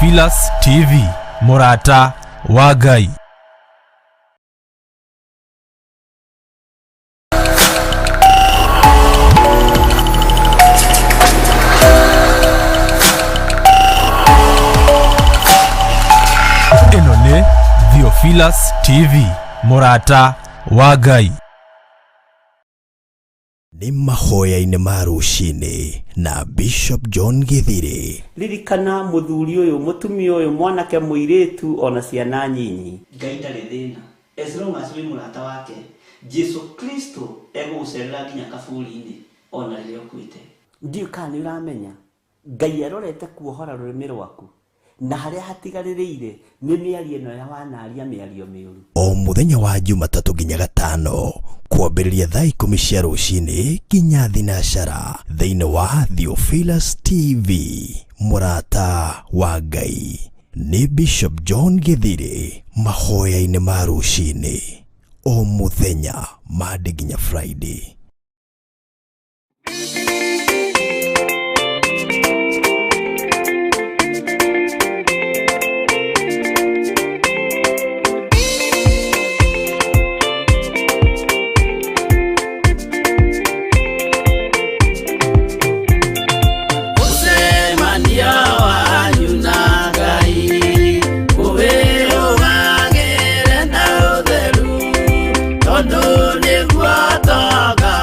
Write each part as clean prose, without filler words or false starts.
Theophilus TV, mũrata wa Ngai. Ĩno nĩ Theophilus TV, mũrata wa Ngai. Nĩ mahoya-inĩ ma rũcinĩ na Bishop John Githiri. Ririkana mũthuri ũyũ, mũtumia ũyũ, mwanake, mũirĩtu ona ciana nyinyi. Ngai ndarĩ thĩna as long as wĩ mũrata wake. Jesu Kristo egũgũcerera nginya kaburi-inĩ ona rĩrĩa ũkuĩte. Ndiũĩ kana nĩ ũramenya Ngai arorete kuohora rũrĩmĩ rwaku na harĩa hatigarĩrĩire nĩ mĩario ĩno ya wanaria mĩario mĩũru. O mũthenya wa Jumatatũ nginya Gatano kwambĩrĩria thaa 10 cia rũcinĩ nginya thinacara thĩinĩ wa Theophilus TV, mũrata wa Ngai. Nĩ Bishop John Githiri mahoya-inĩ ma rũcinĩ o mũthenya Monday nginya Friday. Mũcemanio wanyu na Ngai ũwĩrũgagĩre na ũtheru, tondũ nĩguo tonga.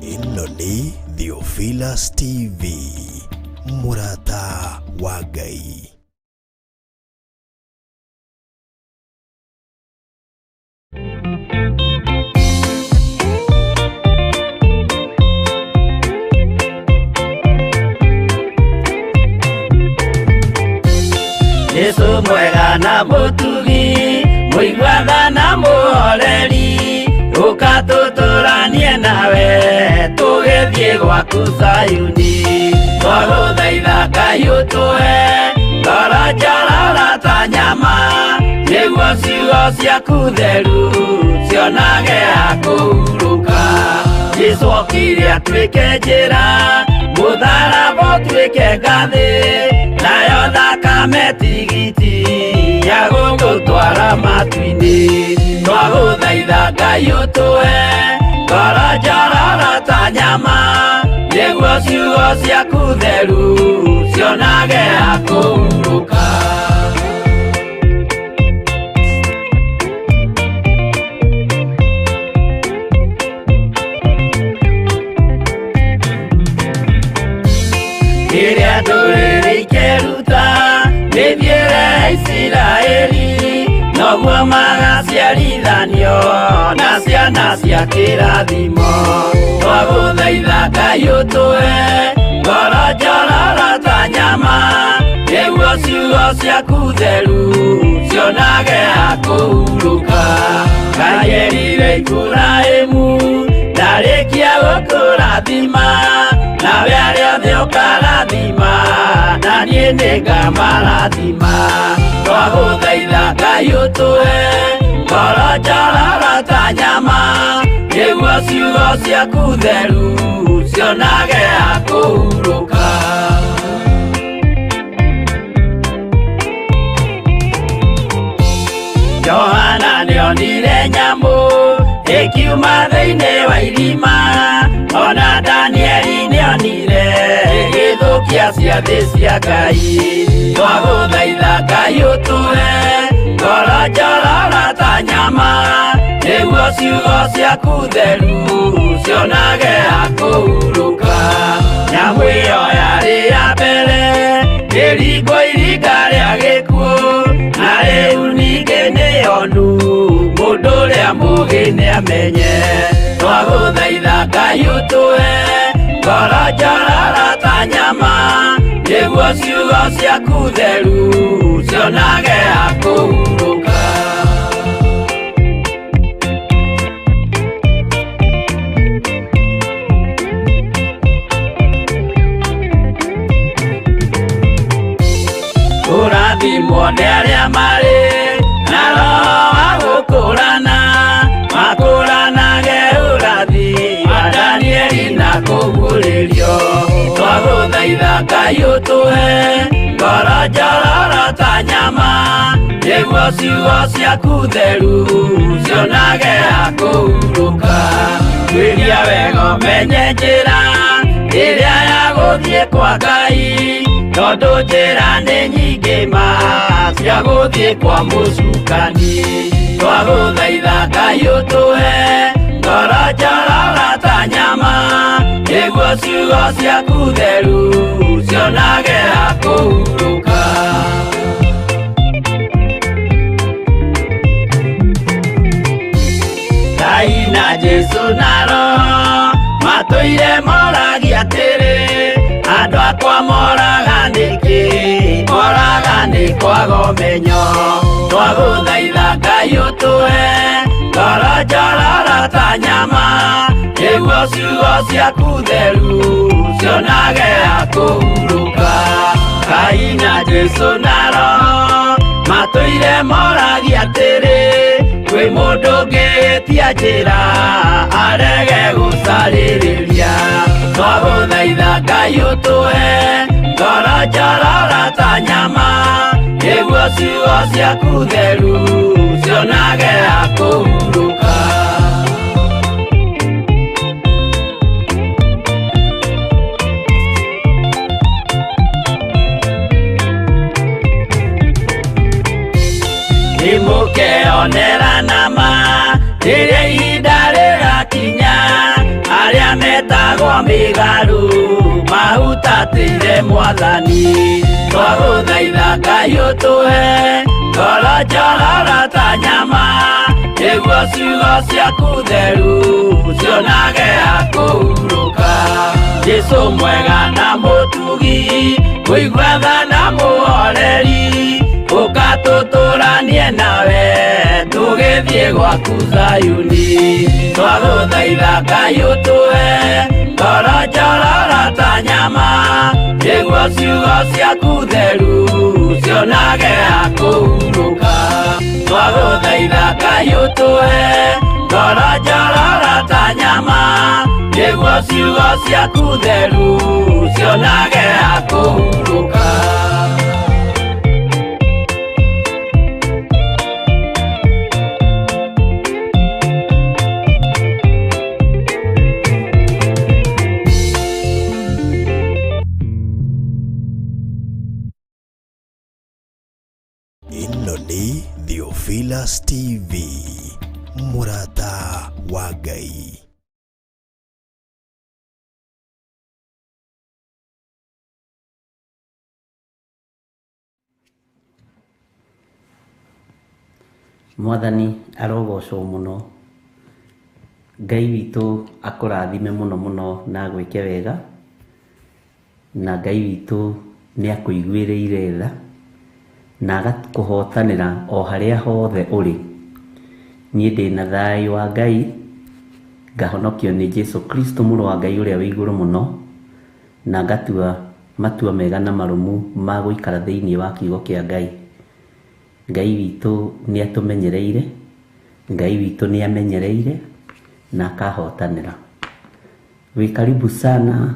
Ĩno nĩ Theophilus TV, mũrata wa Ngai. Jesu mwega na mũtugi, mũiguaga na mũhoreri, ũka tũtũranie nawe tũgĩthiĩ gwaku Zayuni. Twagũthaitha Ngai ũtũhe ngoro njororo ta nyama, nĩguo ciugo ciaku theru cionage ha kũhurũka. Jesu okire atuĩke njĩra, mũtharaba ũtuĩke ngathĩ, nayo thakame tigiti ya gũtũtwara matu-inĩ. Twagũthaitha Ngai ũtũhe ngoro njororo ta nyama, nĩguo ciugo ciaku theru cionage ha kũhurũka. Rĩrĩa ndũrĩrĩ ikeruta mĩthiĩre ya Isiraeli, noguo magaciarithanio na ciana cia kĩrathimo. Twagũthaitha Ngai ũtũhe ngoro njororo ta nyama, nĩguo ciugo ciaku theru cionage ha kũhurũka. Ngai erire Iburahĩmu ndarĩkia gũkũrathima, nawe arĩa othe ũkarathima, na niĩ nĩngamarathima. Twagũthaitha Ngai ũtũhe ngoro njororo ta nyama, nĩguo ciugo ciaku theru cionage ha kũhurũka. Johana nĩonire nyamũ ĩkiuma thĩinĩ wa irima, ona Danieli nĩonire ĩgĩthũkia ciathĩ cia Ngai. Twagũthaitha Ngai ũtũhe ngoro njororo ta nyama, nĩguo ciugo ciaku theru cionage ha kũhurũka. Nyamũ ĩyo yarĩ ya mbere ĩringwo iringa rĩa gĩkuũ, na rĩu ningĩ nĩyonu mũndũ ũrĩa mũũgĩ nĩamenye. Twagũthaitha Ngai ũtũhe ngoro njororo ta nyama, nĩguo ciugo ciaku theru cionage ha kũhurũka. Kũrathimwo nĩ arĩa marĩ na roho wa gũkũrana, makũranage ũrathi wa Danieli na kũguũrĩrio. Twagũthaitha Ngai ũtũhe ngoro njororo ta nyama, nĩguo ciugo ciaku theru cionage ha kũhurũka. Tuĩria wega ũmenye njĩra ĩrĩa ya gũthiĩ kwa Ngai, tondũ njĩra nĩ nyingĩ ma cia gũthiĩ kwa mũcukani. Twagũthaitha Ngai ũtũhe ngoro njororo ta nyama, nĩguo ciugo ciaku theru cionage ha kũhurũka. Ngai na Jesu na Roho matũire moragia atĩrĩ, andũ akwa moraga nĩkĩ? Moraga nĩ kwaga ũmenyo. Twagũthaitha Ngai ũtũhe ngoro njororo ta nyama, nĩguo ciugo ciaku theru cionage ha kũhurũka. Ngai na Jesu na Roho matũire moragia atĩrĩ, kwĩ mũndũ ũngĩhĩtia njĩra arege gũcarĩrĩria. Twagũthaitha Ngai ũtũhe ngoro njororo ta nyama, nĩguo ciugo ciaku theru cionage ha kũhurũka. Nĩmũkeonera nama rĩrĩa ihinda rĩgakinya, arĩa meta Mahũragwo mĩgarũ mahutatĩire Mwathani. Twagũthaitha Ngai ũtũhe ngoro njororo ta nyama, nĩguo ciugo ciaku theru cionage ha kũhurũka. Jesũ mwega na mũtugi, mũigua tha na mũhoreri, ũka tũtũranie nawe tũgĩthiĩ gwaku Zayuni. Twagũthaitha Ngai ũtũhe ngoro njororo ta nyama, nĩguo ciugo ciaku theru cionage ha kũhurũka. Twagũthaitha Ngai ũtũhe ngoro njororo ta nyama, nĩguo ciugo ciaku theru cionage ha kũhurũka. Ĩno nĩ Theophilus TV, mũrata wa Ngai. Mwathani arogocwo mũno. Ngai witũ akũrathime mũno mũno na agwĩke wega, na Ngai witũ nĩ akũiguĩrĩire tha na agakũhotanĩra o harĩa hothe ũrĩ. Niĩ ndĩna thayũ wa Ngai, ngahonokio nĩ Jesu Kristo mũrũ wa Ngai ũrĩa wĩ igũrũ mũno, na ngatua matua mega na marũmu ma gũikara thĩinĩ wa kiugo kĩa Ngai. Ngai witũ nĩ atũmenyereire, Ngai witũ nĩ amenyereire na akahotanĩra. Wĩ karibu sana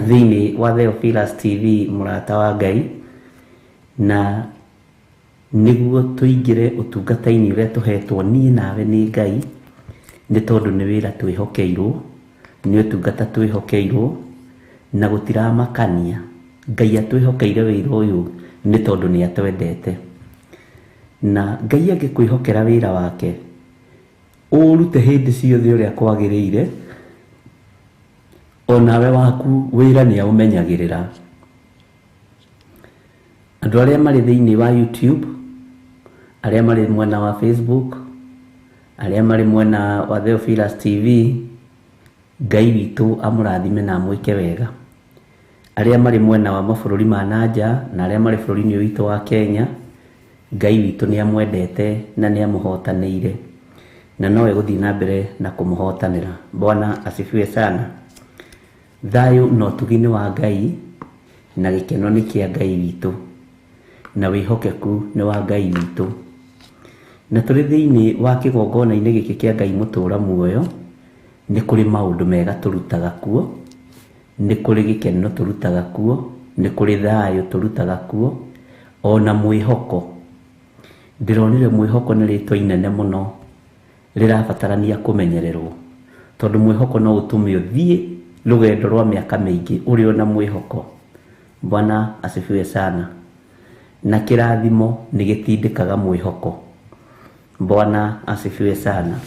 thĩinĩ wa Theophilus TV, mũrata wa Ngai, na nĩguo tũingĩre ũtungata-inĩ ũrĩa tũhetwo niĩ nawe nĩ Ngai, nĩ tondũ nĩ wĩra twĩhokeirwo, nĩ ũtungata twĩhokeirwo, na gũtiramakania. Ngai atwĩhokeire wĩra ũyũ nĩ tondũ nĩ atwendete. Na Ngai angĩkwĩhokera wĩra wake, ũrute hĩndĩ ciothe ũrĩa kwagĩrĩire, onawe waku wĩra nĩ aũmenyagĩrĩra. Andũ arĩa marĩ thĩinĩ wa YouTube, arĩa marĩ mwena wa Facebook, arĩa marĩ mwena wa Theophilus TV, Ngai witũ amũrathime na amwĩke wega. Arĩa marĩ mwena wa mabũrũri ma nanja na arĩa marĩ bũrũri-inĩ witũ wa Kenya, Ngai witũ nĩ amwendete na nĩ amũhotanĩire, na no egũthiĩ na mbere na kũmũhotanĩra. Bwana asifiwe sana. Thayũ na ũtugi nĩ wa Ngai, na gĩkeno nĩ kĩa Ngai witũ, na wĩhokeku nĩ wa Ngai witũ. Na tũrĩ thĩinĩ wa kĩgongona-inĩ gĩkĩ kĩa Ngai mũtũũra muoyo, nĩ kũrĩ maũndũ mega tũrutaga kuo, nĩ kũrĩ gĩkeno tũrutaga kuo, nĩ kũrĩ thayũ tũrutaga kuo, ona mwĩhoko. Ndĩronire mwĩhoko nĩ rĩtwa inene mũno rĩrabatarania kũmenyererwo, tondũ mwĩhoko no ũtũme ũthiĩ rũgendo rwa mĩaka mĩingĩ ũrĩ ona mwĩhoko. Bwana asifiwe sana. Na kĩrathimo nĩ gĩtindĩkaga mwĩhoko. Bwana asifiwe sana.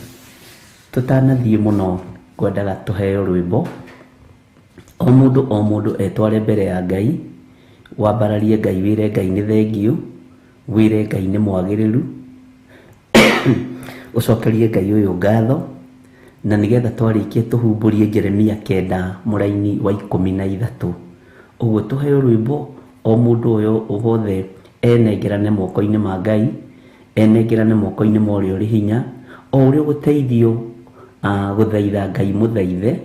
Tũtanathiĩ mũno ngwendaga tũheo rwĩmbo. O mũndũ o mũndũ etware mbere ya Ngai, wambararie Ngai, wĩre Ngai nĩ thengiũ, wĩre Ngai nĩ mwagĩrĩru, ũcokerie Ngai ũyũ ngatho, na nĩgetha twarĩkia tũhumbũrie Jeremia 9 mũraini wa 13. Ũguo tũheo rwĩmbo, o mũndũ ũyũ wothe enengerane moko-inĩ ma Ngai, enengerane moko-inĩ ma ũrĩa ũrĩ hinya, o ũrĩa ũgũteithio gũthaitha Ngai mũthaithe,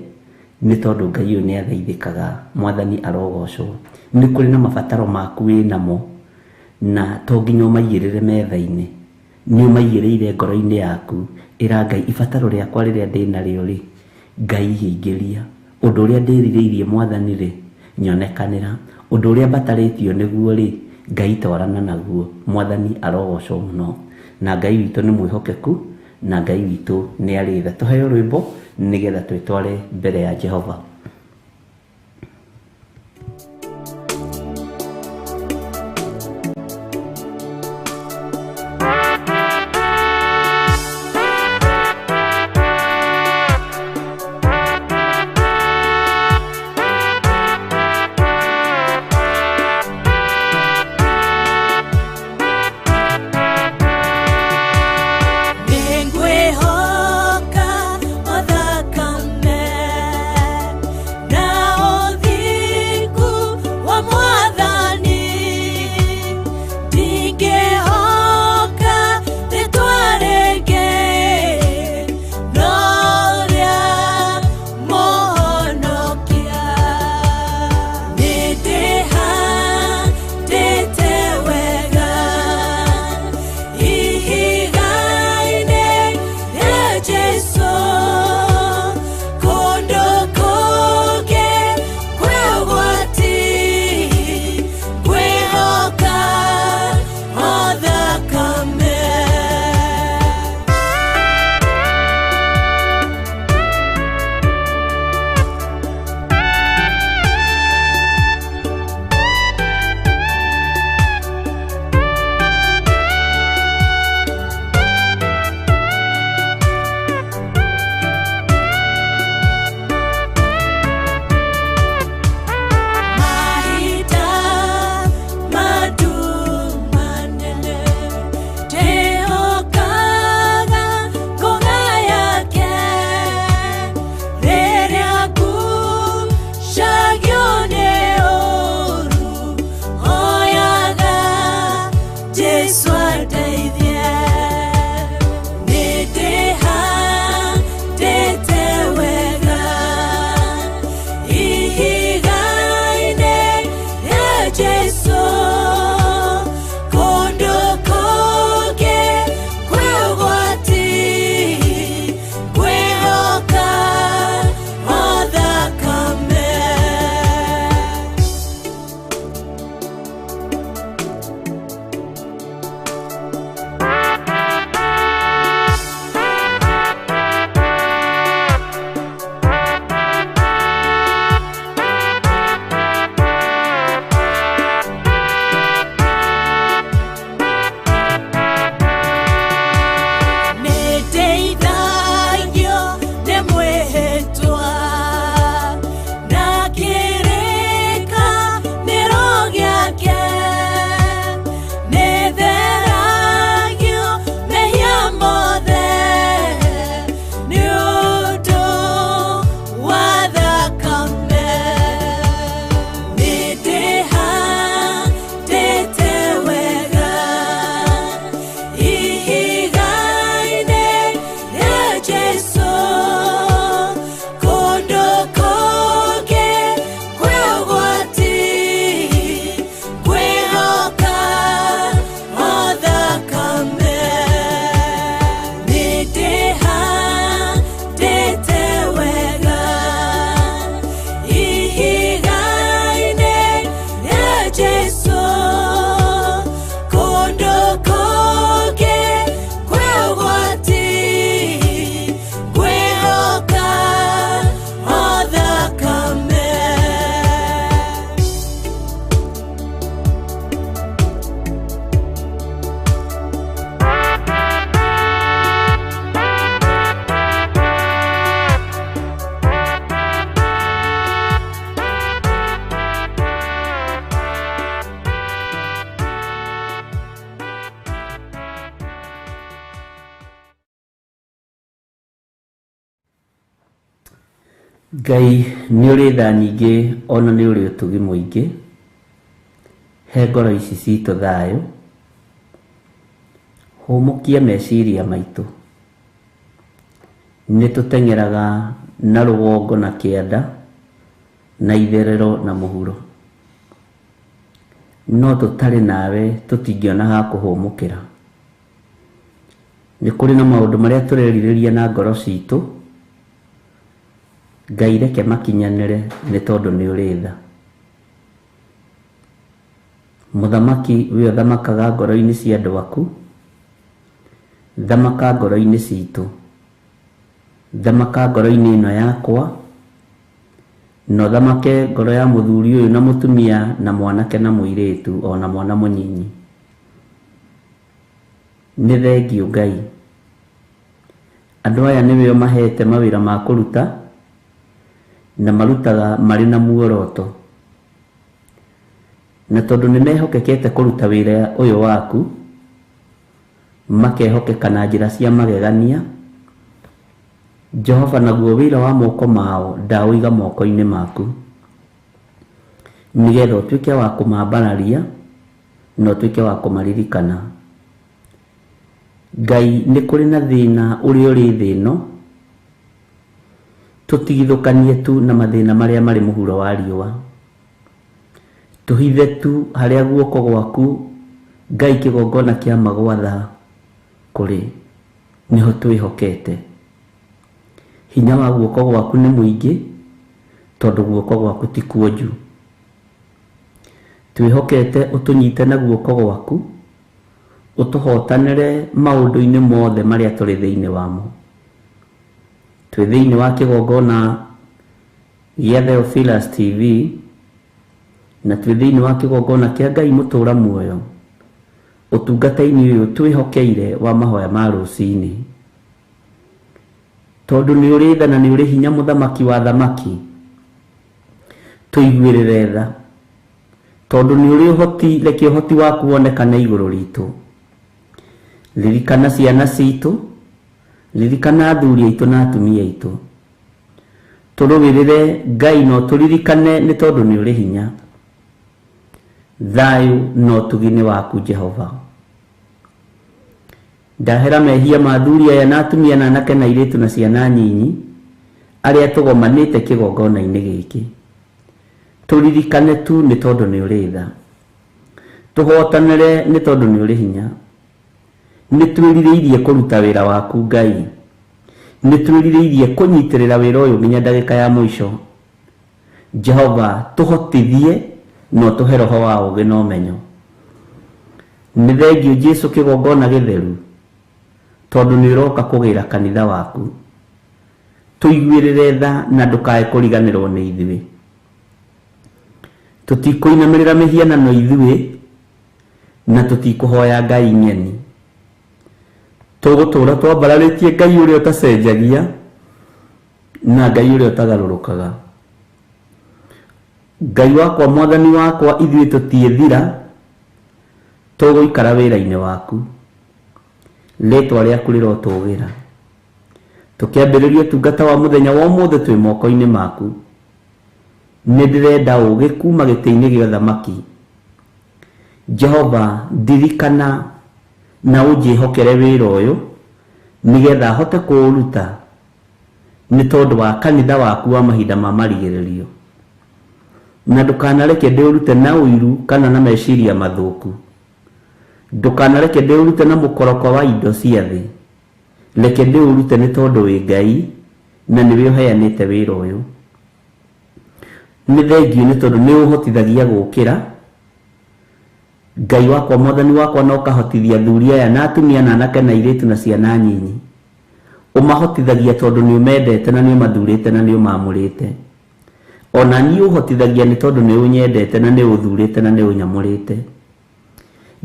nĩ tondũ Ngai ũyũ nĩ athaithĩkaga. Mwathani arogocwo. Nĩ kũrĩ na mabataro maku wĩ namo, na to nginya ũmaigĩrĩre metha-inĩ, nĩ ũmaigĩrĩire ngoro-inĩ yaku. Ĩra Ngai, ibataro rĩakwa rĩrĩa ndĩnarĩo rĩ, Ngai hingĩria. Ũndũ ũrĩa ndĩrirĩirie Mwathani rĩ, nyonekanĩra. Ũndũ ũrĩa mbatarĩtio nĩguo rĩ, Ngai twarana naguo. Mwathani arogocwo mũno. Na Ngai witũ nĩ mwĩhokeku, na Ngai witũ nĩ arĩ tha. Tũheo rwĩmbo nĩgetha twĩtware mbere ya Jehova. Ngai nĩ ũrĩ tha nyingĩ ona nĩ ũrĩ ũtugi mũingĩ, he ngoro ici citũ thayũ, hũmũkia meciria maitũ. Nĩ tũteng'eraga na rũgongo na kĩanda, na itherero na mũhuro, no tũtarĩ nawe tũtingĩona ha kũhũmũkĩra. Nĩ kũrĩ na maũndũ marĩa tũrerirĩria na ngoro citũ, Ngai reke makinyanĩre nĩ tondũ nĩ ũrĩ tha. Mũthamaki we ũthamakaga ngoro-inĩ cia andũ aku, thamaka ngoro-inĩ citũ, thamaka ngoro-inĩ ĩno yakwa, na ũthamake ngoro ya mũthuri ũyũ na mũtumia na mwanake na mũirĩtu ona mwana mũnyinyi. Nĩ thengiũ Ngai. Andũ aya nĩwe ũmahete mawĩra ma kũruta, na marutaga marĩ na muoroto. Na tondũ nĩ mehokekete kũruta wĩra ũyũ waku, makehokeka na njĩra cia magegania, Jehova naguo wĩra wa moko mao ndaũiga moko-inĩ maku, nĩgetha ũtuĩke wa kũmambararia na ũtuĩke wa kũmaririkana. Ngai nĩ kũrĩ na thĩna ũrĩa ũrĩ thĩ ĩno, tũtigithũkanie tu na mathĩna marĩa marĩ mũhuro wa riũa. Tũhithe tu harĩa guoko gwaku Ngai kĩgongona kĩa magwatha kũrĩ, nĩho twĩhokete. Hinya wa guoko gwaku nĩ mũingĩ, tondũ guoko gwaku ti kuonju. Twĩhokete ũtũnyite na guoko gwaku, ũtũhotanĩre maũndũ-inĩ mothe marĩa tũrĩ thĩinĩ wamo. Twĩ thĩinĩ wa kĩgongona gĩa Theophilus TV, na twĩ thĩinĩ wa kĩgongona kĩa Ngai mũtũra muoyo, ũtungata-inĩ ũyũ twĩhokeire wa mahoya ma rũcinĩ. Tondũ nĩ ũrĩ tha na nĩ ũrĩ hinya mũthamaki wa thamaki, tũiguĩrĩre tha. Tondũ nĩ ũrĩ ũhoti, reke ũhoti waku wonekane igũrũ ritũ. Ririkana ciana citũ, ririkana athuri aitũ na atumia aitũ. Tũrũĩrĩre Ngai na ũtũririkane nĩ tondũ nĩ ũrĩ hinya. Thayũ na ũtugi nĩ waku Jehova. Ndahera mehia ma athuri aya na atumia na anake na airĩtu na ciana nyinyi arĩa tũgomanĩte kĩgongona-inĩ gĩkĩ. Tũririkane tu nĩ tondũ nĩ ũrĩ tha. Tũhotanĩre nĩ tondũ nĩ ũrĩ hinya. Nĩ twĩrirĩirie kũruta wĩra waku Ngai. Nĩ twĩrirĩirie kũnyitĩrĩra wĩra ũyũ nginya ndagĩka ya mũico. Jehova tũhotithie na ũtũhe roho wa ũũgĩ na ũmenyo. Nĩ thengiũ Jesu kĩgongona gĩtheru, tondũ nĩ ũroka kũgĩra kanitha waku. Tũiguĩrĩre tha na ndũkae kũriganĩrwo nĩ ithuĩ. Tũtikũinamĩrĩra mĩhianano ithuĩ, na tũtikũhoya Ngai ng'eni. Tũgũtũũra twambararĩtie Ngai ũrĩa ũtacenjagia na Ngai ũrĩa ũtagarũrũkaga. Ngai wakwa, mwathani wakwa, ithuĩ tũtiĩthira, tũgũikara wĩra-inĩ waku. Rĩtwa rĩaku rĩrotũgĩra. Tũkĩambĩrĩria ũtungata wa mũthenya wa ũmũthĩ twĩ moko-inĩ maku. Nĩ ndĩrenda ũũgĩ kuma gĩtĩ-inĩ gĩa ũthamaki. Jehova, ndirikana na ũnjĩhokere wĩra ũyũ, nĩgetha hote kũũruta nĩ tondũ wa kanitha waku wa mahinda ma marigĩrĩrio. Na ndũkanareke ndĩũrute na ũiru kana na meciria mathũku. Ndũkanareke ndĩũrute na mũkoroko wa indo cia thĩ. Reke ndĩũrute nĩ tondũ wĩ Ngai na nĩwe ũheanĩte wĩra ũyũ. Nĩ thengiũ nĩ tondũ nĩ ũhotithagia gũkĩra. Ngai wakwa, mwathani wakwa, na ũkahotithia athuri aya na atumia na anake na airĩtu na ciana nyinyi. Ũmahotithagia tondũ nĩ ũmendete na nĩ ũmathurĩte na nĩ ũmamũrĩte. Ona niĩ ũhotithagia nĩ tondũ nĩ ũnyendete na nĩ ũthurĩte na nĩ ũnyamũrĩte.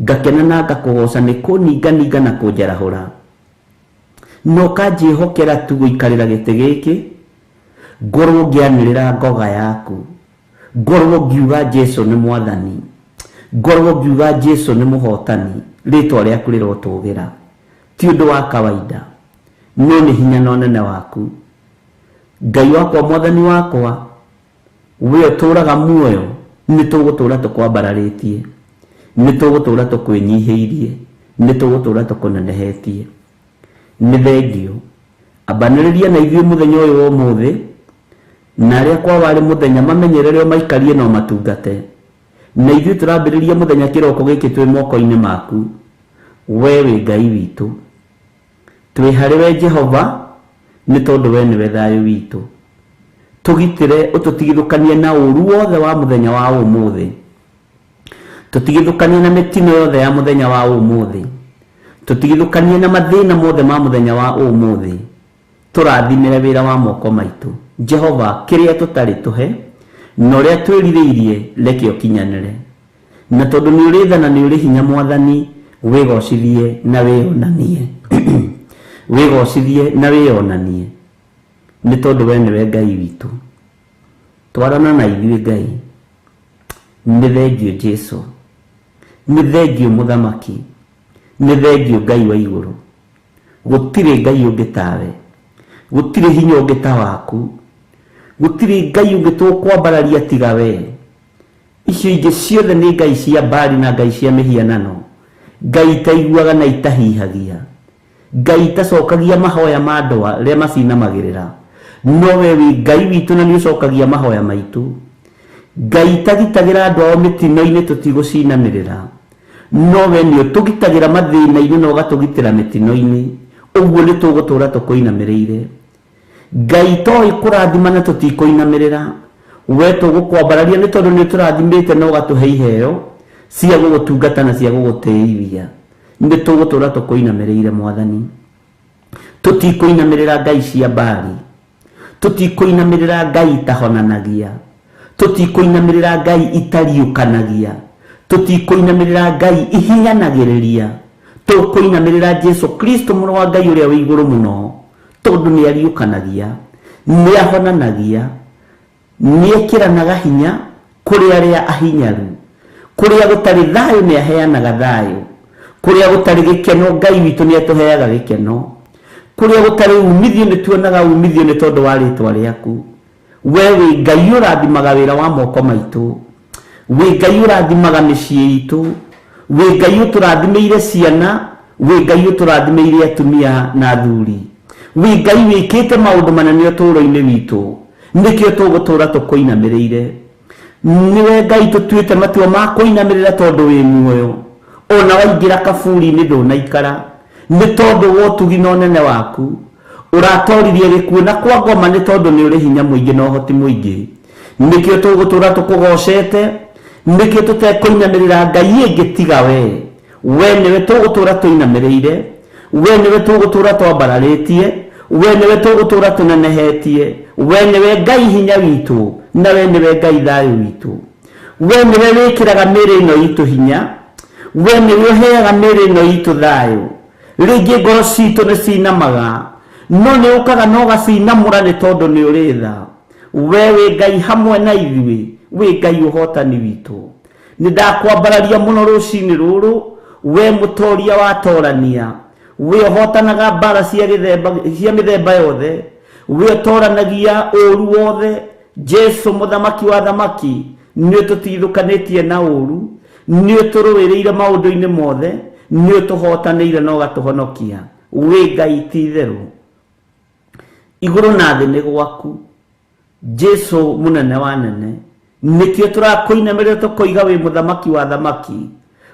Ngakena na ngakũgoca nĩ kũninganinga na kũnjarahũra. Na ũkanjĩhokera tu gũikarĩra gĩtĩ gĩkĩ, ngorwo ngĩanĩrĩra ngoga yaku, ngorwo ngiuga Jesu nĩ mwathani, ngorwo ngiuga Jesu nĩ mũhotani, rĩtwa rĩaku rĩrotũgĩra. Ti ũndũ wa kawaida, no nĩ hinya na ũnene waku. Ngai wakwa, mwathani wakwa, we ũtũũraga muoyo, nĩ tũgũtũũra tũkwambararĩtie, nĩ tũgũtũũra tũkwĩnyihĩirie, nĩ tũgũtũũra tũkũnenehetie. Nĩ thengio ambanĩrĩria na ithuĩ mũthenya ũyũ wa ũmũthĩ, na arĩa kwa warĩ mũthenya mamenyerere o maikarie no matungate, na ithuĩ tũrambĩrĩria mũthenya kĩroko gĩkĩ twĩ moko-inĩ maku. We wĩ Ngai witũ, twĩ harĩ we Jehova, nĩ tondũ we nĩwe thayũ witũ. Tũgitĩre, ũtũtigithũkanie na ũru wothe wa mũthenya wa ũmũthĩ, tũtigithũkanie na mĩtino yothe ya mũthenya wa ũmũthĩ, tũtigithũkanie na mathĩna mothe ma mũthenya wa ũmũthĩ. Tũrathimĩre wĩra wa moko maitũ Jehova, kĩrĩa tũtarĩ tũhe na ũrĩa twĩrirĩirie reke ũkinyanĩre, na tondũ nĩ ũrĩ tha na nĩ ũrĩ hinya mwathani, wĩgocithie na wĩonanie, wĩgocithie na wĩonanie, nĩ tondũ we nĩwe Ngai witũ. Twarana na ithuĩ Ngai. Nĩ thengio Jesu, nĩ thengio mũthamaki, nĩ thengio Ngai wa igũrũ. Gũtirĩ Ngai ũngĩ tawe, gũtirĩ hinya ũngĩ ta waku, gũtirĩ Ngai ũngĩ tũkwambararia tiga we. Icio ingĩ ciothe nĩ ngai cia mbari na ngai cia mĩhianano, ngai itaiguaga na itahihagia, ngai itacokagia mahoya ma andũ arĩa macinamagĩrĩra. No we wĩ Ngai witũ na nĩ ũcokagia mahoya maitũ. Ngai itagitagĩra andũ ao mĩtino-inĩ tũtigũcinamĩrĩra, no we nĩ ũtũgitagĩra mathĩna-inĩ na ũgatũgitĩra mĩtino-inĩ. Ũguo nĩ tũgũtũũra tũkũinamĩrĩire. Ngai toĩ kũrathima na tũtikũinamĩrĩra, we tũgũkwambararia nĩ tondũ nĩ ũtũrathimĩte na ũgatũhe iheo cia gũgũtungata na cia gũgũtĩithia. Nĩ tũgũtũũra tũkũinamĩrĩire mwathani. Tũtikũinamĩrĩra ngai cia mbari, tũtikũinamĩrĩra ngai itahonanagia, tũtikũinamĩrĩra ngai itariũkanagia, tũtikũinamĩrĩra ngai ihinyanagĩrĩria. Tũkũinamĩrĩra Jesu Kristo mũrũ wa Ngai ũrĩa wĩ igũrũ mũno, tondũ nĩ ariũkanagia, nĩ ahonanagia, nĩ ekĩranaga hinya kũrĩ arĩa ahinyaru. Kũrĩa gũtarĩ thayũ nĩ aheanaga thayũ, kũrĩa gũtarĩ gĩkeno Ngai witũ nĩ atũheaga gĩkeno, kũrĩa gũtarĩ umithio nĩ tuonaga umithio nĩ tondũ wa rĩtwa rĩaku. We wĩ Ngai ũrathimaga wĩra wa moko maitũ, wĩ Ngai ũrathimaga mĩciĩ itũ, wĩ Ngai ũtũrathimĩire ciana, wĩ Ngai ũtũrathimĩire atumia na athuri, wĩ Ngai wĩkĩte maũndũ manene ũtũũro-inĩ witũ. Nĩkĩo tũgũtũũra tũkũinamĩrĩire. Nĩwe Ngai tũtuĩte matua ma kũinamĩrĩra tondũ wĩ muoyo. Ona waingĩra kaburi-inĩ ndũnaikara, nĩ tondũ wa ũtugi na ũnene waku. Ũratoririe gĩkuũ na kwa ngoma nĩ tondũ nĩ ũrĩ hinya mũingĩ na ũhoti mũingĩ. Nĩkĩo tũgũtũũra tũkũgocete, nĩkĩo tũtekũinamĩrĩra Ngai ĩngĩ tiga we. We nĩwe tũgũtũũra tũinamĩrĩire, we nĩwe tũgũtũũra twambararĩtie, we nĩwe tũgũtũũra tũnenehetie, we nĩwe Ngai hinya witũ, na we nĩwe Ngai thayũ witũ. We nĩwe wĩkĩraga mĩĩrĩ ĩno itũ hinya, we nĩwe ũheaga mĩĩrĩ ĩno itũ thayũ. Rĩngĩ ngoro citũ nĩ cinamaga, no nĩ ũkaga na ũgacinamũra nĩ tondũ nĩ ũrĩ tha. We wĩ Ngai hamwe na ithuĩ, wĩ Ngai ũhotani witũ. Nĩ ndakwambararia mũno rũcinĩ rũrũ, we mũtoria wa torania, we ũhotanaga mbara cia gĩthemba, cia mĩthemba yothe, we ũtoranagia ũru wothe. Jesu mũthamaki wa thamaki, nĩ ũtũtigithũkanĩtie na ũru, nĩ ũtũrũĩrĩire maũndũ-inĩ mothe, nĩ ũtũhotanĩire na ũgatũhonokia. Wĩ Ngai ti itherũ, igũrũ na thĩ nĩ gwaku. Jesu mũnene wa nene, nĩkĩo tũrakũinamĩrĩra tũkoiga wĩ mũthamaki wa thamaki,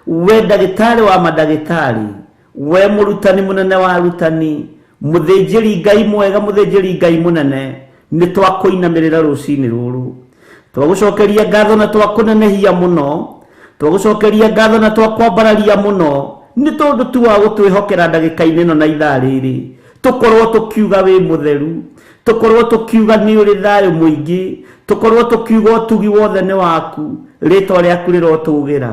we ndagĩtarĩ wa mandagĩtarĩ, we mũrutani mũnene wa arutani, mũthĩnjĩri Ngai mwega, mũthĩnjĩri Ngai mũnene. Nĩ twakũinamĩrĩra rũcinĩ rũrũ, twagũcokeria ngatho na twakũnenehia mũno, twagũcokeria ngatho na twakwambararia mũno, nĩ tondũ tu wa gũtwĩhokera ndagĩka-inĩ ĩno na ithaa rĩrĩ, tũkorwo tũkiuga wĩ mũtheru, tũkorwo tũkiuga nĩ ũrĩ thayũ mũingĩ, tũkorwo tũkiuga ũtugi wothe nĩ waku, rĩtwa rĩaku rĩrotũgĩra.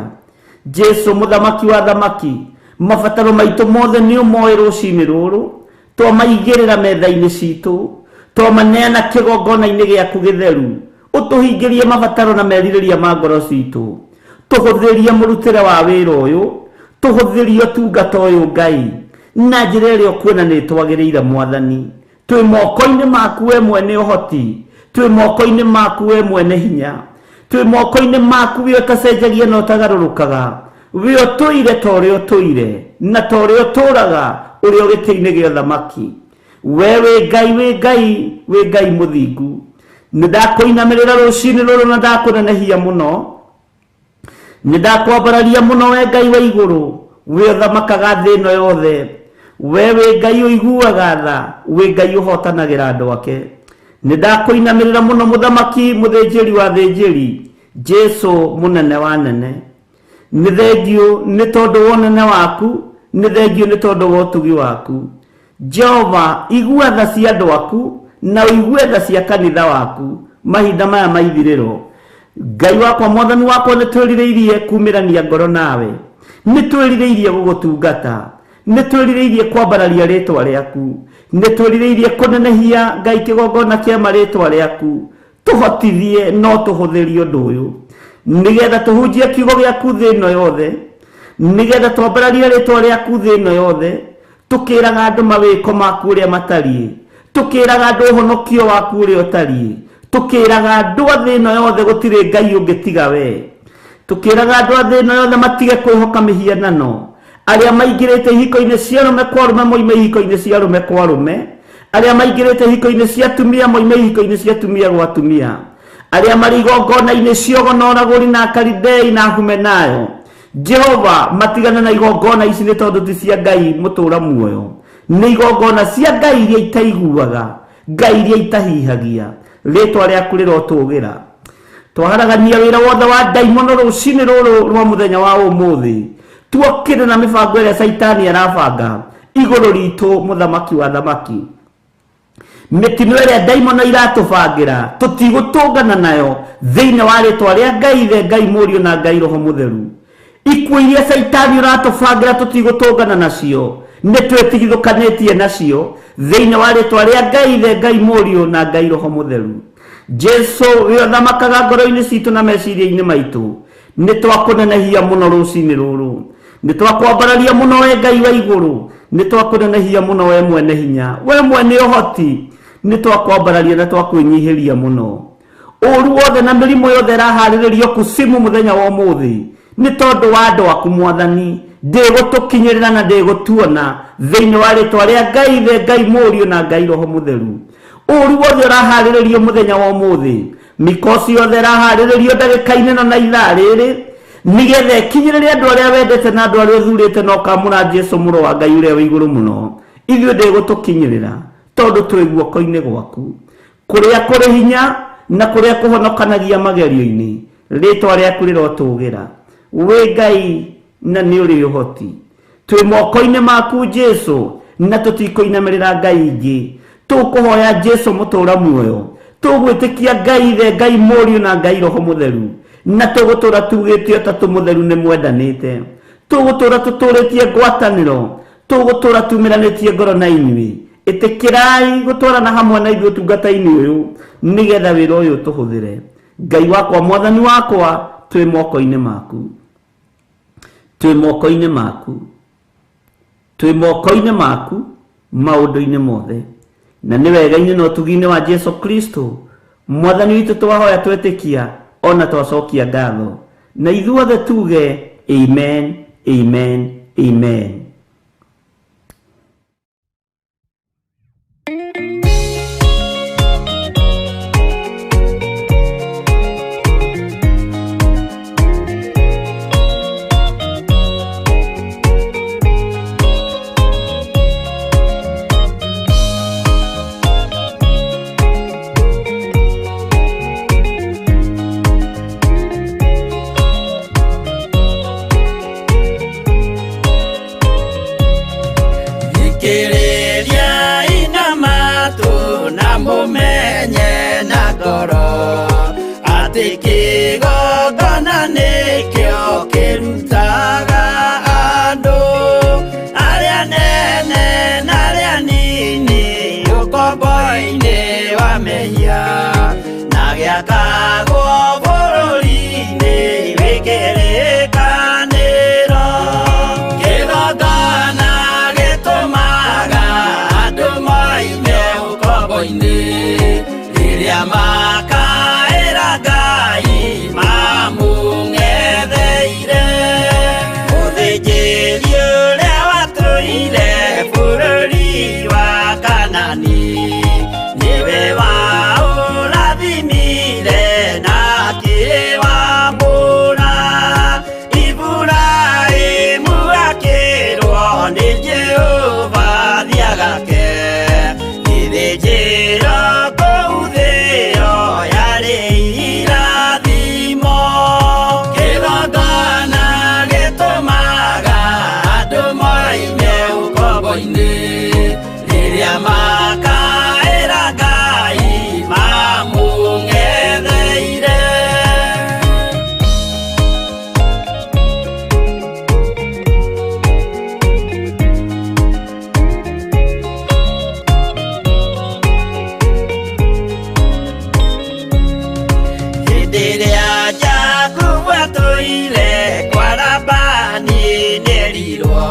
Jesu mũthamaki wa thamaki, mabataro maitũ mothe nĩ ũmoĩ rũcinĩ rũrũ, twamaigĩrĩra metha-inĩ citũ, twamaneana kĩgongona-inĩ gĩaku gĩtheru, ũtũhingĩrie mabataro na merirĩria ma ngoro citũ, tũhũthĩrie mũrutĩre wa wĩra ũyũ, tũhũthĩrie ũtungata ũyũ Ngai, na njĩra ĩrĩa ũkuona nĩ twagĩrĩire mwathani. Twĩ moko-inĩ maku we mwene ũhoti, twĩ moko-inĩ maku we mwene hinya, twĩ moko-inĩ maku we ũtacenjagia na ũtagarũrũkaga, we ũtũire ta ũrĩa ũtũire na ta ũrĩa ũtũraga ũrĩ o gĩtĩ-inĩ gĩa ũthamaki. We wĩ Ngai, wĩ Ngai, wĩ Ngai mũthingu. Nĩ ndakũinamĩrĩra rũcinĩ rũrũ na ndakũnenehia mũno, nĩ ndakwambararia mũno we Ngai wa igũrũ, we ũthamakaga thĩ ĩno yothe. We wĩ Ngai ũiguaga tha, wĩ Ngai ũhotanagĩra andũ ake. Nĩ ndakũinamĩrĩra mũno mũthamaki, mũthĩnjĩri wa thĩnjĩri, Jesu mũnene wa nene. Nĩ thengiũ nĩ tondũ wa ũnene waku, nĩ thengiũ nĩ tondũ wa ũtugi waku. Jehova, igua tha cia andũ aku na ũigue tha cia kanitha waku mahinda maya ma ithirĩro. Ngai wakwa, mwathani wakwa, nĩ twĩrirĩirie kumĩrania ngoro nawe, nĩ twĩrirĩirie gũgũtungata, nĩ twĩrirĩirie kwambararia rĩtwa rĩaku, nĩ twĩrirĩirie kũnenehia Ngai kĩgongona kĩa marĩtwa rĩaku. Tũhotithie no tũhũthĩrie ũndũ ũyũ nĩgetha tũhunjie kiugo gĩaku thĩ ĩno yothe, nĩgetha twambararie rĩtwa rĩaku thĩ ĩno yothe, tũkĩraga andũ mawĩko maku ũrĩa matariĩ, tũkĩraga andũ ũhonokio waku ũrĩa ũtariĩ, tũkĩraga andũ a thĩ ĩno yothe gũtirĩ Ngai ũngĩ tiga we, tũkĩraga andũ a thĩ ĩno yothe matige kwĩhoka mĩhianano, arĩa maingĩrĩte ihiko-inĩ cia arũme kwa arũme moime ihiko-inĩ cia arũme kwa arũme, arĩa maingĩrĩte ihiko-inĩ cia atumia moime ihiko-inĩ cia atumia gwa atumia, arĩa marĩ igongona-inĩ cia ũgo na ũragũri na akaridei na Humenayo. Jehova, matigane na igongona ici nĩ tondũ ti cia Ngai mũtũra muoyo, nĩ igongona cia Ngai iria itaiguaga, Ngai iria itahihagia. Rĩtwa rĩaku rĩrotũgĩra. Twaharagania wĩra wothe wa ndaimono rũcinĩ rũrũ rwa mũthenya wa ũmũthĩ, tuokĩre na mĩbango ĩrĩa Caitani arabanga igũrũ ritũ, mũthamaki wa thamaki. Mĩtino ĩrĩa ndaimono iratũbangĩra tũtigũtũngana nayo thĩinĩ wa rĩtwa rĩa Ngai Ithe, Ngai Mũriũ na Ngai Roho Mũtheru. Ikuũ iria Caitani ũratũbangĩra tũtigũtũngana nacio, nĩ twĩtigithũkanĩtie nacio thĩinĩ wa rĩtwa rĩa Ngai Ithe, Ngai Mũriũ na Ngai Roho Mũtheru. Jesu, we ũthamakaga ngoro-inĩ citũ na meciria-inĩ maitũ, nĩ twakũnenehia mũno rũcinĩ rũrũ, nĩ twakwambararia mũno we Ngai wa igũrũ, nĩ twakũnenehia mũno we mwene hinya, we mwene ũhoti, nĩ twakwambararia na twakwĩnyihĩria mũno. Ũru wothe na mĩrimũ yothe ĩraharĩrĩrio kusimu mũthenya wa ũmũthĩ nĩ tondũ wa andũ aku mwathani, ndĩgũtũkinyĩrĩra na ndĩgũtuona thĩinĩ wa rĩtwa rĩa Ngai Ithe, Ngai Mũriũ na Ngai Roho Mũtheru. Ũru wothe ũraharĩrĩrio mũthenya wa ũmũthĩ, mikosi yothe ĩraharĩrĩrio ndagĩka-inĩ ĩno na ithaa rĩrĩ, nĩgetha ĩkinyĩrĩre andũ arĩa wendete na andũ arĩa ũthurĩte na ũkamũra Jesu mũrũ wa Ngai ũrĩa wĩ igũrũ mũno, ithuĩ ndĩgũtũkinyĩrĩra tondũ twĩ guoko-inĩ gwaku kũrĩa kũrĩ hinya na kũrĩa kũhonokanagia magerio-inĩ. Rĩtwa rĩaku rĩrotũgĩra. Wĩ Ngai na nĩ ũrĩ ũhoti. Twĩ moko-inĩ maku Jesu na tũtikũinamĩrĩra Ngai ingĩ. Tũkũhoya Jesu mũtũra muoyo, tũgwĩtĩkia Ngai Ithe, Ngai Mũriũ na Ngai Roho Mũtheru, na tũgũtũra tugĩte ũtatũ mũtheru nĩ mwendanĩte, tũgũtũra tũtũrĩtie ngwatanĩro, tũgũtũra tumĩranĩtie ngoro na inyuĩ. Ĩtĩkĩrai gũtwarana hamwe na ithuĩ ũtungata-inĩ ũyũ nĩgetha wĩra ũyũ tũhũthĩre. Ngai wakwa, mwathani wakwa, twĩ moko-inĩ maku, twĩ moko-inĩ maku, twĩ moko-inĩ maku maũndũ-inĩ mothe, na nĩ wega-inĩ na ũtugi-inĩ wa Jesu Kristo mwathani witũ twahoya twetĩkia ona twacokia ngatho, na ithuothe tuge amen, amen, amen. Thikĩrĩria ina matũ na mũmenye na ngoro atĩ kĩgongona nĩkĩo kĩrutaga andũ arĩa nene na arĩa nini ũkombo-inĩ wa mehia na gĩakagwo bũrũri-inĩ wĩ kĩrĩkanĩro. Kĩgongona gĩtũmaga andũ moime ũkombo. ũkombo-inĩ rĩrĩa makaĩra Ngai mamũng'etheire. Hĩndĩ ĩrĩa Jakubu atũire kwa Labani nĩerirwo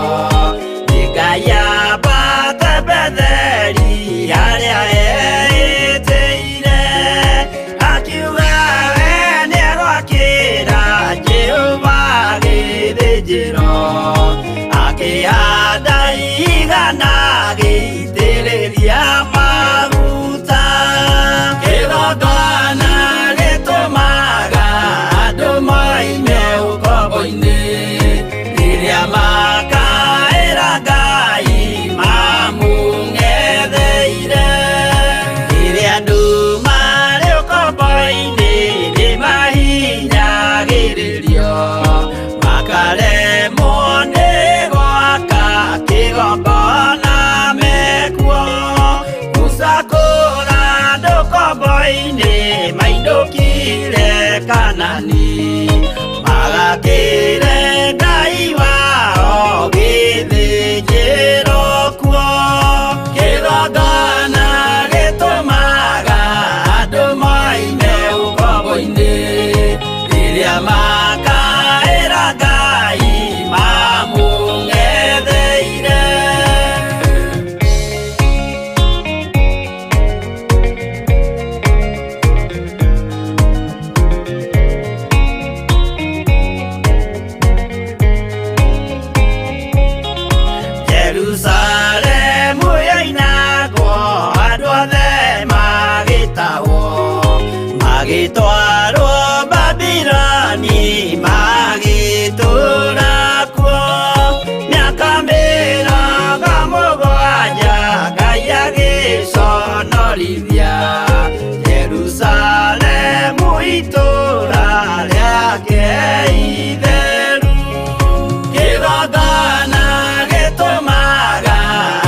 nĩ Ngai ambate Betheli harĩa eĩtĩire, akiuga we nĩegwakĩra Jehova gĩthĩnjĩro, akĩhanda igana agĩitĩrĩria maguta. Kĩgongona gĩtũmaga andũ moime ũkombo-inĩ rĩrĩa makaĩra Ngai mamũng'etheire. Rĩrĩa andũ marĩ ũkombo-inĩ nĩmahinyagĩrĩrio, makaremwo nĩ gwaka kĩgongona mekuo. Musa kũra andũ ũkombo-inĩ mainũkire Kanani, magakĩre Ngai wao gĩthĩnjĩro kuo. Kĩgongona gĩtũmaga andũ moime ũkombo-inĩ rĩrĩa makaĩra Ngai mamũng'etheire. Jerusalemu yoinagwo andũ othe magĩtahwo, magĩtwarwo Babiloni magĩtũũra kuo. Mĩaka 70 Ngai agĩconorithia Jerusalemu itũũra rĩake itheru. Kĩgongona gĩtũmaga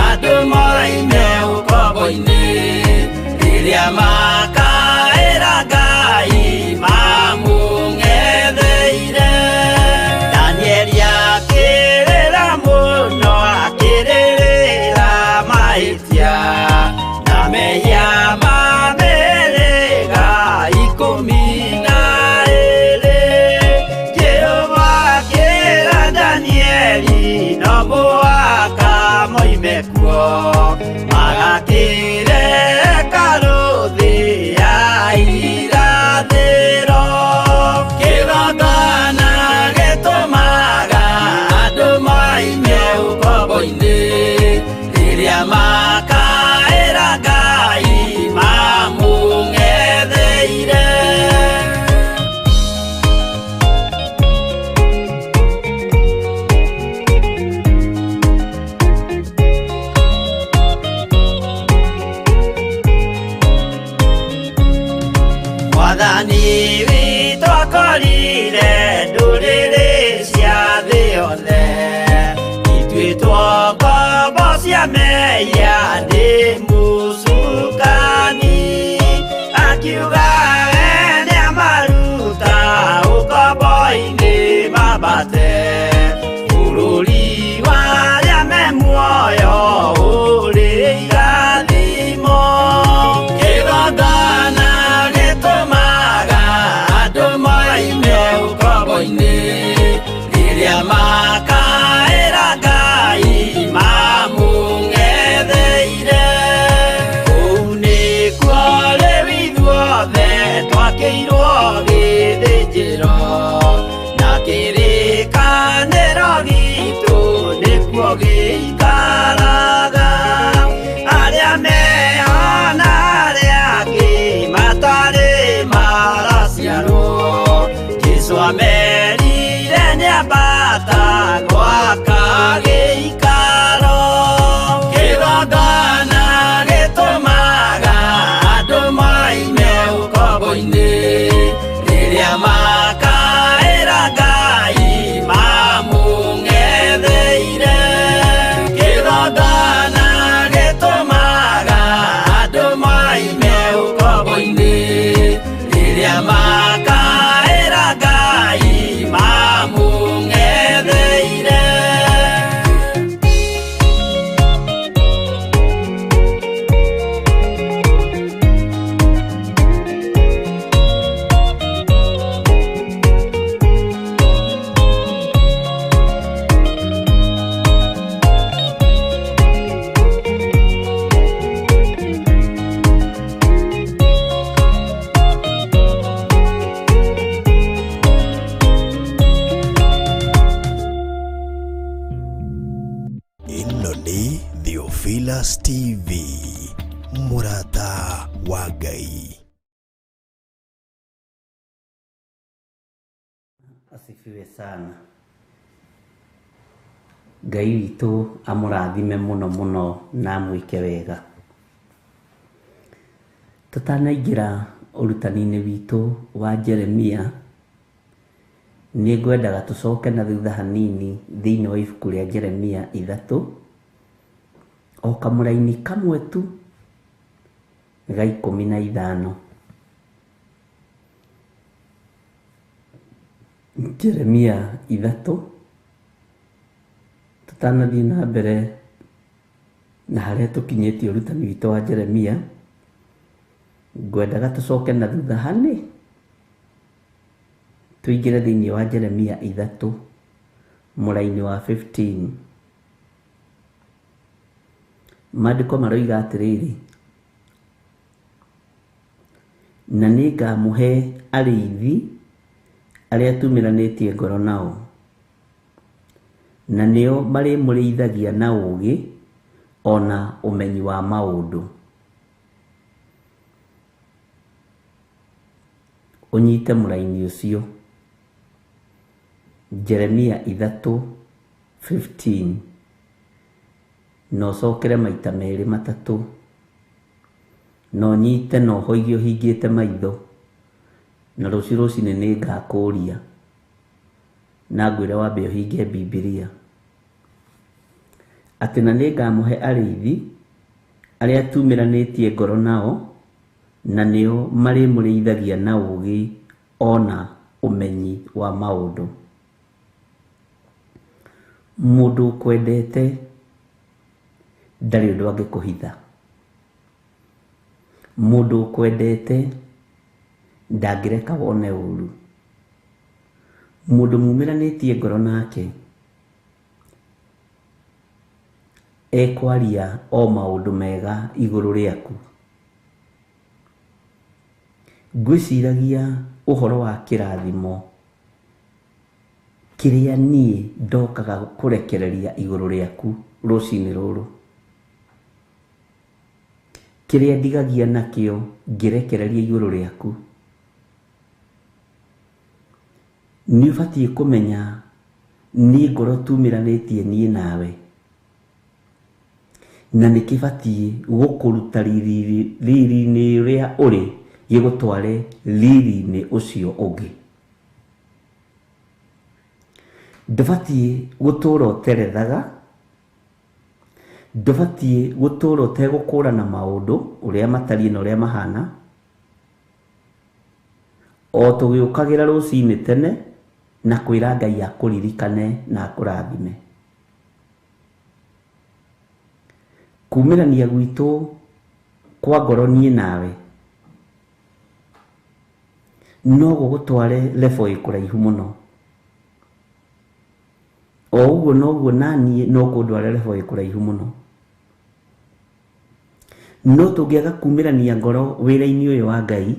andũ moime ũkombo-inĩ rĩrĩa makaĩra Ngai mamũng'etheire. Danieli akĩrĩra mũno akĩrĩrĩra mahĩtia na mehia ma mĩhĩrĩga 12. Jehova akĩra Danieli no mũhaka moime kuo, magakĩre hekarũ thĩ ya irathĩro. Kĩgongona gĩtũmaga andũ moime ũkombo-inĩ rĩrĩa makaĩra Ngai mamũng'etheire. Mwathani witũ akorire ndũrĩrĩ cia thĩ yothe ituĩtwo ngombo cia mehia. Theophilus TV, mũrata wa Ngai. Asifiwe sana. Ngai witũ amũrathime mũno mũno na amwĩke wega. Tũtanaingĩra ũrutani-inĩ witũ wa Jeremia, nĩ ngwendaga tũcoke na thutha hanini thĩinĩ wa ibuku rĩa Jeremia 3, o kamũraini kamwe tu ga 15. Jeremia 3, tũtanathiĩ na mbere na harĩa tũkinyĩtie ũrutani witũ wa Jeremia, ngwendaga tũcoke na thutha hanĩ tũingĩre thĩinĩ wa Jeremia 3 mũraini wa 15. Maandĩko maroiga atĩrĩrĩ, na nĩngamũhe arĩithi arĩa tumĩranĩtie ngoro nao, na nĩo marĩmũrĩithagia na ũũgĩ ona ũmenyi wa maũndũ. Ũnyite mũraini ũcio, Jeremia 3:15, na ũcokere maita merĩ matatũ, na ũnyite na ũhoigie ũhingĩte maitho, na rũciũ rũcinĩ nĩngakũũria na ngwĩre wambe ũhinge Bibilia. Atĩ na nĩngamũhe arĩithi arĩa tumĩranĩtie ngoro nao, na nĩo marĩmũrĩithagia na ũũgĩ ona ũmenyi wa maũndũ. Mũndũ ũkwendete ndarĩ ũndũ angĩkũhitha. Mũndũ ũkwendete ndangĩreka wone ũru. Mũndũ mumĩranĩtie ngoro nake ekwaria o maũndũ mega igũrũ rĩaku. Ngwĩciragia ũhoro wa kĩrathimo kĩrĩa niĩ ndokaga kũrekereria igũrũ rĩaku rũcinĩ rũrũ, kĩrĩa ndigagia nakĩo ngĩrekereria igũrũ rĩaku. Nĩ ũbatiĩ kũmenya nĩ ngoro tumĩranĩtie niĩ nawe, na nĩ kĩbatiĩ gũkũruta riri-inĩ ũrĩa ũrĩ gĩgũtware riri-inĩ ũcio ũngĩ. Ndũbatiĩ gũtũra ũterethaga, ndũbatiĩ gũtũra ũtegũkũrana maũndũ ũrĩa matariĩ na ũrĩa mahana. O tũgĩũkagĩra rũcinĩ tene na kwĩra Ngai akũririkane na akũrathime. Kumĩrania gwitũ kwa ngoro niĩ nawe no gũgũtware level ĩ kũraihu mũno. O ũguo noguo naniĩ no kũndware level ĩ kũraihu mũno. No tũngĩaga kumĩrania ngoro wĩra-inĩ ũyũ wa Ngai,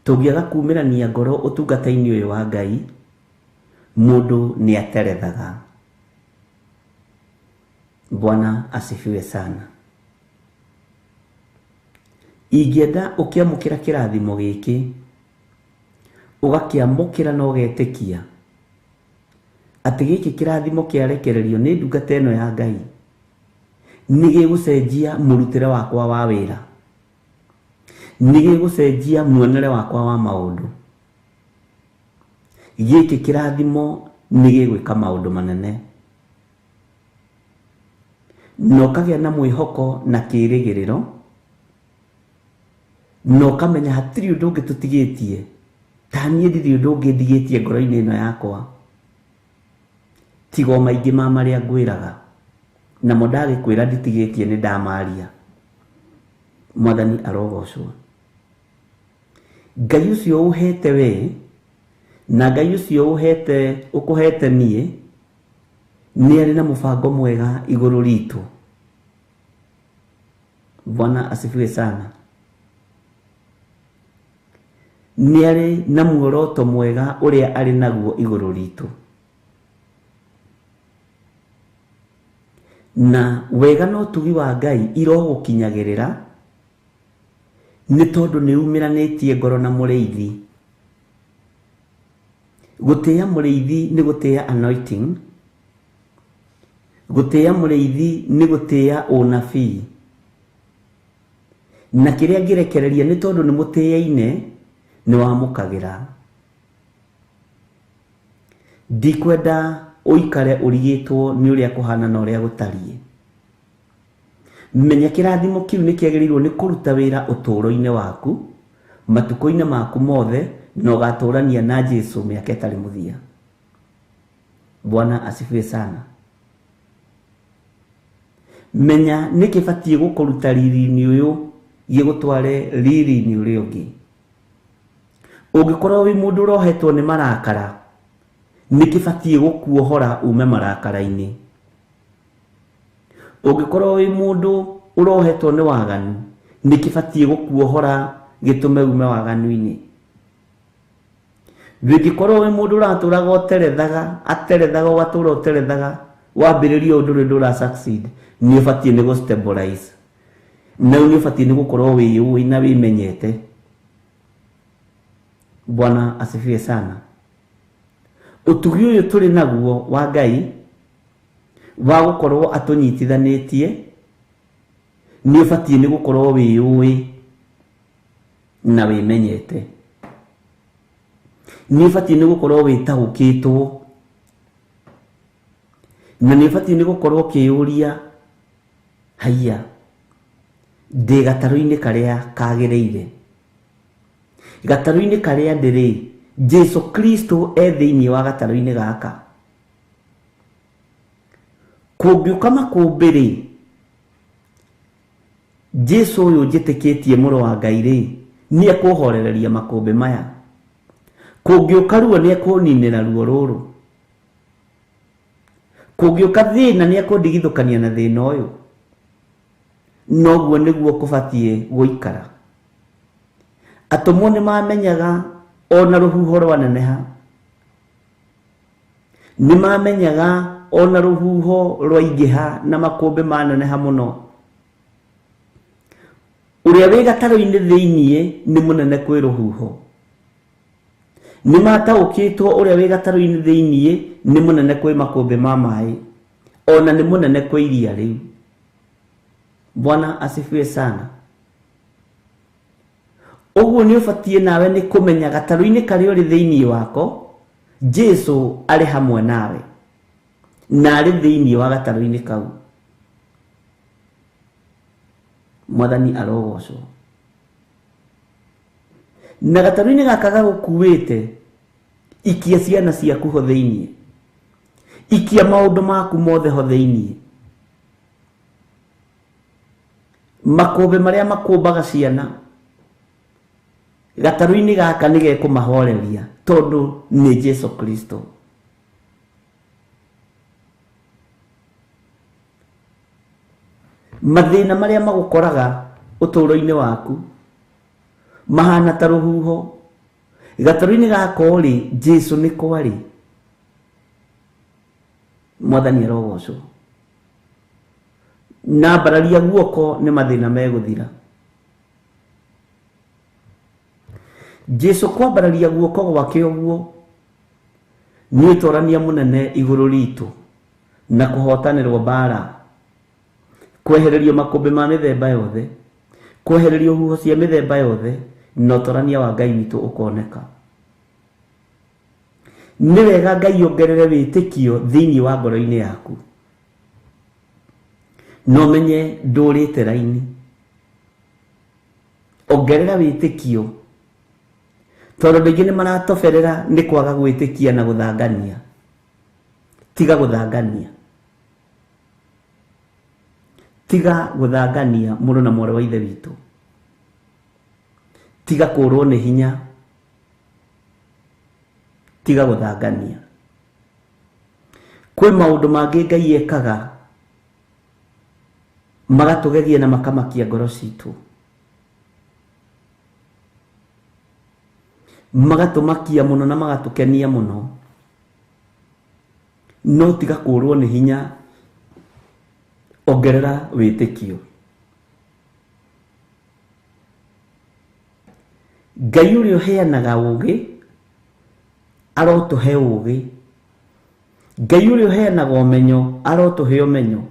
tũngĩaga kumĩrania ngoro ũtungata-inĩ ũyũ wa Ngai, mũndũ nĩ aterethaga. Bwana asifiwe sana. Ingĩenda ũkĩamũkĩra kĩrathimo gĩkĩ, ũgakĩamũkĩra na ũgetĩkia atĩ gĩkĩ kĩrathimo kĩarekererio nĩ ndungata ĩno ya Ngai nĩ gĩgũcenjia mũrutĩre wakwa wa wĩra, nĩ gĩgũcenjia muonere wakwa wa maũndũ. Gĩkĩ kĩrathimo nĩ gĩgwĩka maũndũ manene, na ũkagĩa na mwĩhoko na kĩĩrĩgĩrĩro, na ũkamenya hatirĩ ũndũ ũngĩ tũtigĩtie. Ta niĩ ndirĩ ũndũ ũngĩ ndigĩtie ngoro-inĩ ĩno yakwa tiga o maingĩ ma marĩa ngwĩraga, namo ndagĩkwĩra nditigĩtie nĩ ndamaria. Mwathani arogocwo. Ngai ũcio ũhete we na Ngai ũcio ũhete ũkũhete niĩ nĩ arĩ na mũbango mwega igũrũ ritũ. Bwana asifiwe sana. Nĩ arĩ na muoroto mwega ũrĩa arĩ naguo igũrũ ritũ. Na wega na ũtugi wa Ngai irogũkinyagĩrĩra nĩ tondũ nĩ umĩranĩtie ngoro na mũrĩithi. Gũtĩĩa mũrĩithi nĩ gũtĩĩa anointing, gũtĩĩa mũrĩithi nĩ gũtĩĩa ũnabii. Na kĩrĩa ngĩrekereria nĩ tondũ nĩ mũtĩĩaine nĩ wamũkagĩra. Ndikwenda ũikare ũrigĩtwo nĩ ũrĩa kũhana na ũrĩa gũtariĩ. Menya kĩrathimo kĩu nĩ kĩagĩrĩirwo nĩ kũruta wĩra ũtũũro-inĩ waku, matukũ-inĩ maku mothe, na ũgatũrania na Jesu mĩaka ĩtarĩ mũthia. Bwana asifiwe sana. Menya nĩ kĩbatiĩ gũkũruta riri-inĩ ũyũ gĩgũtware riri-inĩ ũrĩa ũngĩ. Ũngĩkorwo wĩ mũndũ ũrohetwo nĩ marakara, nĩ kĩbatiĩ gũkuohora ume marakara-inĩ. Ũngĩkorwo wĩ mũndũ ũrohetwo nĩ waganu, nĩ kĩbatiĩ gũkuohora gĩtũme ume waganu-inĩ. Ndũngĩkorwo wĩ mũndũ ũratũraga ũterethaga, aterethaga ũgatũra ũterethaga, wambĩrĩria ũndũ ũrĩa ndũra succeed, nĩ ũbatiĩ nĩ gũ stabilize. Na nĩ ũbatiĩ nĩ gũkorwo wĩyũĩ na wĩmenyete. Bwana asifiwe sana. Ũtugi ũyũ tũrĩ naguo wa Ngai wa gũkorwo atũnyitithanĩtie nĩ ũbatiĩ nĩ gũkorwo wĩyũĩ na wĩmenyete. Nĩ ũbatiĩ nĩ gũkorwo wĩtaũkĩtwo na nĩ ũbatiĩ nĩ gũkorwo ũkĩyũria, haiya, ndĩ gatarũ-inĩ karĩa kagĩrĩire. Gatarũ-inĩ karĩa ndĩrĩ, Jesu Kristo e thĩinĩ wa gatarũ-inĩ gaka. Kũngĩũka makũmbĩ rĩ, Jesu ũyũ njĩtĩkĩtie mũrũ wa Ngai rĩ, nĩ ekũhorereria makũmbĩ maya. Kũngĩũka ruo nĩ ekũninĩra ruo rũrũ. Kũngĩũka thĩna nĩ ekũndigithũkania na thĩna ũyũ. Noguo nĩguo kũbatiĩ gũikara. Atũmwo nĩ mamenyaga ona rũhuho rwaneneha, nĩ mamenyaga ona rũhuho rwaingĩha na makũmbĩ maneneha mũno, ũrĩa wĩ gatarũ-inĩ thĩiniĩ nĩ mũnene kwĩ rũhuho. Nĩ mataũkĩtwo ũrĩa wĩ gatarũ-inĩ thĩiniĩ nĩ mũnene kwĩ makũmbĩ ma maĩ, ona nĩ mũnene kwĩ iria rĩu. Bwana asifiwe sana. Ũguo nĩ ũbatiĩ nawe nĩ kũmenya gatarũ-inĩ karĩa ũrĩ thĩiniĩ wako, Jesu arĩ hamwe nawe na arĩ thĩiniĩ wa gatarũ-inĩ kau. Mwathani arogocwo. Na gatarũ-inĩ gaka gagũkuĩte, ikia ciana ciaku ho thĩiniĩ, ikia maũndũ maku mothe ho thĩiniĩ. Makũmbĩ marĩa makũmbaga ciana gatarũ-inĩ gaka nĩ gekũmahoreria tondũ nĩ Jesu Kristo. Mathĩna marĩa magũkoraga ũtũũro-inĩ waku mahana ta rũhuho. Gatarũ-inĩ gaka ũrĩ, Jesu nĩ kwarĩ. Mwathani arogocwo. Na mbararia guoko nĩ mathĩna megũthira. Jesu kwambararia guoko gwake ũguo nĩ ũtorania mũnene igũrũ ritũ na kũhotanĩrwo mbara, kwehererio makũmbĩ ma mĩthemba yothe, kwehererio huho cia mĩthemba yothe, na ũtorania wa Ngai witũ ũkoneka. Nĩ wega Ngai ongerere wĩtĩkio thĩinĩ wa ngoro-inĩ yaku, no menye ndũrĩte raini. Ongerera wĩtĩkio, tondũ andũ aingĩ nĩ maratoberera nĩ kwaga gwĩtĩkia na gũthangania. Tiga gũthangania, tiga gũthangania mũrũ na mwarĩ wa ithe witũ. Tiga kũrwo nĩ hinya, tiga gũthangania. Kwĩ maũndũ mangĩ Ngai ekaga magatũgegia na makamakia ngoro citũ, magatũmakia mũno na magatũkenia mũno. No tiga kũrwo nĩ hinya Ongerera wĩtĩkio. Ngai ũrĩa ũheanaga ũũgĩ arotũhe ũũgĩ. Ngai ũrĩa ũheanaga ũmenyo arotũhe ũmenyo.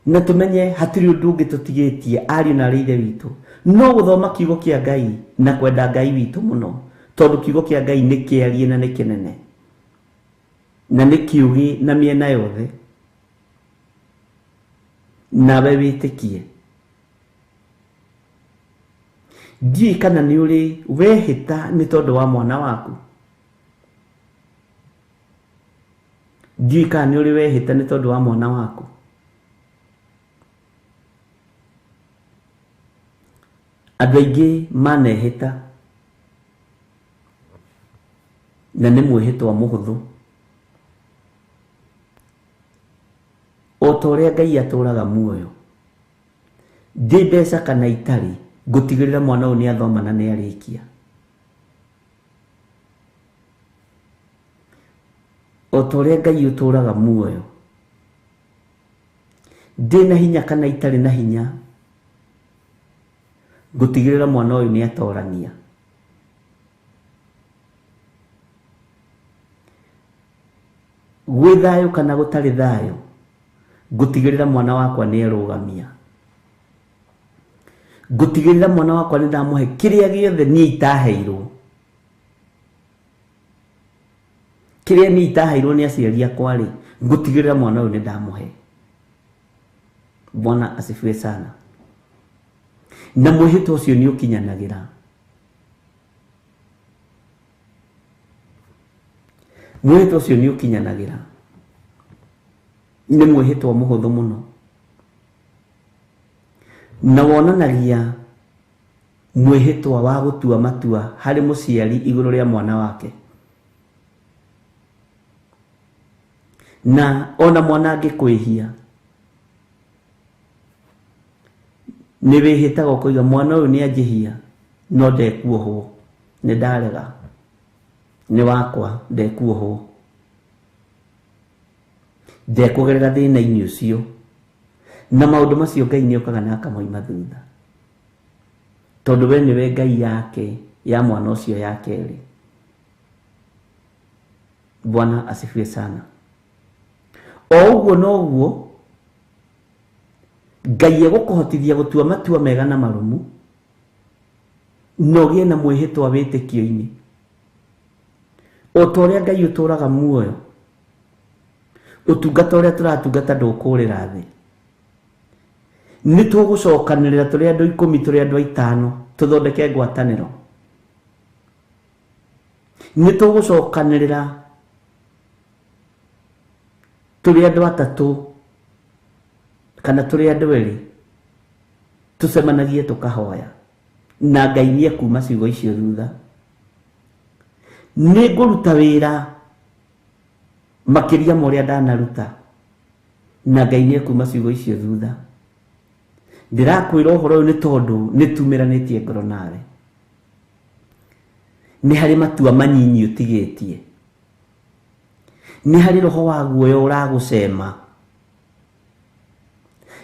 Na tumenye hatirĩ ũndũ ũngĩ tũtigĩtie ariũ na arĩ ithe witũ no gũthoma kiugo kĩa Ngai na kwenda Ngai witũ mũno, tondũ kiugo kĩa Ngai nĩ kĩarie na nĩ kĩnene na nĩ kĩũgĩ na mĩena yothe. Nawe wĩtĩkie. Ndiũĩ kana nĩ ũrĩ wehĩta nĩ tondũ wa mwana waku. Ndiũĩ kana nĩ ũrĩ wehĩta nĩ tondũ wa mwana waku. Andũ aingĩ manehĩta na nĩ mwĩhĩtwa mũhũthũ. O ta ũrĩa Ngai atũũraga muoyo, ndĩ mbeca kana itarĩ, ngũtigĩrĩra mwana ũyũ nĩ athoma na nĩ arĩkia. O ta ũrĩa Ngai ũtũũraga muoyo, ndĩ na hinya kana itarĩ na hinya, ngũtigĩrĩra mwana ũyũ nĩ atorania. Gwĩ thayũ kana gũtarĩ thayũ, ngũtigĩrĩra mwana wakwa nĩ erũgamia. Ngũtigĩrĩra mwana wakwa nĩ ndamũhe kĩrĩa gĩothe niĩ itaheirwo. Kĩrĩa niĩ itaheirwo nĩ aciari akwa rĩ, ngũtigĩrĩra mwana ũyũ nĩ ndamũhe. Bwana asifiwe sana. Na mwĩhĩtwa ũcio nĩ ũkinyanagĩra. Mwĩhĩtwa ũcio nĩ ũkinyanagĩra. Nĩ mwĩhĩtwa mũhũthũ mũno na wonanagia mwĩhĩtwa wa gũtua matua harĩ mũciari igũrũ rĩa mwana wake. Na ona mwana angĩkwĩhia nĩ wĩhĩtaga ũkoiga mwana ũyũ nĩ anjĩhia no ndekuohwo, nĩ ndarega, nĩ wakwa, ndekuohwo, ndekũgerera thĩna-inĩ ũcio. Na maũndũ macio Ngai nĩ okaga na akamoima thutha, tondũ we nĩwe Ngai yake ya mwana ũcio ya kerĩ. Bwana asifiwe sana. O ũguo noguo Ngai egũkũhotithia gũtua matua mega na marũmu, na ũgĩe na mwĩhĩtwa wĩtĩkio-inĩ. O ta ũrĩa Ngai ũtũũraga muoyo, ũtungata ũrĩa tũratungata ndũkũũrĩra thĩ. Nĩ tũgũcokanĩrĩra tũrĩ andũ 10, tũrĩ andũ 5, tũthondeke ngwatanĩro. Nĩ tũgũcokanĩrĩra tũrĩ andũ 3 kana tũrĩ andũ 2, tũcemanagie tũkahoya na Ngai nĩ ekuma ciugo icio thutha. Nĩ ngũruta wĩra makĩria ma ũrĩa ndanaruta na Ngai nĩ ekuma ciugo icio thutha. Ndĩrakwĩra ũhoro ũyũ nĩ tondũ nĩ tumĩranĩtie ngoro nawe. Nĩ harĩ matua manyinyi ũtigĩtie, nĩ harĩ roho wa guoya ũragũcema,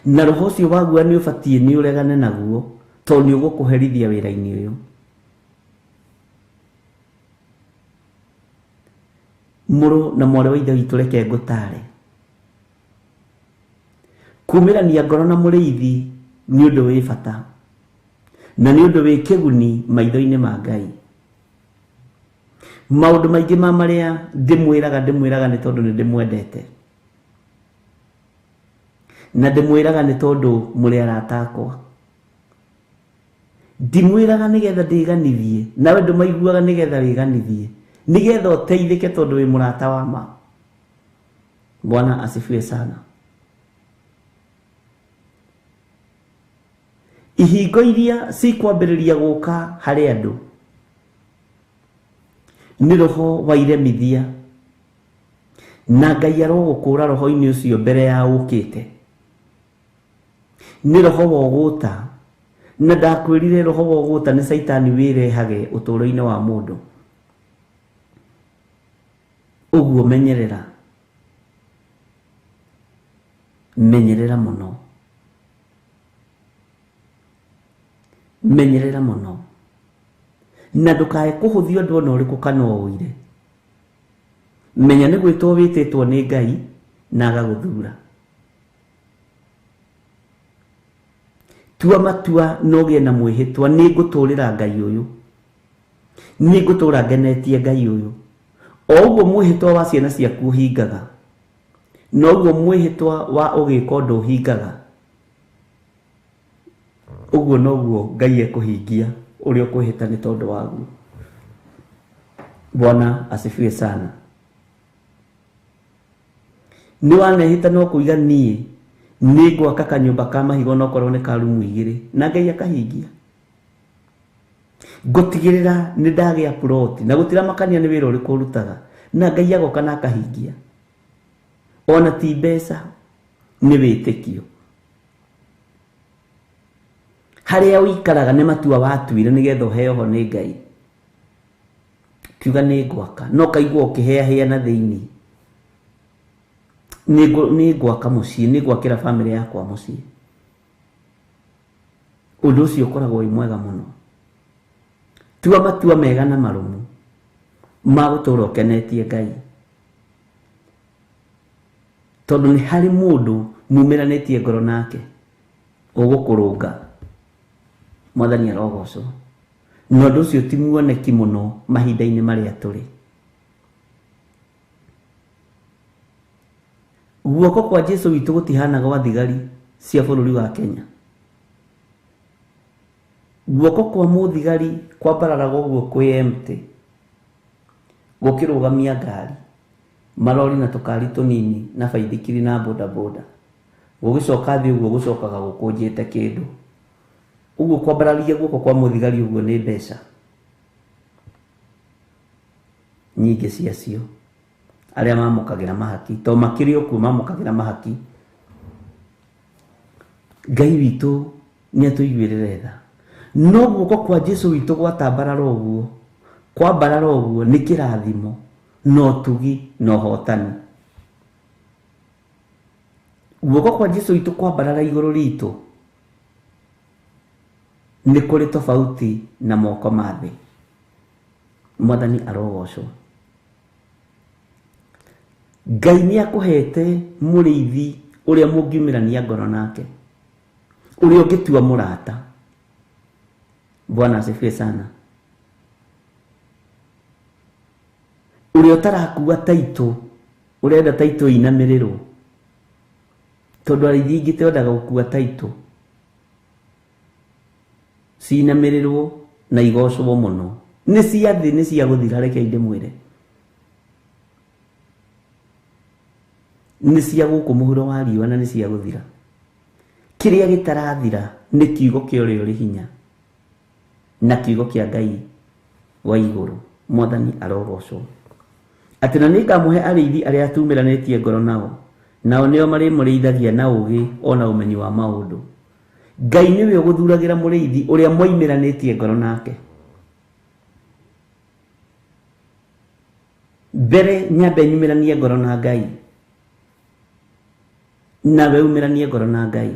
na roho ũcio wa guoya nĩ ũbatiĩ nĩ ũregane naguo tondũ nĩ ũgũkũherithia wĩra-inĩ ũyũ. Mũrũ na mwarĩ wa ithe witũ, reke ngũtare. Kumĩrania ngoro na mũrĩithi nĩ ũndũ wĩ bata na nĩ ũndũ wĩ kĩguni maitho-inĩ ma Ngai. Maũndũ maingĩ ma marĩa ndĩmwĩraga nĩ tondũ nĩ ndĩmwendete, na ndĩmwĩraga nĩ tondũ mũrĩ arata akwa. Ndimwĩraga nĩgetha ndĩganithie, nawe ndũmaiguaga nĩgetha wĩganithie, nĩgetha ũteithĩke tondũ wĩ mũrata wa ma. Bwana asifiwe sana. Ihingo iria cikwambĩrĩria gũka harĩ andũ nĩ roho wa iremithia, na Ngai arogũkũra roho-inĩ ũcio mbere ya ũkĩte. Nĩ roho wa ũgũta, na ndakwĩrire roho wa ũgũta nĩ caitani wĩrehage ũtũũro-inĩ wa mũndũ. Ũguo menyerera Menyerera mũno, menyerera mũno, na ndũkae kũhũthia ũndũ ona ũrĩkũ kana ũire. Menya nĩ gwĩtwo wĩtĩtwo nĩ Ngai na agagũthura. Tua matua na ũgĩe na mwĩhĩtwa, nĩ ngũtũrĩra Ngai ũyũ, nĩ ngũtũra ngenetie Ngai ũyũ. O ũguo mwĩhĩtwa wa ciana ciaku ũhingaga, noguo mwĩhĩtwa wa ũgĩka ũndũ ũhingaga, ũguo noguo Ngai ekũhingia ũrĩa ũkwĩhĩta nĩ tondũ waguo. Bwana asifiwe sana. Nĩ wanehĩta no kũiga niĩ nĩ ngwaka kanyũmba ka mahiga onokorwo nĩ ka rumu igĩrĩ, na Ngai akahingia. Ngũtigĩrĩra nĩ ndagĩa ploti, na gũtiramakania nĩ wĩra ũrĩkũ ũrutaga, na Ngai agoka na akahingia. Ona ti mbeca, nĩ wĩtĩkio. Harĩa ũikaraga nĩ matua watuire nĩgetha ũheo ho nĩ Ngai. Kiuga nĩ ngwaka, no kaigua ũkĩheahea na thĩinĩ. Nĩ ngwaka mũciĩ, nĩ ngwakĩra bamĩrĩ yakwa mũciĩ. Ũndũ ũcio ũkoragwo wĩ mwega mũno. Tua matua mega na marũmu ma gũtũũra ũkenetie Ngai, tondũ nĩ harĩ mũndũ mumĩranĩtie ngoro nake ũgũkũrũnga. Mwathani arogocwo. Na ũndũ ũcio ti muoneki mũno mahinda-inĩ marĩa tũrĩ. Guoko kwa Jesu witũ gũtihana gwa thigari cia bũrũri wa Kenya. Guoko kwa mũthigari kwambararaga ũguo kwĩ empty, gũkĩrũgamia ngari, marori na tũkari tũnini na baithikiri na bodaboda. Gũgĩcoka thĩ ũguo gũcokaga gũkũnjĩte kĩndũ. Ũguo kwambararia guoko kwa mũthigari ũguo nĩ mbeca nyingĩ ciacio. Arĩa mamũkagĩra mahaki, to makĩrĩ okuo mamũkagĩra mahaki. Ngai witũ nĩ atũiguĩrĩre tha. No guoko kwa Jesu witũ gwatambarara ũguo, kwambarara ũguo nĩ kĩrathimo na ũtugi na ũhotani. Guoko kwa Jesu witũ kwambarara igũrũ ritũ nĩ kũrĩ tofauti na moko ma thĩ. Mwathani arogocwo. Ngai nĩ akũhete mũrĩithi ũrĩa mũngiumĩrania ngoro nake, ũrĩa ũngĩtua mũrata. Bwana asifiwe sana. Ũrĩa ũtarakua taitũ, ũrenda taitũ inamĩrĩrwo, tondũ arĩithi aingĩ tendaga gũkua taitũ cinamĩrĩrwo na igocwo mũno. Nĩ cia thĩ, nĩ cia gũthira, reke ndĩmwĩre. Nĩ cia gũkũ mũhuro wa riũa na nĩ cia gũthira. Kĩrĩa gĩtarathira nĩ kiugo kĩa ũrĩa ũrĩ hinya na kiugo kĩa Ngai wa igũrũ. Mwathani arogocwo. Atĩ na nĩngamũhe arĩithi arĩa atumĩranĩtie ngoro nao, nao nĩo marĩmũrĩithagia na ũũgĩ ona ũmenyi wa maũndũ. Ngai nĩwe ũgũthuragĩra mũrĩithi ũrĩa mwaimĩranĩtie ngoro nake. Mbere nyambe nyumĩranie ngoro na Ngai, nawe umĩranie ngoro na Ngai,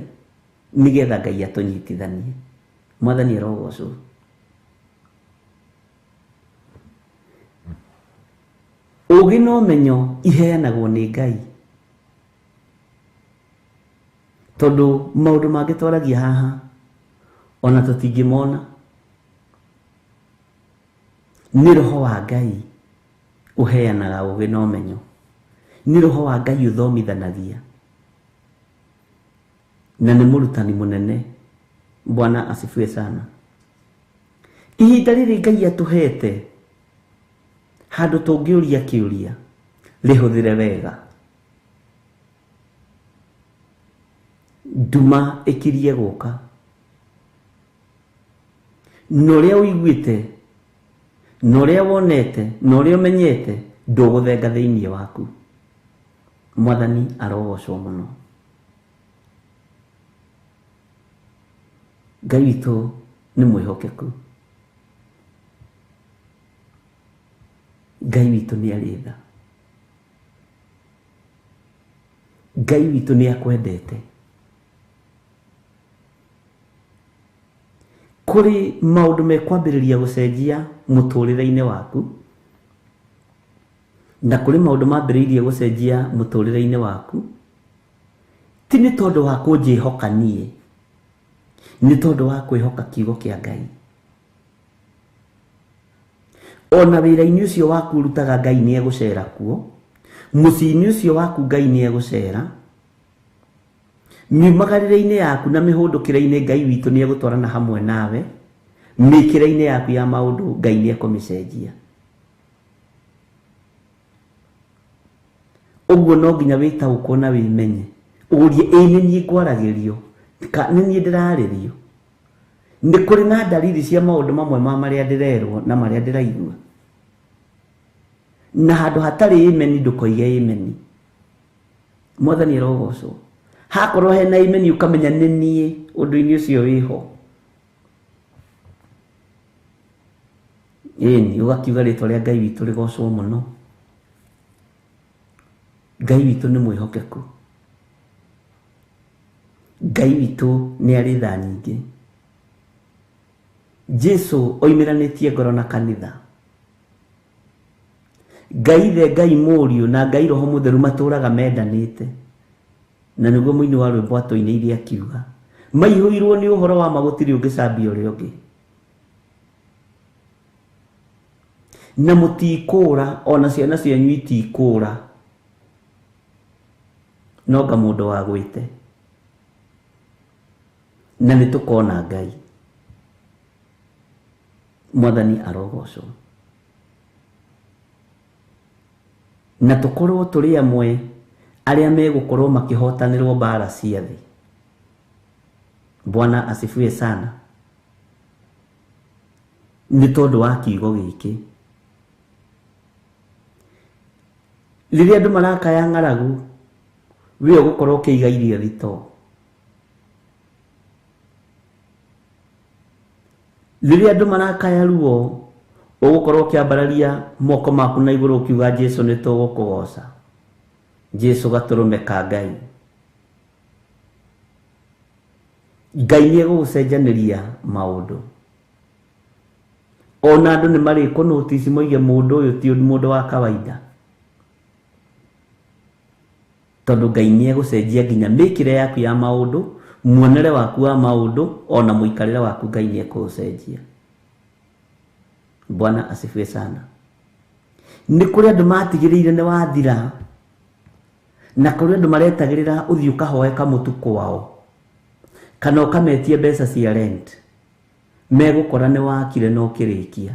nĩgetha Ngai atũnyitithanie. Mwathani arogocwo. Ũũgĩ na ũmenyo iheanagwo nĩ Ngai, tondũ maũndũ mangĩ twaragia haha ona tũtingĩmona. Nĩ roho wa Ngai ũheanaga ũũgĩ na ũmenyo, nĩ roho wa Ngai ũthomithanagia, na nĩ mũrutani mũnene. Bwana asifiwe sana. Ihinda rĩrĩ Ngai atũhete handũ tũngĩũria kĩũria, rĩhũthĩre wega. Nduma ĩkirie gũka, na ũrĩa ũiguĩte na ũrĩa wonete na ũrĩa ũmenyete ndũgũthenga thĩinĩ waku. Mwathani arogocwo mũno. Ngai witũ nĩ mwĩhokeku. Ngai witũ nĩ arĩ tha. Ngai witũ nĩ akwendete. Kũrĩ maũndũ mekwambĩrĩria gũcenjia mũtũrĩre-inĩ waku, na kũrĩ maũndũ mambĩrĩirie gũcenjia mũtũrĩre-inĩ waku, ti nĩ tondũ wa kũnjĩhoka niĩ, nĩ tondũ wa kwĩhoka kiugo kĩa Ngai. Ona wĩra-inĩ ũcio waku ũrutaga Ngai nĩ egũcera kuo, mũciĩ-inĩ ũcio waku Ngai nĩ egũcera, miumagarĩre-inĩ yaku na mĩhũndũkĩre-inĩ Ngai witũ nĩ egũtwarana hamwe nawe, mĩkĩre-inĩ yaku ya maũndũ Ngai nĩ ekũmĩcenjia. Ũguo no nginya wĩtaũkwo na wĩmenye, ũrie ĩ nĩ niĩ ngwaragĩrio ka nĩ niĩ ndĩrarĩrio. Nĩ kũrĩ na dalili cia maũndũ mamwe ma marĩa ndĩrerwo na marĩa ndĩraigua. Na handũ hatarĩ imeni ndũkoige imeni. Mwathani arogocwo. Hakorwo hena imeni ũkamenya nĩ niĩ ũndũ-inĩ ũcio wĩho. Ĩni ũgakiuga rĩtwa rĩa Ngai witũ rĩgocwo mũno. Ngai witũ nĩ mwĩhokeku. Ngai witũ nĩ arĩ tha nyingĩ. Jesu oimĩranĩtie ngoro na kanitha. Ngai ithe, Ngai mũriũ na Ngai Roho Mũtheru matũraga mendanĩte. Na nĩguo mũini wa rwĩmbo atũinĩire akiuga, maihũirwo nĩ ũhoro wa ma gũtirĩ ũngĩcambia ũrĩa ũngĩ. Na mũtikũra, ona ciana cianyu itikũra, no nga mũndũ wagwĩte. Na nĩ tũkona Ngai. Mwathani arogocwo. Na tũkorwo tũrĩ amwe arĩa megũkorwo makĩhotanĩrwo mbara cia thĩ. Bwana asifiwe sana. Nĩ tondũ wa kiugo gĩkĩ. Rĩrĩa andũ marakaya ng'aragu, we ũgũkorwo ũkĩiga irio thitoo. Rĩrĩa andũ marakaya ruo, ũgũkorwo ũkĩambararia moko maku na igũrũ ũkiuga Jesu nĩ tũgũkũgoca. Jesu gatũrũme ka Ngai. Ngai nĩ egũgũcenjanĩria maũndũ. Ona andũ nĩ marĩkũnotici moige mũndũ ũyũ ti mũndũ wa kawaida. Tondũ Ngai nĩ egũcenjia nginya mĩkĩre yaku ya maũndũ, muonere waku wa maũndũ, ona mũikarĩre waku Ngai nĩ ekũũcenjia. Bwana asifiwe sana. Nĩ kũrĩ andũ matigĩrĩire nĩ wathira, na kũrĩ andũ maretagĩrĩra ũthiĩ ũkahoe kamũtu kwao, kana ũkametie mbeca cia rent. Megũkora nĩ wakire na ũkĩrĩkia.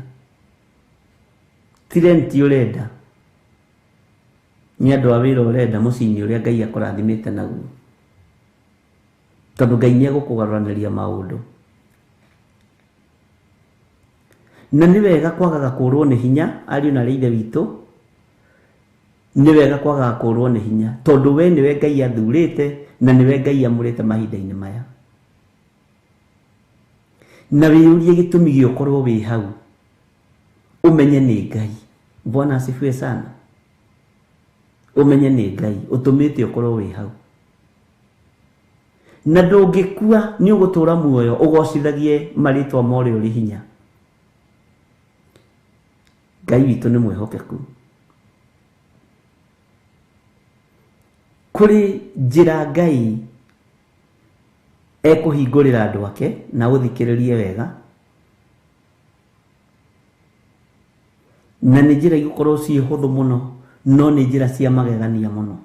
Ti rent ũrenda, nĩ andũ a wĩra ũrenda mũciĩ-inĩ ũrĩa Ngai akũrathimĩte naguo. Tondũ Ngai nĩ egũkũgarũranĩria maũndũ. Na nĩ wega kwagaga kũrwo nĩ hinya, ariũ na ithe witũ, nĩ wega kwagaga kũrwo nĩ hinya, tondũ we nĩwe Ngai athurĩte na nĩwe Ngai amũrĩte mahinda-inĩ maya. Na wĩyũrie gĩtũmi gĩa ũkorwo wĩ hau, ũmenye nĩ Ngai. Bwana asifiwe sana. Ũmenye nĩ Ngai ũtũmĩte ũkorwo wĩ hau. Na ndũngĩkua nĩ ũgũtũra muoyo ũgocithagie marĩtwa ma ũrĩa ũrĩ hinya. Ngai witũ nĩ mwĩhokeku. Kũrĩ njĩra Ngai ekũhingũrĩra andũ ake, na ũthikĩrĩrie wega. Na nĩ njĩra igũkorwo ciĩ hũthũ mũno, no nĩ njĩra cia magegania mũno.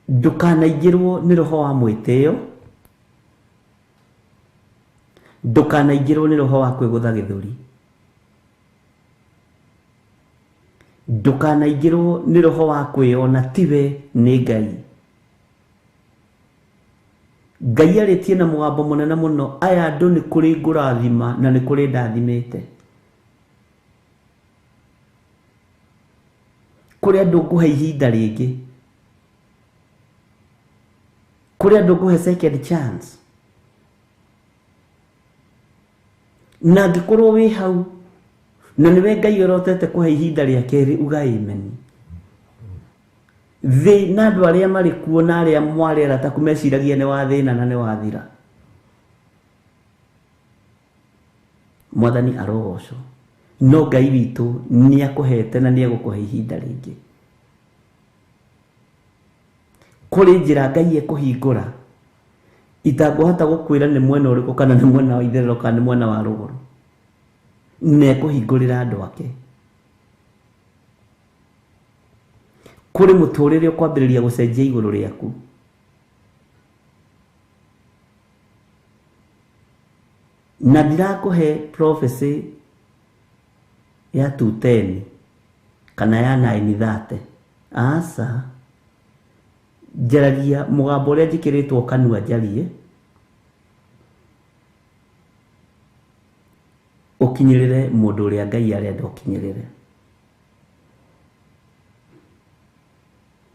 Ndũkanaingĩrwo nĩ roho wa mwĩtĩo, ndũkanaingĩrwo nĩ roho wa kwĩgũtha gĩthũri, ndũkanaingĩrwo nĩ roho wa kwĩyona tiwe nĩ Ngai. Ngai arĩtie na mũgambo mũnene mũno, aya andũ nĩ kũrĩ ngũrathima na nĩ kũrĩ ndathimĩte. Kũrĩ andũ ngũhe ihinda rĩngĩ, kũrĩ andũ ngũhe second chance. Na angĩkorwo wĩ hau Na nĩwe Ngai orotete kũhe ihinda rĩa kerĩ, uga amen. Thĩ na andũ arĩa marĩ kuo na arĩa mwarĩ arata aku meciragia nĩ wathĩna na nĩ wathira. Mwathani arogocwo. No Ngai witũ nĩ akũhete na nĩ egũkũhe ihinda rĩngĩ. Kũrĩ njĩra Ngai ekũhingũra itangĩhota gũkwĩra nĩ mwena ũrĩkũ, kana nĩ mwena wa itherero kana nĩ mwena wa rũgũrũ, na ekũhingũrĩra andũ ake. Kũrĩ mũtũrĩre ũkwambĩrĩria gũcenjia igũrũ rĩaku. Na ndirakũhe prophecy ya 210 kana ya 930. Aca, njaragia mũgambo ũrĩa njĩkĩrĩtwo kanua njarie ũkinyĩrĩre mũndũ ũrĩa Ngai arenda ũkinyĩrĩre.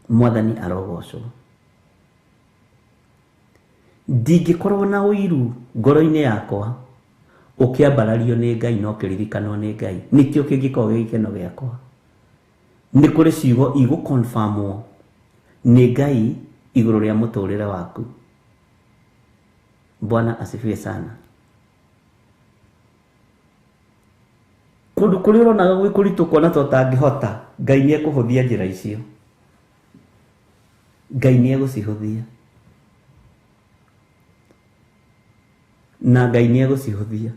Mwathani arogocwo. Ndingĩkorwo na ũiru ngoro-inĩ yakwa ũkĩambarario nĩ Ngai na ũkĩririkanwo nĩ Ngai, nĩkĩo kĩngĩkorwo gĩ gĩkeno gĩakwa. Nĩ kũrĩ ciugo igũconfirmwo nĩ Ngai igũrũ rĩa mũtũrĩre waku. Bwana asifiwe sana. Kũndũ kũrĩa ũronaga gwĩ kũritũ kuona ta ũtangĩhota, Ngai nĩ ekũhũthia njĩra icio. Ngai nĩ egũcihũthia. Na Ngai nĩ egũcihũthia.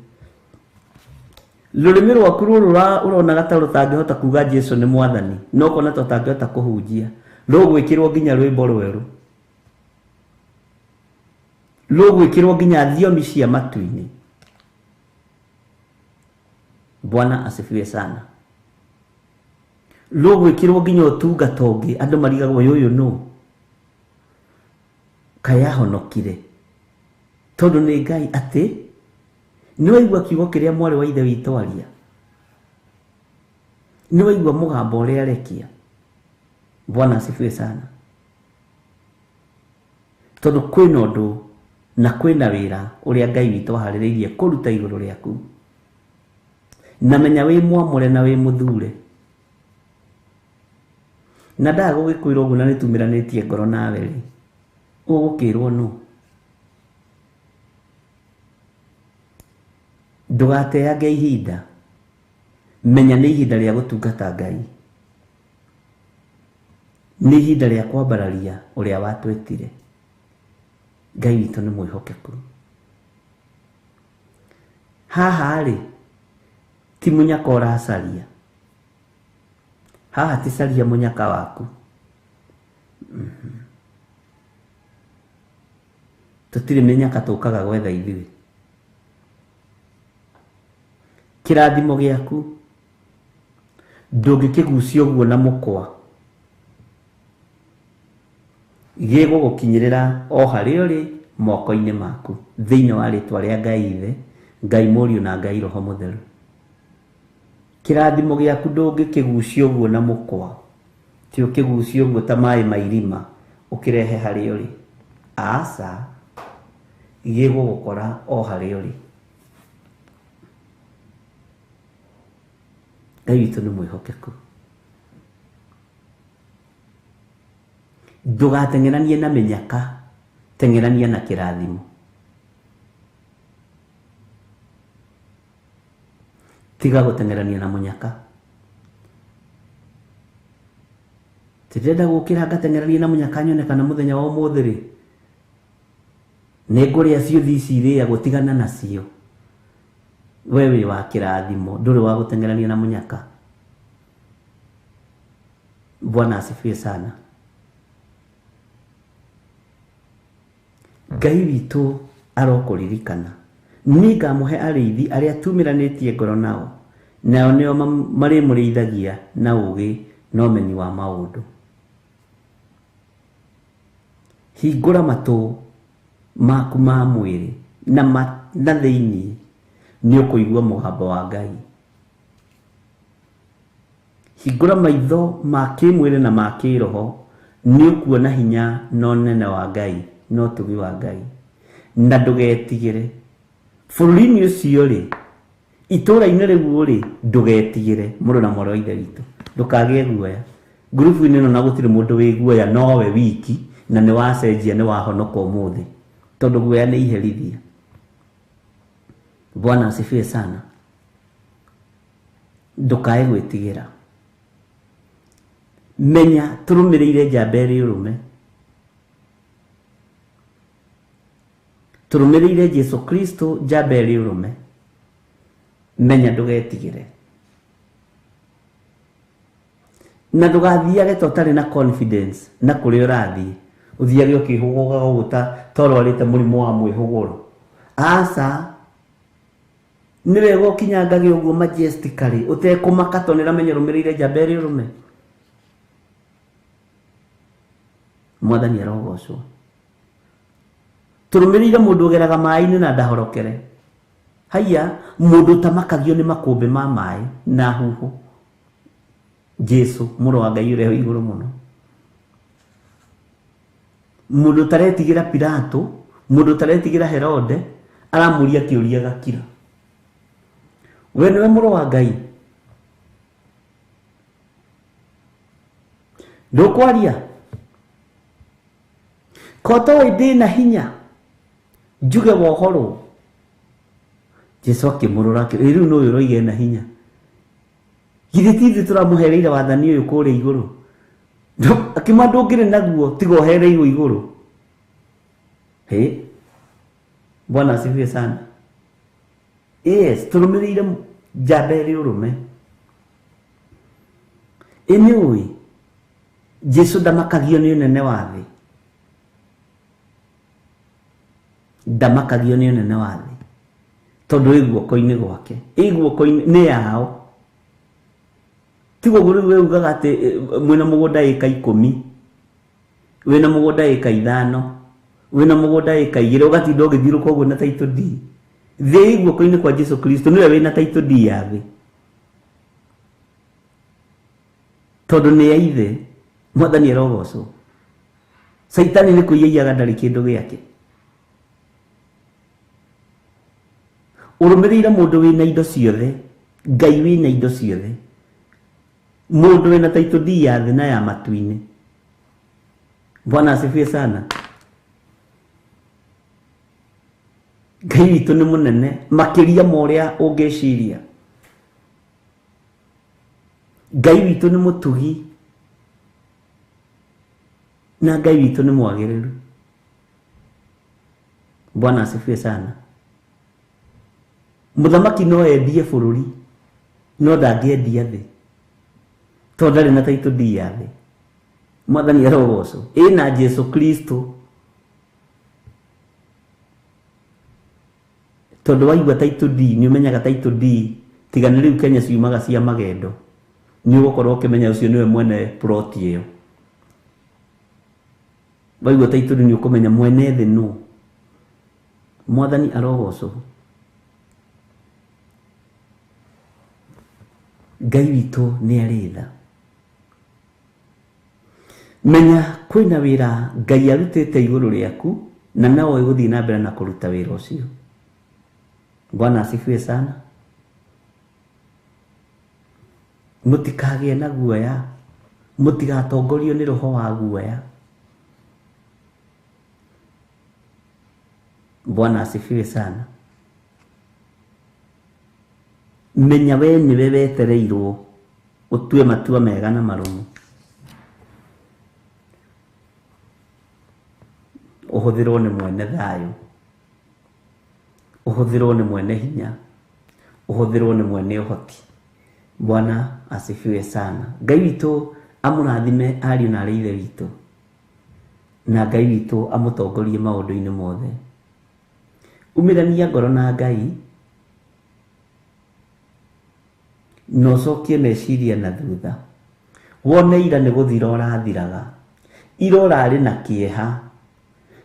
Rũrĩmĩ rwaku rũrũ ũronaga ta rũtangĩhota kuga Jesu nĩ mwathani, no ũkona ta ũtangĩhota kũhunjia, rũgwĩkĩrwo nginya rwĩmbo rwerũ, rũgwĩkĩrwo nginya thiomi cia matu-inĩ. Bwana asifiwe sana. Rũgwĩkĩrwo nginya ũtungata ũngĩ, andũ marigagwo ũyũ nũ, kaĩ ahonokire, tondũ nĩ Ngai. Atĩ nĩ waigua kiugo kĩrĩa mwarĩ wa ithe witũ aria, nĩ waigua mũgambo ũrĩa arekia. Bwana asifiwe sana. Tondũ kwĩna ũndũ na kwĩna wĩra ũrĩa Ngai witũ aharĩrĩirie kũruta igũrũ rĩaku. Na menya wĩ mwamũre na wĩ mũthure. Na ndaga gũgĩkwĩra ũguo na nĩtumĩranĩtie ngoro nawe rĩ, ũgũkĩrwo nũ? Ndũgateange ihinda. Menya nĩ ihinda rĩa gũtungata Ngai. Nĩ ihinda rĩa kwambararia ũrĩa watwĩtire. Ngai witũ nĩ mwĩhokeku. Haha rĩ, ti mũnyaka ũracaria. Haha ti caria mũnyaka waku. Tũtirĩ mĩnyaka tũkaga gwetha ithuĩ. Kĩrathimo gĩaku ndũngĩkĩgucia ũguo na mũkwa, gĩgũgũkinyĩrĩra o harĩa ũrĩ moko-inĩ maku, thĩinĩ wa rĩtwa rĩa Ngai Ithe, Ngai Mũriũ na Ngai Roho Mũtheru. Kĩrathimo gĩaku ndũngĩkĩgucia ũguo na mũkwa, ti ũkĩgucia ũguo ta maĩ ma irima ũkĩrehe harĩa ũrĩ. Aca, gĩgũgũkora o harĩa ũrĩ. Ngai witũ nĩ mwĩhokeku. Ndũgateng'eranie na mĩnyaka, teng'erania na kĩrathimo. Tiga gũteng'erania na mũnyaka. Tindĩrenda gũkĩra ngateng'eranie na mũnyaka nyone kana mũthenya wa ũmũthĩ rĩ, nĩ ngũrĩa ciũthi ici irĩagwo, tigana nacio. We wĩ wa kĩrathimo, ndũrĩ wa gũteng'erania na mũnyaka. Bwana asifiwe sana. Ngai witũ arokũririkana. Niĩ ngamũhe arĩithi arĩa tumĩranĩtie ngoro nao, nao nĩo marĩmũrĩithagia na ũũgĩ na ũmenyi wa maũndũ. Hingũra matũ maku ma mwĩrĩ na na thĩinĩ, nĩ ũkũigua mũgambo wa Ngai. Hingũra maitho ma kĩmwĩrĩ na ma kĩroho, nĩ ũkuona hinya na ũnene wa Ngai na ũtugi wa Ngai. Na ndũgetigĩre. Bũrũri-inĩ ũcio rĩ, Itũũra-inĩ rĩu rĩ, ndũgetigĩre mũrũ na mwarĩ wa Ithe witũ, ndũkagĩe guoya. Ngurubu-inĩ ĩno na gũtirĩ mũndũ wĩ guoya, nowe wiki, na nĩ wacenjia, nĩ wahonoka ũmũthĩ, tondũ guoya nĩ iherithia. Bwana asifiwe sana. Ndũkae gwĩtigĩra. Menya tũrũmĩrĩire njamba ĩrĩ ũrũme, tũrũmĩrĩire Jesu Kristo njamba ĩrĩ ũrũme. Menya ndũgetigĩre na ndũgathiage ta ũtarĩ na confidence na kũrĩa ũrathiĩ, ũthiage ũkĩhũgũgaga ũguo ta ũrwarĩte mũrimũ wa mwĩhũgũro. Aca, nĩ wega ũkinyangage ũguo majestically ũtekũmaka, tondũ nĩ ũramenya ũrũmĩrĩire njamba ĩrĩ ũrũme. Mwathani arogocwo. Tũrũmĩrĩire mũndũ ũgeraga maĩ-inĩ na ndahorokere. Haiya, mũndũ ũtamakagio nĩ makũmbĩ ma maĩ na huho. Jesu mũrũ wa Ngai ũrĩa wĩ igũrũ mũno. Mũndũ ũtaretigĩra Pilato, mũndũ ũtaretigĩra Herode, aramũria kĩũria gakira. We nĩwe mũrũ wa Ngai? Ndũkwaria? Ko toĩ ndĩna hinya njuge wohorwo? Jesu akĩmũrora akĩmwĩra, rĩu nũũ ũroiga ena hinya? Githĩ ti ithuĩ tũramũhereire wathani ũyũ kũrĩa igũrũ? Akĩmwĩra ndũngĩrĩ naguo tiga ũhereirwo igũrũ. Hĩ, Bwana asifiwe sana. Yes, tũrũmĩrĩire njamba ĩrĩ ũrũme. Ĩ nĩ ũĩ Jesu ndamakagio nĩ ũnene wa thĩ, ndamakagio nĩ ũnene wa thĩ, tondũ ĩ guoko-inĩ gwake, ĩ guoko-inĩ nĩ yao. Tiga ũguo rĩu we ugaga atĩ mwĩna mũgũnda ĩka 10, wĩna mũgũnda ĩka 5, wĩna mũgũnda ĩka 2, ũgatinda ũgĩthiũrũrũka ũguo na title deed. Thĩ ĩ guoko-inĩ kwa Jesu Kristo, nĩwe wĩna title deed ya thĩ, tondũ nĩ ya ithe. Mwathani arogocwo. Caitani nĩ kũiyaiyaga ndarĩ kĩndũ gĩake. Ũrũmĩrĩire mũndũ wĩna indo ciothe, Ngai wĩna indo ciothe, mũndũ wĩna title deed ya thĩ na ya matu-inĩ. Bwana asifiwe sana. Ngai witũ nĩ mũnene makĩria ma ũrĩa ũngĩciria. Ngai witũ nĩ mũtugi na Ngai witũ nĩ mwagĩrĩru. Bwana asifiwe sana. Mũthamaki no endie bũrũri no ndangĩendia thĩ, tondũ ndarĩ na title deed ya thĩ. Mwathani arogocwo. Ĩna Jesu Kristo, tondũ waigua title deed nĩ ũmenyaga title deed tiga nĩ rĩu Kenya ciumaga cia magendo, nĩ ũgũkorwo ũkĩmenya ũcio nĩwe mwene plot ĩyo. Waigua title deed nĩ ũkũmenya mwene thĩ nũ. Mwathani arogocwo. Ngai witũ nĩ arĩ tha. Menya kwĩna wĩra Ngai arutĩte igũrũ rĩaku na no ũgũthiĩ na mbere na kũruta wĩra ũcio. Bwana asifiwe sana. Mũtikagĩe na guoya, mũtigatongorio nĩ roho wa guoya. Bwana asifiwe sana. Menya we nĩwe wetereirwo ũtue matua mega na marũmu, ũhũthĩrwo nĩ mwene thayũ, ũhũthĩrwo nĩ mwene hinya, ũhũthĩrwo nĩ mwene ũhoti. Bwana asifiwe sana. Ngai witũ amũrathime ariũ na arĩ ithe witũ, na Ngai witũ amũtongorie maũndũ-inĩ mothe. Umĩrania ngoro na Ngai na ũcokie meciria na thutha. Wone ira nĩ gũthira ũrathiraga, ira ũrarĩ na kĩeha,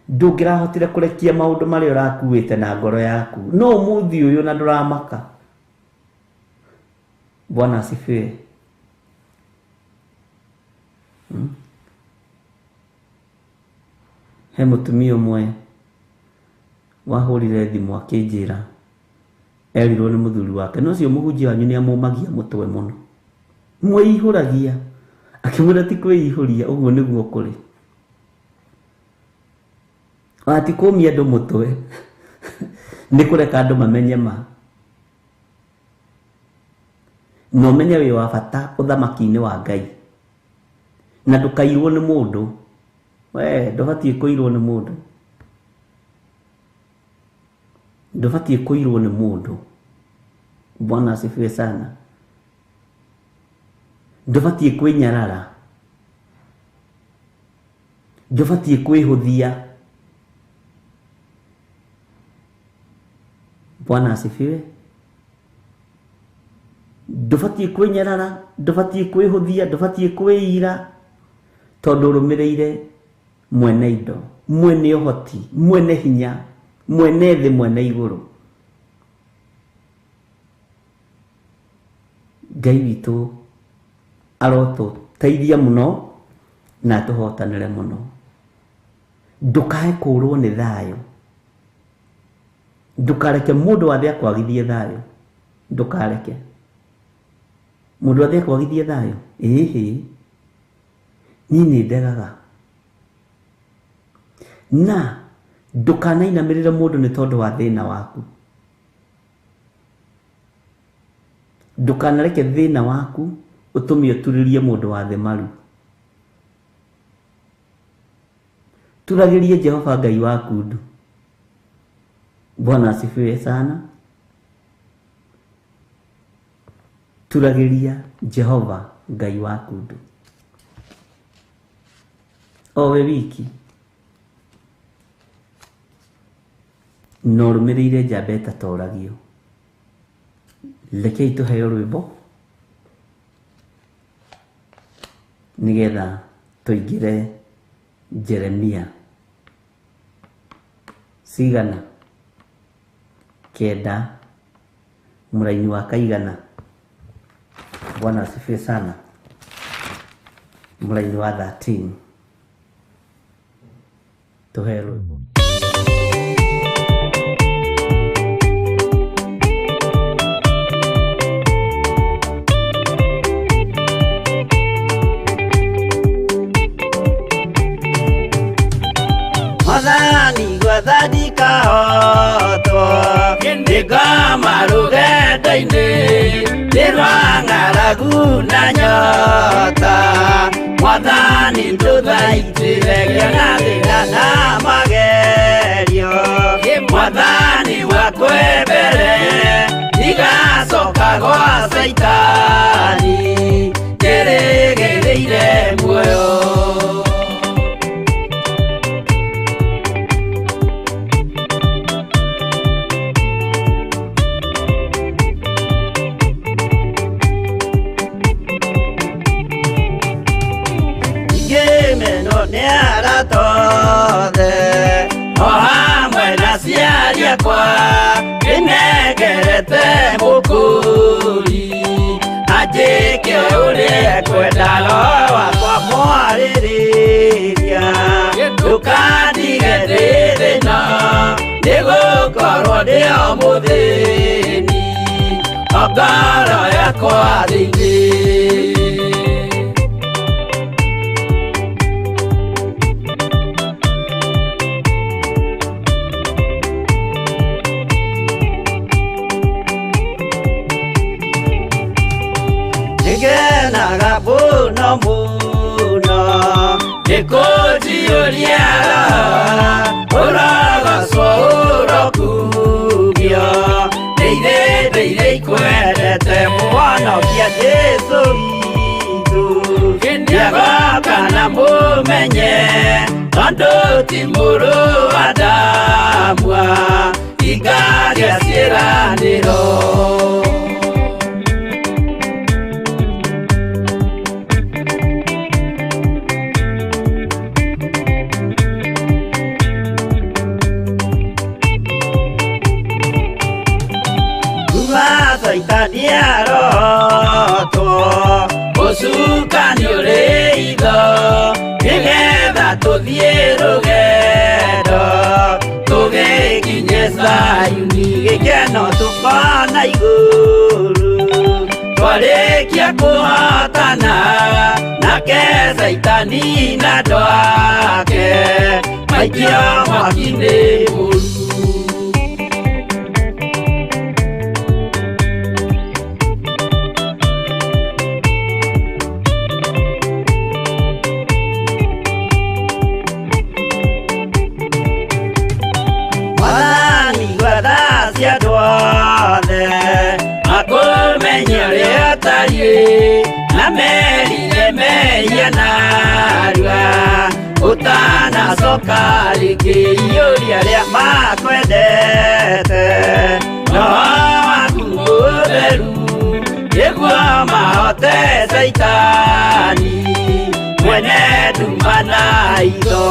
ndũngĩrahotire kũrekia maũndũ marĩa ũrakuĩte na ngoro yaku, no ũmũthĩ ũyũ na ndũramaka. Bwana asifiwe. He mũtumia ũmwe wahũrire thimũ akĩnjĩra Erirwo nĩ mũthuri wake, no ũcio mũhunjia wanyu nĩ amũmagia mũtwe mũno, mwĩihũragia. Akĩmwĩra ti kwĩihũria, ũguo nĩguo kũrĩ. Ona ti kũmia andũ mũtwe, nĩ kũreka andũ mamenye ma. Na ũmenye wĩ wa bata ũthamaki-inĩ wa Ngai. Na ndũkairwo nĩ mũndũ. We, ndũbatiĩ kũirwo nĩ mũndũ. Ndũbatiĩ kũirwo nĩ mũndũ. Bwana asifiwe sana. Ndũbatiĩ kwĩnyarara. Ndũbatiĩ kwĩhũthia. Bwana asifiwe. Ndũbatiĩ kwĩnyarara, ndũbatiĩ kwĩhũthia, ndũbatiĩ kwĩira, tondũ ũrũmĩrĩire mwene indo, mwene ũhoti, mwene hinya, mwene thĩ, mwene igũrũ. Ngai witũ arotũteithia mũno na atũhotanĩre mũno. Ndũkae kũũrwo nĩ thayũ. Ndũkareke mũndũ wa thĩ akwagithie thayũ. Ndũkareke mũndũ wa thĩ akwagithie thayũ. Ĩhĩ, niĩ nĩ ndegaga. Na ndũkanainamĩrĩre mũndũ nĩ tondũ wa thĩna waku. Ndũkanareke thĩna waku ũtũme ũturĩrie mũndũ wa thĩ maru. Turagĩrie Jehova Ngai waku ndu. Bwana asifiwe sana. Turagĩria Jehova Ngai waku ndu. Owe wiki. Na ũrũmĩrĩire njamba ĩtatoragio. Rekei tũheo rwĩmbo nĩgetha tũingĩre Jeremia cigana 9 mũraini wa kaigana. Bwana asifiwe sana. Mũraini wa 13 tũheo rwĩmbo. Mwathani gwathani kahotwo nĩngoma rũgendo-inĩ nĩ rwa ng'aragu na nyota. Mwathani ndũthaitĩre ngĩona thĩna na magerio. Mwathani wakwe mbere ndigacoka gwa Caitani njĩrĩgĩrĩire muoyo. O hamwe na aciari akwa nĩnengerete mũkũri anjĩke ũrĩa ekwenda roho wakwa mwarĩrĩria. Ndũkandige ndĩ thĩna nĩgũkorwo ndĩ o mũthĩni o ngoro yakwa thĩinĩ. Nĩngenaga mũno mũno nĩkũnjiyũria roho ũrogocwo ũrokumio. Ndĩire ndĩire ikwendete mũhonokia Jesũ witũ. Nĩagoka na mũmenye tondũ ti mũrũ wa Adamu ingaria ciĩranĩro. Caitani arotwo ũcukani ũrĩ itho nĩgetha tũthiĩ rũgendo tũgĩkinye Zayuni gĩkeno tũkona Kũhotana nake Saitani na andũ ake maikio mwaki-inĩ mũru. Mwathani gwetha cia andũ othe makũmenye ũrĩa ũtariĩ na merire mehia narua ũtanacoka rĩngĩ iyũria arĩa makwendete roho waku mũtheru nĩguo mahote Saitani mwene nduma na hitho.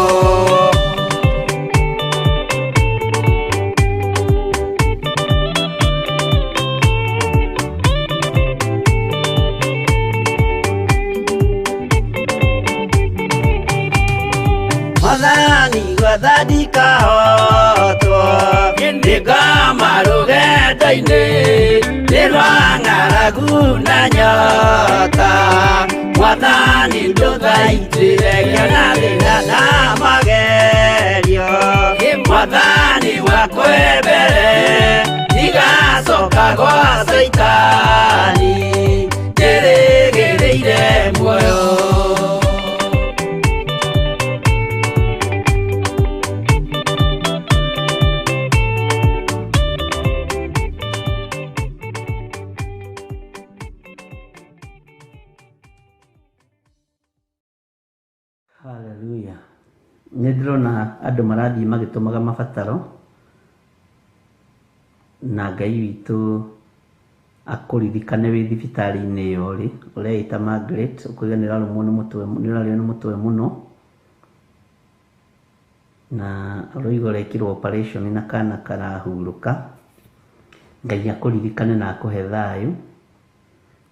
Mwathani gwetha ndikahotwo nĩngoma rũgendo-inĩ nĩ rwa ng'aragu na nyota Mwathani ndũthaitĩre ngĩona thĩna na magerio Mwathani wakwa mbere ndigacoka gwa Saitani ndĩrĩgĩrĩire muoyo. Hallelujah. Nĩ ndĩrona andũ marathiĩ magĩtũmaga mabataro na Ngai witũ akũririkane wĩ thibitarĩ-inĩ ĩyo rĩ ũreĩta Margaret ũkauga nĩ ũrarũmwo nĩ mũtwe, nĩ ũrarĩo nĩ mũtwe mũno na ũroiga ũrekirwo operation na kana karahurũka. Ngai akũririkane na akũhe thayũ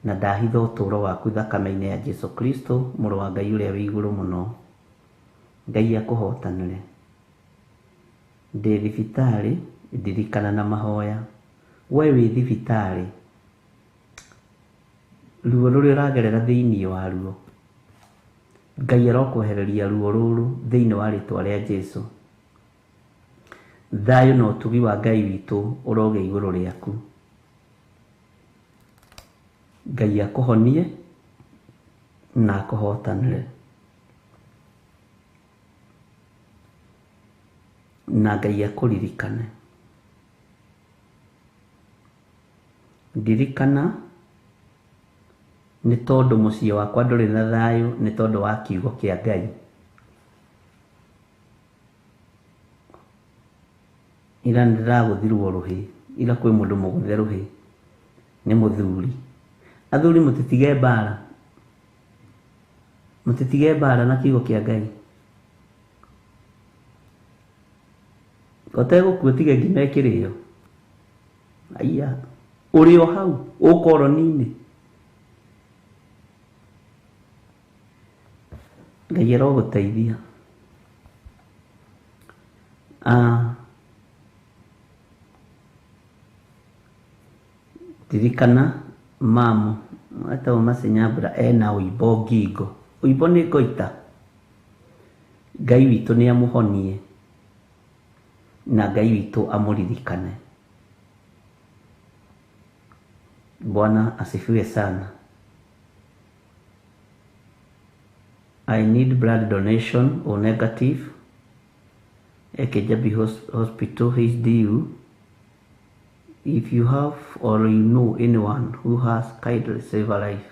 na ndahitha ũtũũro waku thakame-inĩ ya Jesu Kristo mũrũ wa Ngai ũrĩa wĩ igũrũ mũno. Ngai akũhotanĩre. Ndĩ thibitarĩ ndirikana na mahoya. We wĩ thibitarĩ ruo rũrĩa ũragerera thĩinĩ wa ruo Ngai arokwehereria ruo rũrũ thĩinĩ wa rĩtwa rĩa Jesu. Thayũ na ũtugi wa Ngai witũ ũrogĩa igũrũ rĩaku. Ngai akũhonie na akũhotanĩre na Ngai akũririkane. Ndirikana nĩ tondũ mũciĩ wakwa ndũrĩ na thayũ nĩ tondũ wa kiugo kĩa Ngai. Ira nĩndĩragũthirwo rũhĩ, ira kwĩ mũndũ mũgũthe rũhĩ nĩ mũthuri. Athuri mũtitige mbara, mũtitige mbara na kiugo kĩa Ngai. Ũtegũkua ũtige ngima ĩkĩrĩo. Aiya, ũrĩ o hau ũkoroni-inĩ. Ngai arogũteithia. Ririkana mamu etagwo Mercy Nyambura ena ũimbo ngingo. Ũimbo nĩ ngoita. Ngai witũ nĩ amũhonie na Ngai witũ amũririkane. Bwana asifiwe sana. I need blood donation or negative. Ekejabi Hospital HDU. If you have or you know anyone who has, kindly save a life.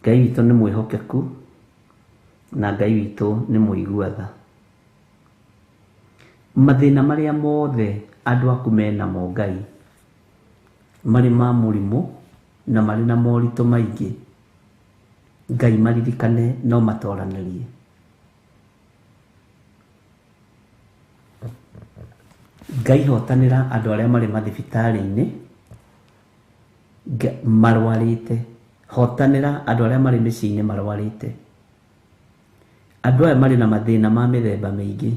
Ngai witũ nĩ mwĩhokeku na Ngai witũ nĩ mũigua tha. Mathĩna marĩa mothe andũ aku menamo Ngai marĩ ma mũrimũ na marĩ na moritũ maingĩ, Ngai maririkane no matoranĩrie. Ngai hotanĩra andũ arĩa marĩ mathibitarĩ-inĩ marwarĩte, hotanĩra andũ arĩa marĩ mĩciĩ-inĩ marwarĩte. Andũ aya marĩ na mathĩna ma mĩthemba mĩingĩ,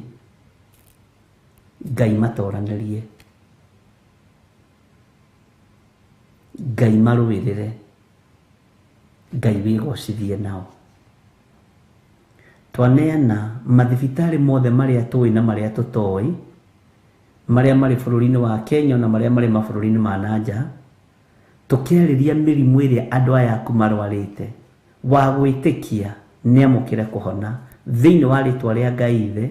Ngai matoranĩrie, Ngai marũĩrĩre, Ngai wĩgocithie nao. Twaneana mathibitarĩ mothe marĩa tũĩ na marĩa tũtoĩ, marĩa marĩ bũrũri-inĩ wa Kenya na marĩa marĩ mabũrũri-inĩ ma na nja, tũkĩarĩria mĩrimũ ĩrĩa andũ aya aku marwarĩte, wa gwĩtĩkia nĩamũkĩre kũhona thĩinĩ wa rĩtwa rĩa Ngai Ithe,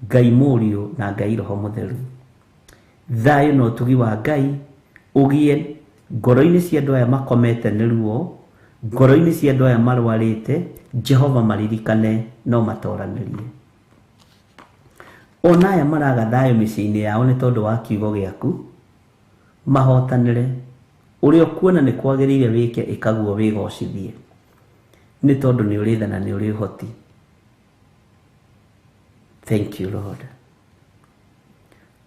Ngai Mũriũ na Ngai Roho Mũtheru. Thayũ na ũtugi wa Ngai ũgĩe ngoro-inĩ cia andũ aya makomete nĩ ruo, ngoro-inĩ cia andũ aya marwarĩte, Jehova maririkane no matoranĩrie. Ona aya maraga thayũ mĩciĩ-inĩ yao nĩ tondũ wa kiugo gĩaku, mahotanĩre. Ũrĩa ũkuona nĩ kwagĩrĩire wĩke ĩkaguo wĩgocithie, nĩ tondũ nĩ ũrĩ tha na nĩ ũrĩ ũhoti. Thank you Lord.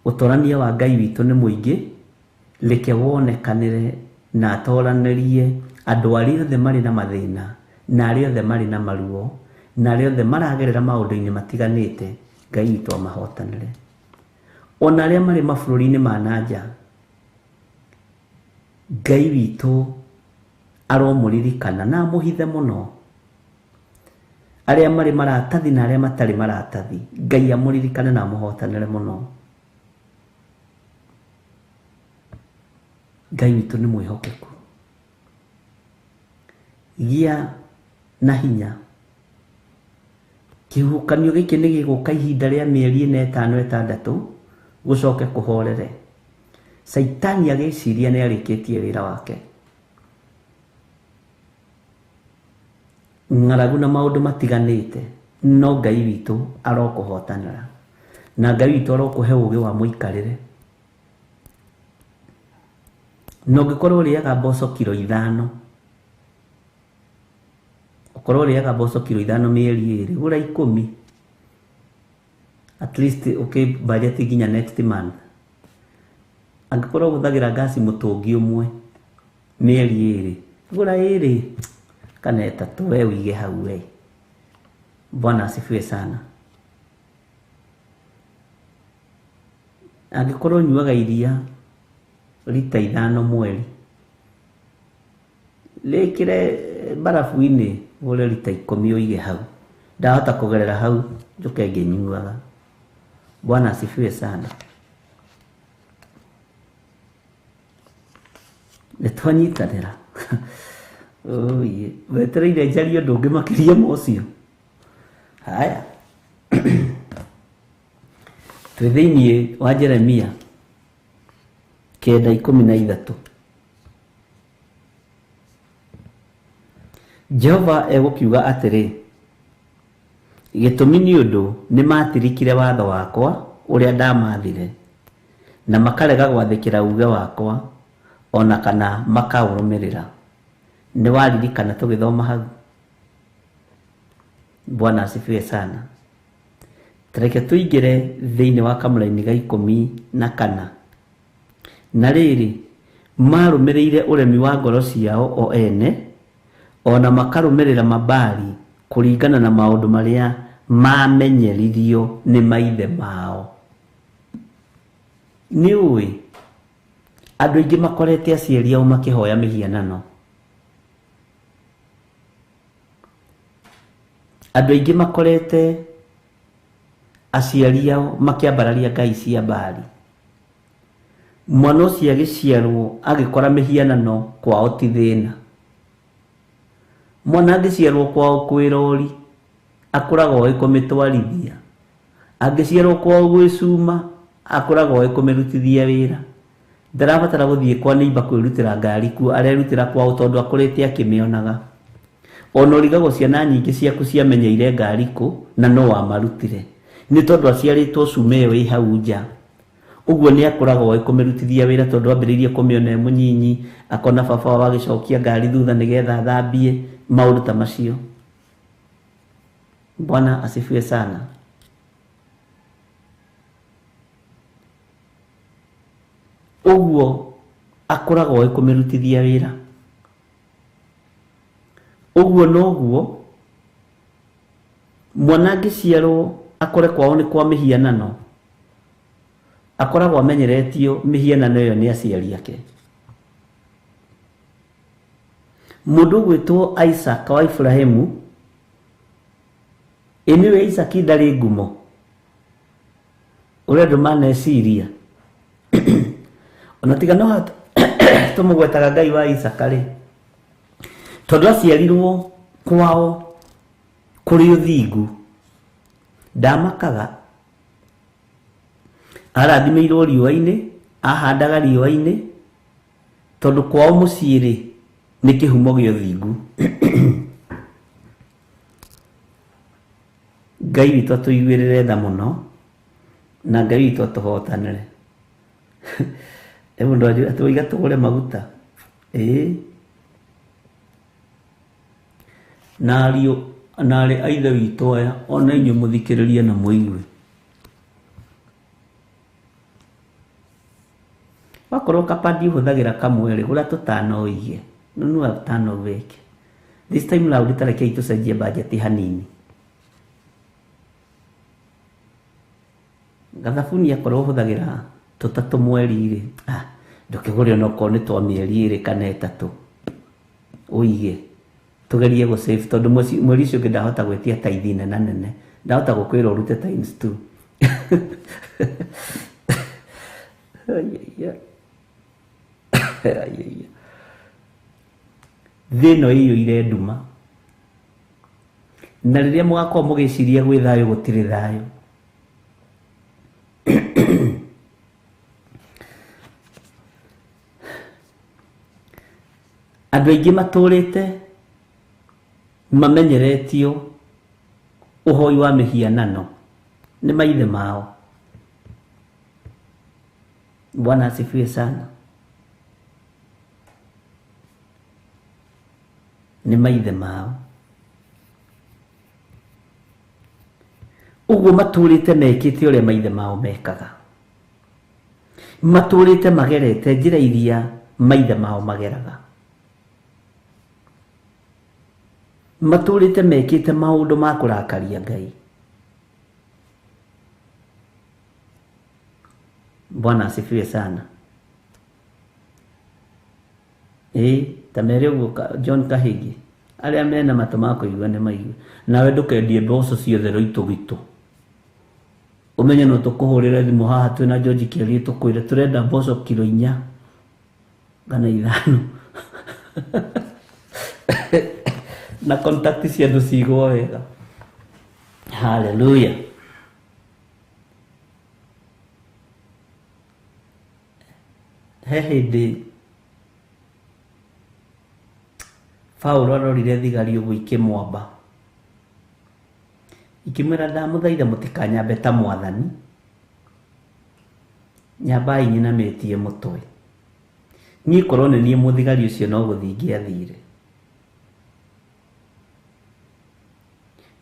Ũtorania wa Ngai witũ nĩ mũingĩ, reke wonekanĩre na atoranĩrie andũ arĩa othe marĩ na mathĩna, na arĩa othe marĩ na maruo, na arĩa othe maragerera maũndũ-inĩ matiganĩte, Ngai witũ amahotanĩre. Ona arĩa marĩ mabũrũri-inĩ ma na nja, Ngai witũ aromũririkana na amũhithe mũno. Arĩa marĩ maratathi na arĩa matarĩ maratathi, Ngai amũririkane na amũhotanĩre mũno. Ngai witũ nĩ mwĩhokeku. Gĩa na hinya. Kĩhuhũkanio gĩkĩ nĩ gĩgũka ihinda rĩa mĩeri 4, 5, 6 gũcoke kũhorere. Caitani agĩciria nĩ arĩkĩtie wĩra wake. Ng'aragu na maũndũ matiganĩte, no Ngai witũ arokũhotanĩra, na Ngai witũ arokũhe ũũgĩ wa mũikarĩre. Na ũngĩkorwo ũrĩaga mboco kiro 5, ũkorwo ũrĩaga mboco kiro 5 mĩeri 2, gũra 10, at least ũkĩ budget nginya next month. Angĩkorwo ũhũthagĩra ngasi mũtũngi ũmwe mĩeri 2, gũra 2 kana 3 we ũige hau we. Bwana asifiwe sana. Angĩkorwo ũnyuaga iria rita 5 mweri, rĩkĩre barafu-inĩ ũgũre rita 10 ũige hau. Ndahota kũgerera hau njũke ngĩnyuaga. Bwana asifiwe sana. Nĩ twanyitanĩra. Oye, wetereire njarie ũndũ ũngĩ makĩria ma ũcio. Haya. Twĩ thĩinĩ wa Jeremia 9:13. Jehova egũkiuga atĩrĩ, gĩtũmi nĩ ũndũ nĩ matirikire watho wakwa ũrĩa ndamathire, na makarega gwathĩkĩra uuge wakwa, ona kana makaũrũmĩrĩra. Nĩ waririkana tũgĩthoma hau? Bwana asifiwe sana. Tareke tũingĩre thĩinĩ wa kamũraini ga 14. Na rĩrĩ, marũmĩrĩire ũremi wa ngoro ciao o ene, ona makarũmĩrĩra mabali kũringana na maũndũ marĩa mamenyeririo nĩ maithe mao. Nĩ ũĩ andũ aingĩ makorete aciari ao makĩhoya mĩhianano. Andũ aingĩ makorete aciari ao makĩambararia ngai cia Baali. Mwana ũcio agĩciarwo agĩkora mĩhianano kwao ti thĩna. Mwana angĩciarwo kwao kwĩ rori akũraga oĩ kũmĩtwarithia. Angĩciarwo kwao gwĩ cuma akũraga oĩ kũmĩrutithia wĩra. Ndarabatara gũthiĩ kwa neighbor kwĩrutĩra ngari kuo, arerutĩra kwao tondũ akũrĩte akĩmĩonaga. Ona ũrigagwo ciana nyingĩ ciaku ciamenyeire ngari kũ na no wamarutire, nĩ tondũ aciarĩtwo cuma ĩyo ĩ hau nja. Ũguo nĩ akũraga oĩ kũmĩrutithia wĩra tondũ ambĩrĩirie kũmĩona e mũnyinyi, akona baba wao agĩcokia ngari thutha nĩgetha athambie, maũndũ ta macio. Bwana asifiwe sana. Ũguo akũraga oĩ kũmĩrutithia wĩra. Ũguo noguo mwana angĩciarwo akore kwao nĩ kwa mĩhianano, akoragwo amenyeretio mĩhianano ĩyo nĩ aciari ake. Mũndũ ũgwĩtwo Isaac wa Ibrahimu, ĩ nĩwe Isaac ndarĩ ngumo ũrĩa andũ maneciria. Ona tiga no tũmũgwetaga Ngai wa Isaac rĩ, tondũ aciarirwo kwao kũrĩ ũthingu, ndamakaga, arathimĩirwo riũa-inĩ, ahandaga riũa-inĩ, tondũ kwao mũciĩ rĩ nĩ kĩhumo gĩa ũthingu. Ngai witũ atũiguĩrĩre tha mũno, na Ngai witũ atũhotanĩre. Mũndũ anjĩra atĩ waiga tũgũre maguta. Ĩĩ. Na ariũ na arĩ a ithe witũ aya, ona inyuĩ mũthikĩrĩrie na mũigue. Wakorwo kapandi ũhũthagĩra kamwe rĩ, gũra tũtano ũige. Nunua tũtano weke. This time round ta rekei tũcenjie budget hanini. Gathabuni akorwo ũhũthagĩra tũtatũ mweri rĩ, ndũkĩgũre onokorwo nĩ twa mĩeri 2 kana 3 ũige. Tũgerie gũ save tondũ mweri ũcio ũngĩ ndahota gwĩtia taithi nene nene, ndahota gũkwĩra ũrute times 2. Thĩ ĩno ĩiyũire nduma, na rĩrĩa mũgakorwo mũgĩciria gwĩ thayũ gũtirĩ thayũ. Andũ aingĩ matũrĩte mamenyeretio ũhoi wa mĩhianano nĩ maithe mao. Bwana asifiwe sana. Nĩ maithe mao. Ũguo matũrĩte mekĩte ũrĩa maithe mao mekaga. Matũrĩte magerete njĩra iria maithe mao mageraga. Matũrĩte mekĩte maũndũ ma kũrakaria Ngai. Bwana asifiwe sana. Ta mere ũguo John Kahigi, arĩa mena matũ ma kũigua nĩ maigue. Nawe ndũkendie mboco ciothe rũitũgitũ. Ũmenye no tũkũhũrĩre thimũ haha twĩna George Kĩarie tũkwĩre tũrenda mboco kiro 4 kana 5. Na contact cia andũ cigwo wega. Hallelujah. He hĩndĩ Paulo arorire thigari ũguo ikĩmwamba, ikĩmwĩra ndamũthaitha mũtikanyambe ta mwathani, nyambai nyinamĩtie mũtwe. Niĩ korwo nĩ niĩ mũthigari ũcio no gũthiĩ ingĩathire.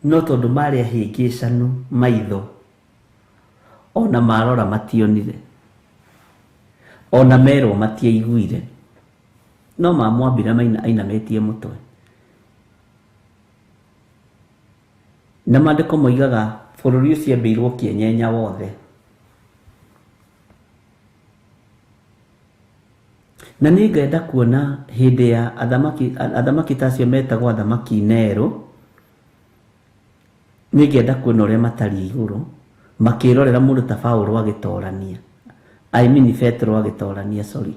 No tondũ marĩ ahĩngĩcanu maitho, ona marora mationire, ona merwo matiaiguire, no mamwambire ainamĩtie mũtwe. Na maandĩko moigaga bũrũri ũcio ambĩirwo kĩenyenya wothe. Na nĩ ngenda kuona hĩndĩ ya athamaki ta acio metagwo athamaki Nero, nĩ ngenda kuona ũrĩa matariĩ igũrũ makĩrorera mũndũ ta Paulo agĩtorania, I mean Petero agĩtorania, sorry.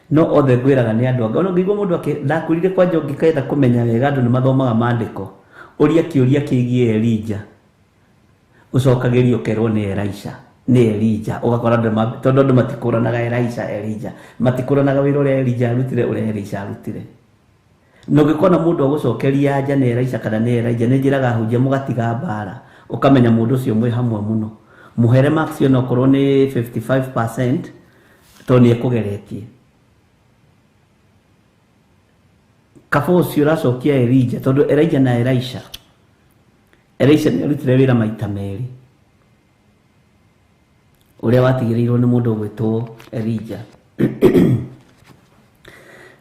No othe ngwĩraga nĩ andũ angĩ. Ona ũngĩigua mũndũ ndakwĩrire kwanja ũngĩkenda kũmenya wega andũ nĩ mathomaga maandĩko, ũria kĩũria kĩgiĩ Elijah, ũcokagĩrio ũkerwo nĩ Elisha, nĩ Elijah, ũgakora andũ tondũ andũ matikũranaga Elisha, Elijah, matikũranaga wĩra ũrĩa Elijah arutire, ũrĩa Elisha arutire. Na ũngĩkona mũndũ agũcokeria anja nĩ Elisha kana nĩ Elijah, nĩ njĩraga ahunjia mũgatiga mbara, ũkamenya mũndũ ũcio mwĩ hamwe mũno. Mũhere marks ona okorwo nĩ 55% tondũ nĩ ekũgeretie. Kaba ũcio ũracokia Elijah, tondũ Elijah na Elisha, Elisha nĩ arutire wĩra maita merĩ, ũrĩa watigĩrĩirwo nĩ mũndũ ũgwĩtwo Elijah.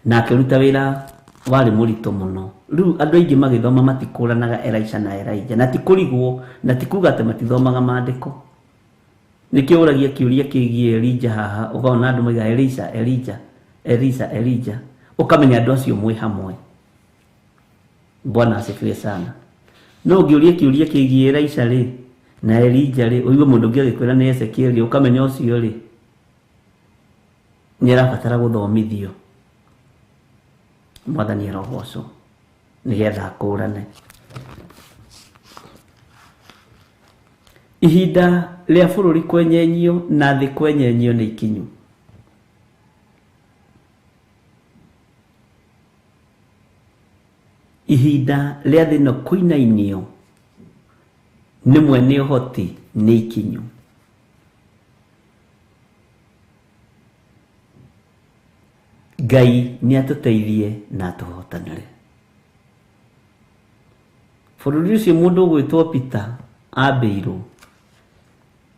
Na akĩruta wĩra warĩ mũritũ mũno. Rĩu andũ aingĩ magĩthoma matikũranaga Elisha na Elijah, na ti kũrigwo, na ti kuga atĩ matithomaga maandĩko. Nĩkĩo ũragia kĩũria kĩgiĩ Elijah haha, ũkona andũ moigaga Elisha, Elijah, Elisha, Elijah. Ũkamenya andũ acio mwĩ hamwe. Bwana asifiwe sana. No ũngĩũria kĩũria kĩgiĩ Elisha rĩ na Elija rĩ, ũigue mũndũ ũngĩ agĩkwĩra nĩ Ezekiel, ũkamenya ũcio rĩ nĩ arabatara gũthomithio. Mwathani arogocwo nĩgetha akũrane. Ihinda rĩa bũrũri kwenyenyio na thĩ kwenyenyio nĩ ikinyu. Ihinda rĩa thĩ ĩno kũinainio nĩ mwene ũhoti nĩ ikinyu. Ngai nĩ atũteithie na atũhotanĩre. Bũrũri ũcio mũndũ ũgwĩtwo Peter ambĩirwo,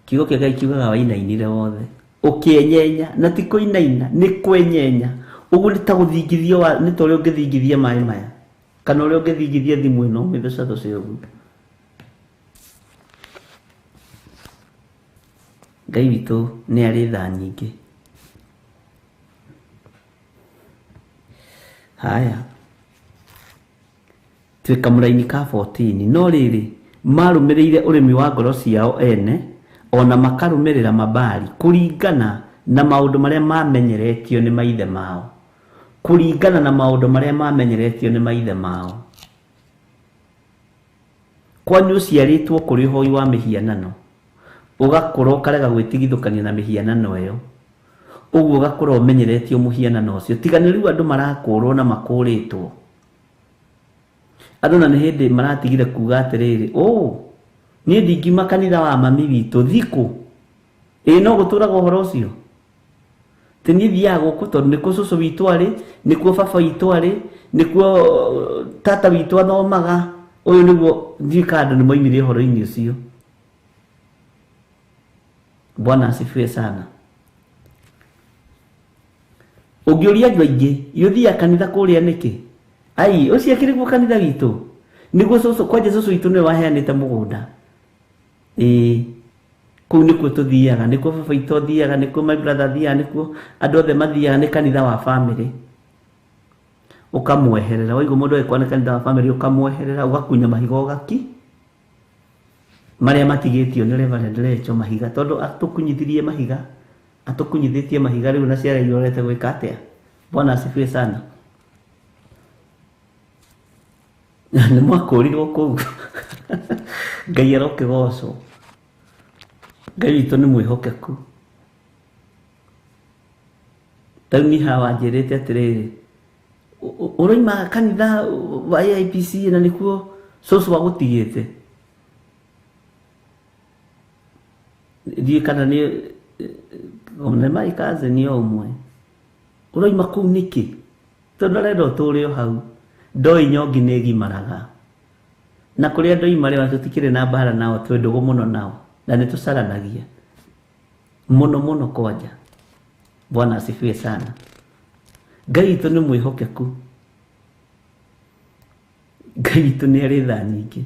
kiugo kĩa Ngai kiugaga wainainire wothe, ũkĩenyenya, na ti kũinaina, nĩ kwenyenya. Ũguo nĩ ta gũthingithio, nĩ ta ũrĩa ũngĩthingithia maĩ maya, kana ũrĩa ũngĩthingithia thimũ ĩno ũmĩthecathece ũguo. Ngai witũ nĩ arĩ tha nyingĩ. Haya, twĩ kamũraini ka 14. No rĩrĩ, marũmĩrĩire ũrĩmi wa ngoro ciao ene, ona makarũmĩrĩra mabari kũringana na maũndũ marĩa mamenyeretio nĩ maithe mao. Kũringana na maũndũ marĩa mamenyeretio nĩ maithe mao. Kwanyu ũciarĩtwo kũrĩ ũhoi wa mĩhianano, ũgakũra ũkarega gwĩtigithũkania na mĩhianano ĩyo, ũguo ũgakũra ũmenyeretio mũhianano ũcio. Tiga nĩ rĩu andũ marakũrwo na makũrĩtwo. Andũ na nĩ hĩndĩ maratigire kuga atĩrĩrĩ, niĩ ndingiuma kanitha wa mami witũ thikũ. Ĩĩ no gũtũraga ũhoro ũcio. Ti niĩ thiaga gũkũ tondũ nĩkuo cũcũ witũ arĩ, nĩkuo baba witũ arĩ, nĩkuo tata witũ athomaga. Ũyũ nĩguo ndiũĩ kana andũ nĩ moimire ũhoro-inĩ ũcio. Bwana asifiwe sana. Ũngĩũria andũ aingĩ, ũthiaga kanitha kũrĩa nĩkĩ? Ai, ũcio akĩrĩ guo kanitha witũ. Nĩguo cũcũ, kwanja cũcũ witũ nĩwe waheanĩte mũgũnda. Ĩĩ, kũu nĩkuo tũthiaga, nĩkuo baba witũ athiaga, nĩkuo my brother athiaga, nĩkuo andũ othe mathiaga, nĩ kanitha wa family. Ũkamweherera, waigua mũndũ agĩkora nĩ kanitha wa family, ũkamweherera, ũgakunya mahiga ũgaki marĩa matigĩtio nĩ Reverend Rachel mahiga, tondũ atũkunyithirie mahiga, atũkunyithĩtie mahiga rĩu na ciara irorete gwĩka atĩa? Bwana asifiwe sana. Nĩ mwakũrirwo kũu. Ngai arokĩgocwo. Ngai witũ nĩ mwĩhokeku. Ta rĩu niĩ haha wanjĩrĩte atĩrĩrĩ, ũroima kanitha wa AIPC na nĩkuo cũcũ agũtigĩte. Ndiũĩ kana nĩ nĩ my cousin o ũmwe. Ũroima kũu nĩkĩ? Tondũ arenda ũtũre o hau. Ndoi nyongi nĩ ĩgimaraga. Na kũrĩa ndoima rĩ, tũtikĩrĩ na mbara nao, twĩ ndũgũ mũno nao, na nĩ tũcaranagia mũno mũno kwanja. Bwana asifiwe sana. Ngai witũ nĩ mwĩhokeku. Ngai witũ nĩ arĩ tha nyingĩ.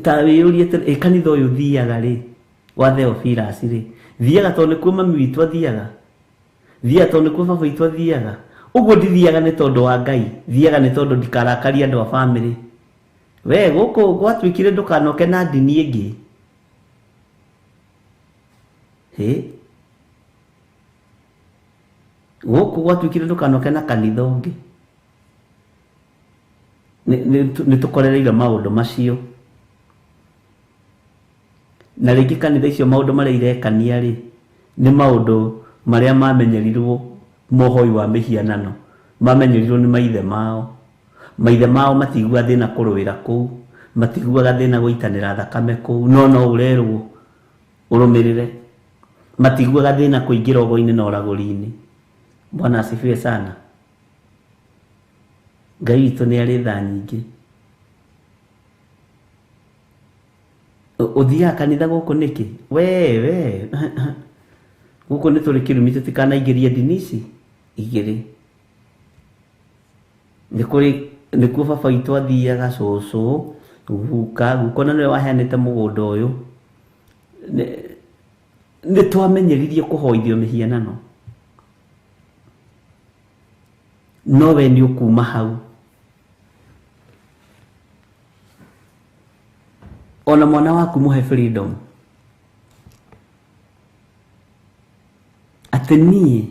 Ta wĩyũrie atĩrĩ, ĩ kanitha ũyũ thiaga rĩ, wa Theophilus rĩ, thiaga tondũ nĩkuo mami witũ athiaga, thiaga tondũ nĩkuo baba witũ athiaga. Ũguo ndithiaga nĩ tondũ wa Ngai, thiaga nĩ tondũ ndikarakarie andũ a family. We gũkũ gwatuĩkire ndũkanoke na ndini ĩngĩ. Hĩ? Gũkũ gwatuĩkire ndũkanoke na kanitha ũngĩ. Nĩ tũkorereire maũndũ macio. Na rĩngĩ kanitha icio maũndũ marĩa irekania rĩ, nĩ maũndũ marĩa mamenyerirwo mohoi wa mĩhianano, mamenyerirwo nĩ maithe mao. Maithe mao matiguaga thĩna kũrũĩra kũu, matiguaga thĩna gũitanĩra thakame kũu, no no ũrerwo ũrũmĩrĩre. Matiguaga thĩna kũingĩra ũgo-inĩ na ũragũri-inĩ. Bwana asifiwe sana. Ngai witũ nĩ arĩ tha nyingĩ. Ũthiaga kanitha gũkũ nĩkĩ? We, we. Gũkũ nĩ tũrĩ kĩrumi tũtikanaingĩrie ndini ici igĩrĩ. Nĩ kũrĩ, nĩkuo baba witũ athiaga, cũcũ, guka, guka ona nĩwe waheanĩte mũgũnda ũyũ. Nĩ twamenyeririo kũhoithio mĩhianano. No we nĩ ũkuma hau. Ona mwana waku mũhe freedom. Atĩ niĩ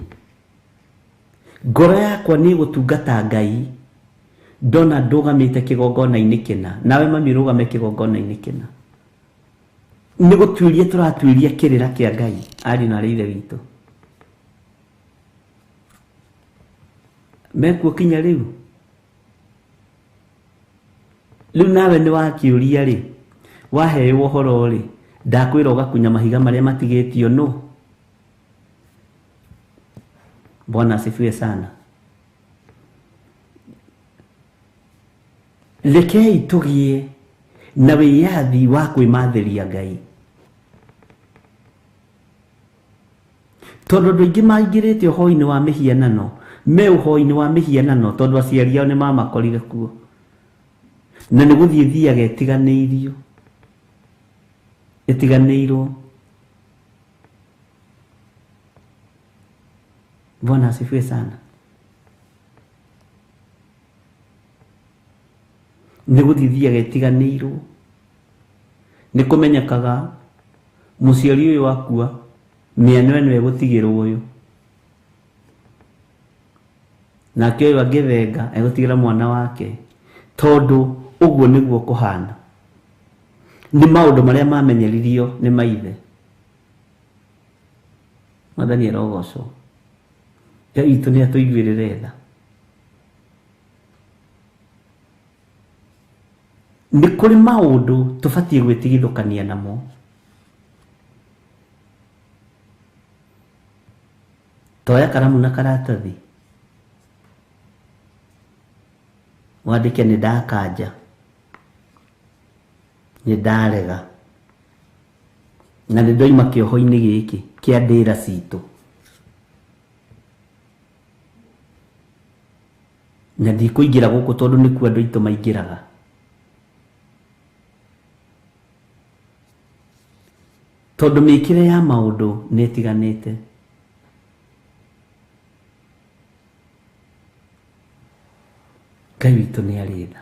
ngoro yakwa nĩ gũtungata Ngai ndona ndũgamĩte kĩgongona-inĩ kĩna, nawe mami rũgame kĩgongona-inĩ kĩna. Nĩ gũtuĩria tũratuĩria kĩrĩra kĩa Ngai ariũ na arĩ ithe witũ. Mekuo kinya rĩu. Rĩu nawe nĩ wakĩũria rĩ, waheo ũhoro rĩ, ndakwĩra ũgakunya mahiga marĩa matigĩtio nũ. Bwana asifiwe sana. Rekei tũgĩe na wĩyathi wa kwĩmathĩria Ngai. Tondũ andũ aingĩ maingĩrĩte ũhoi-inĩ wa mĩhianano, me ũhoi-inĩ wa mĩhianano tondũ aciari ao nĩ mamakorire kuo. Na nĩ gũthiĩ thiaga ĩtiganĩirio. Ĩtiganĩirwo. Bwana asifiwe sana. Nĩ gũthiĩ thiaga ĩtiganĩirwo. Nĩ kũmenyekaga mũciari ũyũ akua mĩano ĩno ĩgũtigĩrwo ũyũ. Nake ũyũ angĩthenga egũtigĩra mwana wake. Tondũ ũguo nĩguo kũhana. Nĩ maũndũ marĩa mamenyeririo nĩ maithe. Mwathani arogocwo. Ngai witũ nĩ atũiguĩrĩre tha. Nĩ kũrĩ maũndũ tũbatiĩ gwĩtigithũkania namo. Toya karamu na karatathi. Wandĩke nĩ ndakanja. Nĩ ndarega. Na nĩ ndoima kĩoho-inĩ gĩkĩ kĩa ndĩra citũ. Na ndikũingĩra gũkũ tondũ nĩkuo andũ aitũ maingĩraga. Tondũ mĩkĩre ya maũndũ nĩ ĩtiganĩte. Ngai witũ nĩ arĩ tha.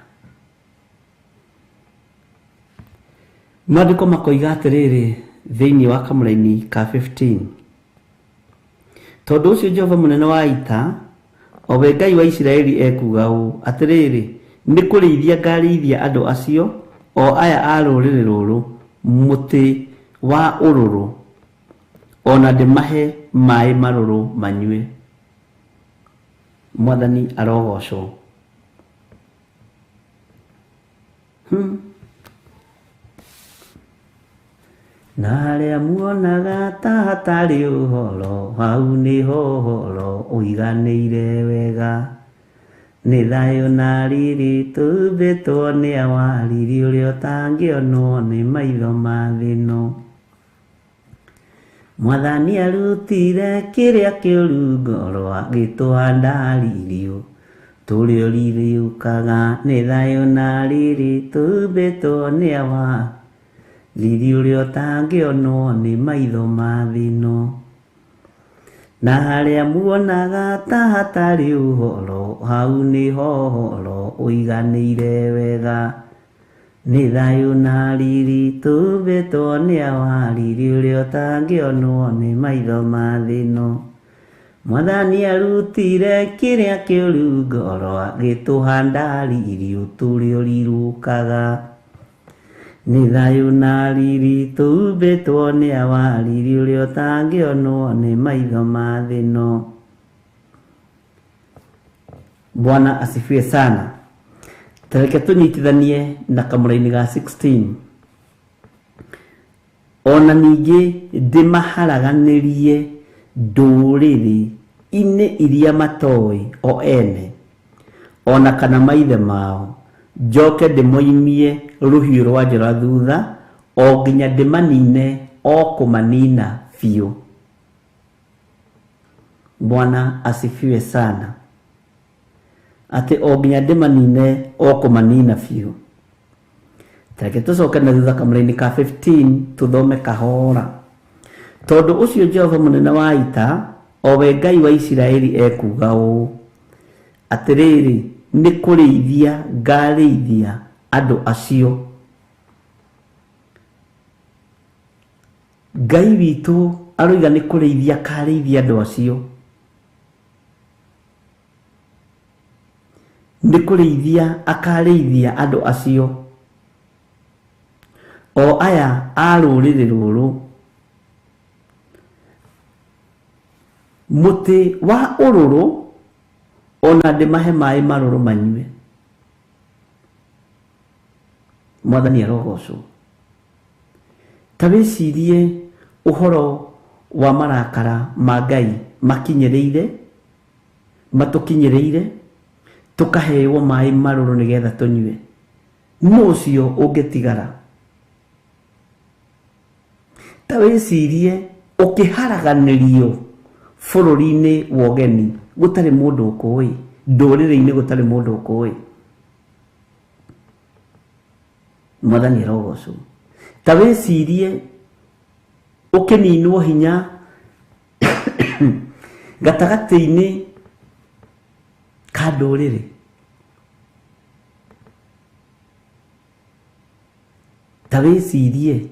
Maandĩko makoiga atĩrĩrĩ thĩinĩ wa kamũraini ka 15. Tondũ ũcio Jehova mũnene wa ita, o we Ngai wa Isiraeli ekuuga ũũ, atĩrĩrĩ, nĩ kũrĩithia ngarĩithia andũ acio, o aya a rũrĩrĩ rũrũ, mũtĩ wa ũrũrũ, ona ndĩmahe maĩ marũrũ manyue. Mwathani arogocwo. Na harĩa muonaga ta hatarĩ ũhoro, hau nĩho ũhoro ũiganĩire wega. Nĩ thayũ na riri tũhumbĩtwo nĩ awa, riri ũrĩa ũtangĩonwo nĩ maitho ma thĩ ĩno. Mwathani arutire kĩrĩa kĩũru ngoro agĩtũhanda riri tũrĩa riri ũkaga. Nĩ thayũ na riri tũhumbĩtwo nĩ awa, riri ũrĩa ũtangĩonwo nĩ maitho ma thĩ ĩno. Na harĩa muonaga ta hatarĩ ũhoro, hau nĩho ũhoro ũiganĩire wega. Nĩ thayũ na riri tũhumbĩtwo nĩ awa, riri ũrĩa ũtangĩonwo nĩ maitho ma thĩ ĩno. Mwathani arutire kĩrĩa kĩũru ngoro agĩtũhanda riri ũtũrĩa ũrirũkaga. Nĩ thayũ na riri tũhumbĩtwo nĩ awa, riri ũrĩa ũtangĩonwo nĩ maitho ma thĩ ĩno. Bwana asifiwe sana. Tareke tũnyitithanie na kamũraini ga 16. Ona ningĩ ndĩmaharaganĩrie ndũrĩrĩ-inĩ iria matoĩ o ene, ona kana maithe mao, njoke ndĩmoimie rũhiũ rwa njora thutha, o nginya ndĩmanine o kũmanina biũ. Bwana asifiwe sana. Atĩ o nginya ndĩmanine o kũmanina biũ. Tareke tũcoke na thutha kamũraini ka 15 tũthome kahora. Tondũ ũcio Jehova mũnene wa ita, o we Ngai wa Isiraeli ekuuga ũũ, Atĩrĩrĩ, nĩ kũrĩithia ngarĩithia andũ acio. Ngai witũ aroiga nĩ kũrĩithia karĩithia andũ acio. Nĩ kũrĩithia akarĩithia andũ acio, o aya a rũrĩrĩ rũrũ. Mũtĩ wa ũrũrũ ona ndĩmahe maĩ marũrũ manyue. Mwathani arogocwo. Ta wĩcirie ũhoro wa marakara ma Ngai makinyĩrĩire, matũkinyĩrĩire, tũkaheo maĩ marũrũ nĩgetha tũnyue. Nũ ũcio ũngĩtigara? Ta wĩcirie ũkĩharaganĩrio bũrũri-inĩ wa ũgeni gũtarĩ mũndũ ũkũĩ, ndũrĩrĩ-inĩ gũtarĩ mũndũ ũkũĩ. Mwathani arogocwo. Ta wĩcirie ũkĩninwo hinya gatagatĩ-inĩ ka ndũrĩrĩ. Ta wĩcirie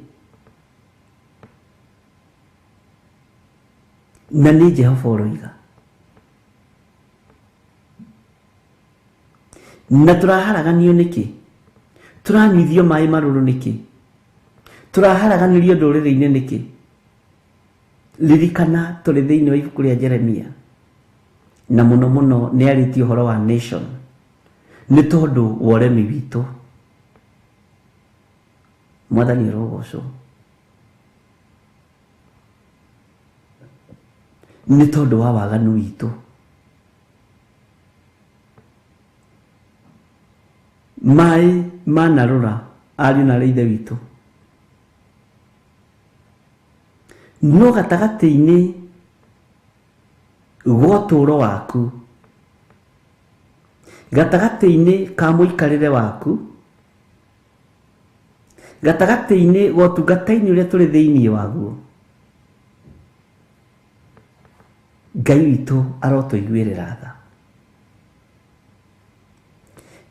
na nĩ Jehova ũroiga. Na tũraharaganio nĩkĩ? Tũranyuithio maĩ marũrũ nĩkĩ? Tũraharaganĩrio ndũrĩrĩ-inĩ nĩkĩ? Ririkana tũrĩ thĩinĩ wa ibuku rĩa Jeremia, na mũno mũno nĩ arĩtie ũhoro wa nation, nĩ tondũ wa ũremi witũ. Mwathani arogocwo. Nĩ tondũ wa waganu witũ. Maĩ manarũra ariũ na arĩ ithe witũ, no gatagatĩ-inĩ ga ũtũũro waku, gatagatĩ-inĩ ka mũikarĩre waku, gatagatĩ-inĩ ga ũtungata-inĩ ũrĩa tũrĩ thĩinĩ waguo, Ngai witũ arotũiguĩrĩra tha.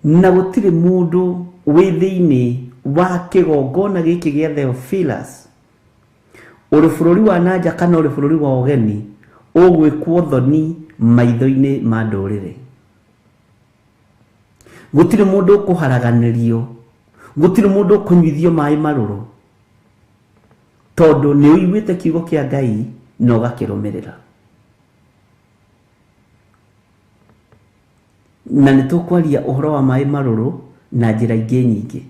Na gũtirĩ mũndũ wĩ thĩinĩ wa kĩgongona gĩkĩ gĩa Theophilus, ũrĩ bũrũri wa nanja kana ũrĩ bũrũri wa ũgeni, ũgwĩkwo thoni maitho-inĩ ma ndũrĩrĩ. Gũtirĩ mũndũ ũkũharaganĩrio, gũtirĩ mũndũ ũkũnyuithio maĩ marũrũ, tondũ nĩ ũiguĩte kiugo kĩa Ngai na ũgakĩrũmĩrĩra. Na nĩ tũkwaria ũhoro wa maĩ marũrũ na njĩra ingĩ nyingĩ.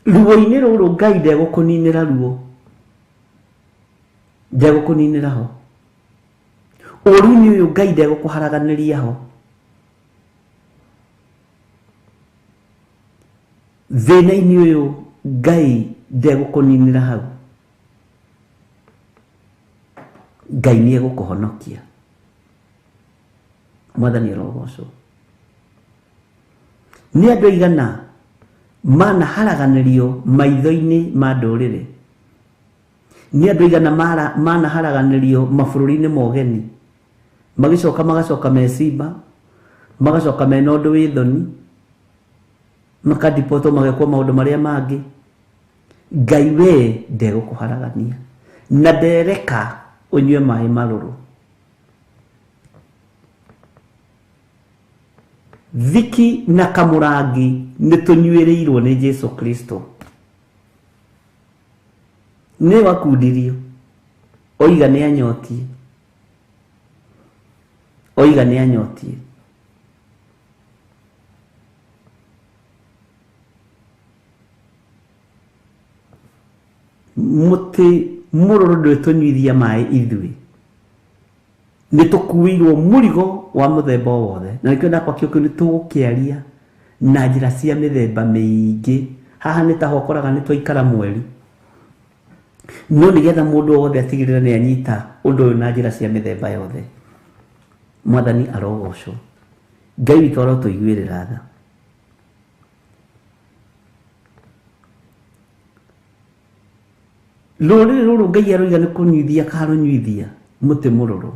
Ruo-inĩ rũrũ Ngai ndegũkũninĩra ruo, ndegũkũninĩra ho. Ũũru-inĩ ũyũ Ngai ndegũkũharaganĩria ho. Thĩna-inĩ ũyũ Ngai ndegũkũninĩra hau. Ngai nĩ egũkũhonokia. Mwathani arogocwo. Nĩ andũ aigana manaharaganĩrio maitho-inĩ ma ndũrĩrĩ? Nĩ andũ aigana manaharaganĩrio mabũrũri-inĩ ma ũgeni, magĩcoka magacoka me cimba, magacoka mena ũndũ wĩ thoni, makadipotwo magekwo maũndũ marĩa mangĩ. Ngai we ndegũkũharagania na ndereka ũnyue maĩ marũrũ. Thiki na kamũrangi nĩ tũnyuĩrĩirwo nĩ Jesu Kristo. Nĩ wakundirio, oiga nĩ anyotie, oiga nĩ anyotie. Mũtĩ mũrũrũ ndwĩtũnyuithia maĩ ithuĩ, nĩ tũkuĩirwo mũrigo wa mũthemba o wothe. Na nĩkĩo ndakwa kĩo kĩu nĩ tũgũkĩaria na njĩra cia mĩthemba mĩingĩ. Haha nĩ taho ũkoraga nĩ twaikara mweri, no nĩgetha mũndũ o wothe atigĩrĩre nĩ anyita ũndũ ũyũ na njĩra cia mĩthemba yothe. Mwathani arogocwo. Ngai witũ arotũiguĩrĩra tha. Rũrĩrĩ rũrũ Ngai aroiga nĩ kũnyuithia karũnyuithia mũtĩ mũrũrũ.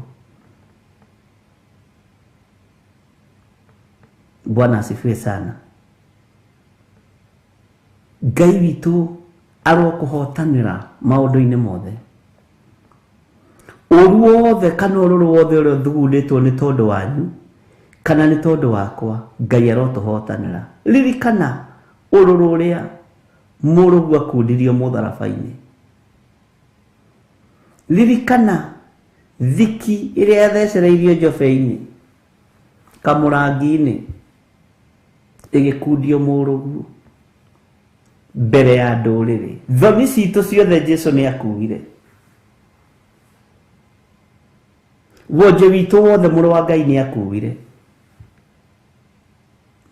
Bwana asifiwe sana. Ngai witũ arokũhotanĩra maũndũ-inĩ mothe. Ũru wothe kana ũrũrũ wothe ũrĩa ũthugundĩtwo nĩ tondũ wanyu kana nĩ tondũ wakwa, Ngai arotũhotanĩra. Ririkana ũrũrũ ũrĩa mũrũgu akundirio mũtharaba-inĩ. Ririkana thiki ĩrĩa yathecereirio njobe-inĩ kamũrangi-inĩ ĩgĩkundio mũrũgu mbere ya ndũrĩrĩ. Thoni citũ ciothe Jesu nĩ akuire. Wonje witũ wothe mũrũ wa Ngai nĩ akuire.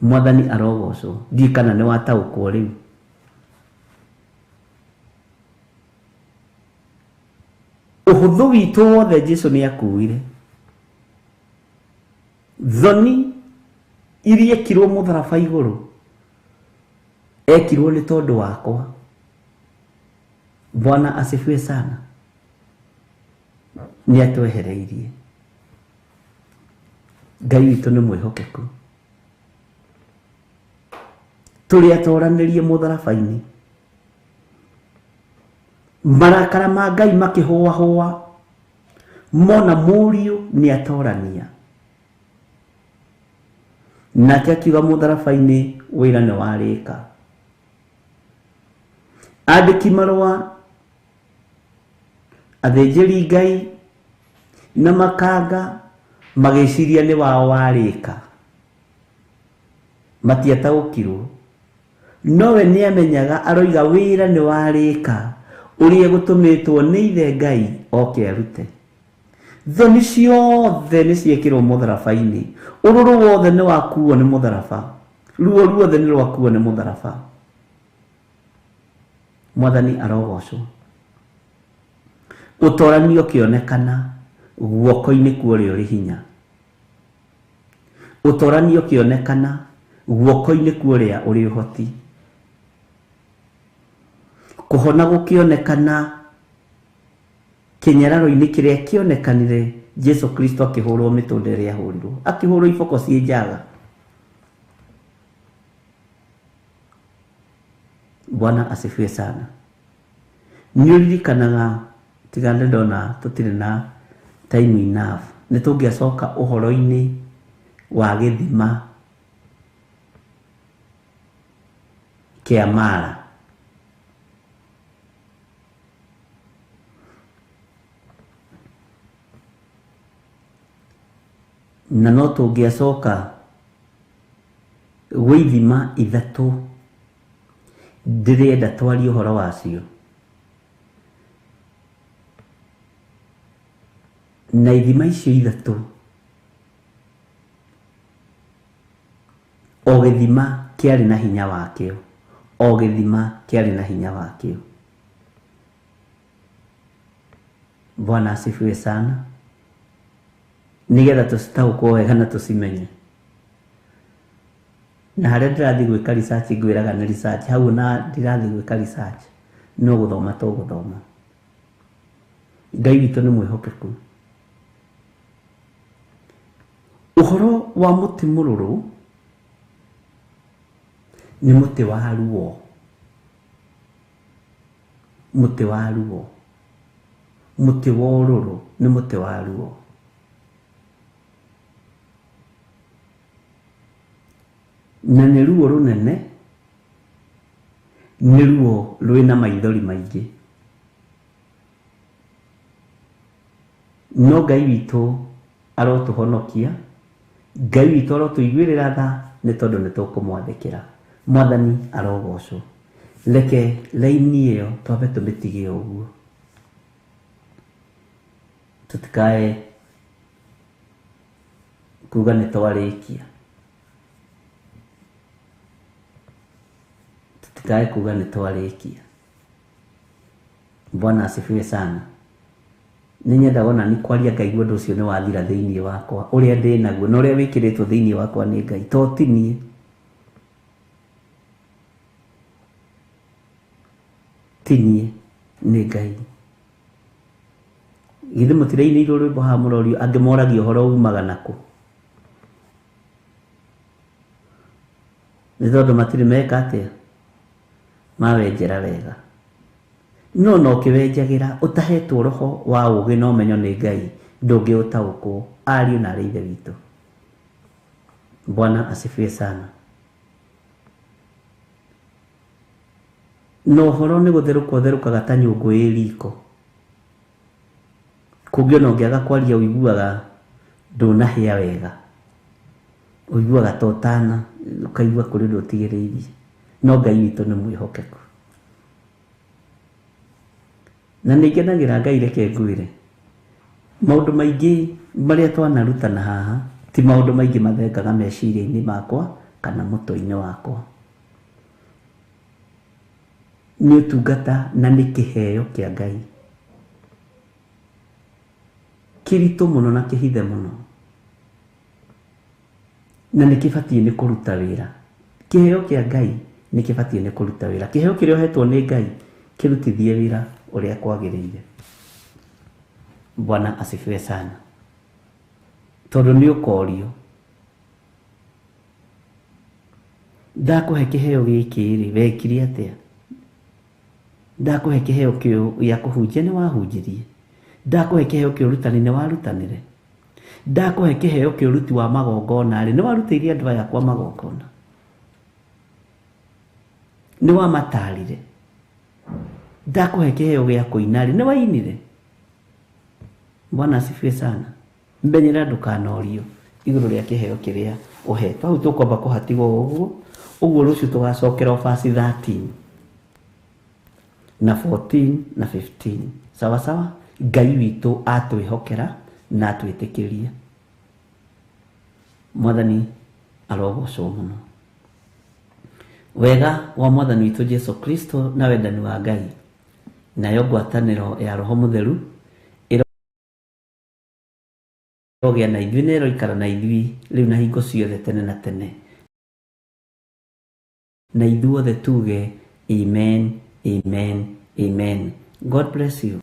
Mwathani arogocwo. Ndiũĩ kana nĩ wataũkwo rĩu. Ũhũthũ witũ wothe Jesu nĩ akuire. Thoni iria ekirwo mũtharaba igũrũ ekirwo nĩ tondũ wakwa. Bwana asifiwe sana. Nĩ atwehereirie. Ngai witũ nĩ mwĩhokeku. Tũrĩ atoranĩrie mũtharaba-inĩ. Marakara ma Ngai makĩhũahũa mona mũriũ nĩ atorania. Nake akiuga mũtharaba-inĩ wĩra nĩ warĩka. Andĩki marũa, athĩnjĩri Ngai na makanga magĩciria nĩ wao warĩka. Matiataũkirwo. Nowe nĩ amenyaga aroiga wĩra nĩ warĩka ũrĩa gũtũmĩtwo nĩ ithe Ngai oke arute. Thoni ciothe nĩ ciekĩrwo mũtharaba-inĩ. Ũrũrũ wothe nĩ wakuo nĩ mũtharaba. Ruo ruothe nĩ rwakuo nĩ mũtharaba. Mwathani arogocwo. Ũtorani ũkĩonekana guoko-inĩ kwa ũrĩa ũrĩ hinya. Ũtorani ũkĩonekana guoko-inĩ kwa ũrĩa ũrĩ ũhoti. Kũhona gũkĩonekana kĩnyararo-inĩ kĩrĩa kĩonekanire Jesu Kristo akĩhũrwo mĩtũnda ĩrĩa ahũrirwo, akĩhũrwo iboko ciĩ njaga. Bwana asifiwe sana. Nĩ ũririkanaga tiga nĩ ndona tũtirĩ na time enough, nĩ tũngĩacoka ũhoro-inĩ wa gĩthima kĩa Mara. Na no tũngĩacoka gwĩ ithima ithatũ ndĩrenda twarie ũhoro wacio. Na ithima icio ithatũ o gĩthima kĩarĩ na hinya wakĩo, o gĩthima kĩarĩ na hinya wakĩo. Bwana asifiwe sana. Nĩgetha tũcitaũkwo wega na tũcimenye. Na harĩa ndĩrathiĩ gwĩka research ngwĩraga nĩ research, hau na ndirathiĩ gwĩka research no gũthoma tũgũthoma. Ngai witũ nĩ mwĩhokeku. Ũhoro wa mũtĩ mũrũrũ nĩ mũtĩ wa ruo. Mũtĩ wa ruo. Mũtĩ wa ũrũrũ nĩ mũtĩ wa ruo. Na nĩ ruo rũnene, nĩ ruo rwĩna maithori maingĩ. No Ngai witũ arotũhonokia, Ngai witũ arotũiguĩrĩra tha nĩ tondũ nĩ tũkũmwathĩkĩra. Mwathani arogocwo. Reke raini ĩyo twambe tũmĩtige ũguo, tũtikae kuga nĩ twarĩkia. Tũtikae kuga nĩ twarĩkia. Bwana asifiwe sana. Nĩ nyendaga ona ni kwaria ngaigua ũndũ ũcio nĩ wathira thĩinĩ wakwa, ũrĩa ndĩ naguo na ũrĩa wĩkĩrĩtwo thĩinĩ wakwa nĩ Ngai, to ti niĩ. Ti niĩ, nĩ Ngai. Githĩ mũtirainĩirwo rwĩmbo haha mũrorio angĩ moragia ũhoro umaga nakũ? Nĩ tondũ matirĩ meka atĩa? Mawenjera wega. No na ũkĩwenjagĩra ũtahetwo roho wa ũũgĩ na ũmenyo nĩ Ngai, ndũngĩũtaũkwo. Ariũ na arĩ Ithe witũ. Bwana asifiwe sana. Na ũhoro nĩ gũtherũka ũtherũkaga ta nyũngũ ĩ riko. Kũngĩ ona ũngĩaga kwaria ũiguaga ndũnahĩa wega. Ũiguaga ta ũtana, ũkaigua kũrĩ ũndũ ũtigĩrĩirie. No Ngai witũ nĩ mwĩhokeku. Na nĩ ngenagĩra Ngai reke ngwĩre. Maũndũ maingĩ marĩa twanarutana haha ti maũndũ maingĩ mathengaga meciria-inĩ makwa kana mũtwe-inĩ wakwa. Nĩ ũtungata na nĩ kĩheo kĩa Ngai. Kĩritũ mũno na kĩhithe mũno. Na nĩ kĩbatiĩ nĩ kũruta wĩra. Kĩheo kĩa Ngai nĩ kĩbatiĩ nĩ kũruta wĩra. Kĩheo kĩrĩa ũhetwo nĩ Ngai kĩrutithie wĩra ũrĩa kwagĩrĩire. Bwana asifiwe sana. Tondũ nĩ ũkorio. Ndakũhe kĩheo gĩkĩ rĩ, wekire atĩa? Ndakũhe kĩheo kĩu gĩa kũhunjia nĩ wahunjirie? Ndakũhe kĩheo kĩa ũrutani nĩ warutanire? Ndakũhe kĩheo kĩa ũruti wa magongona rĩ, nĩ warutĩire andũ aya akwa magongona? Nĩ wamatarire? Ndakũhe kĩheo gĩa kũina rĩ, nĩ wainire? Bwana asifiwe sana. Menyerera ndũkanorio igũrũ rĩa kĩheo kĩrĩa ũhetwo. Hau tũkwamba kũhatigwo ũguo, ũguo rũciũ tũgacokera o verse 13 na 14 na 15. Sawa sawa? Ngai witũ atwĩhokera na atwĩtĩkĩria. Mwathani arogocwo mũno. Wega wa Mwathani witũ Jesu Kristo na wendani wa Ngai nayo ngwatanĩro ya Roho Mũtheru ĩrogĩa na ithuĩ na ĩroikara na ithuĩ rĩu na hingo ciothe tene na tene. Na ithuothe tuge amen, amen, amen. God bless you.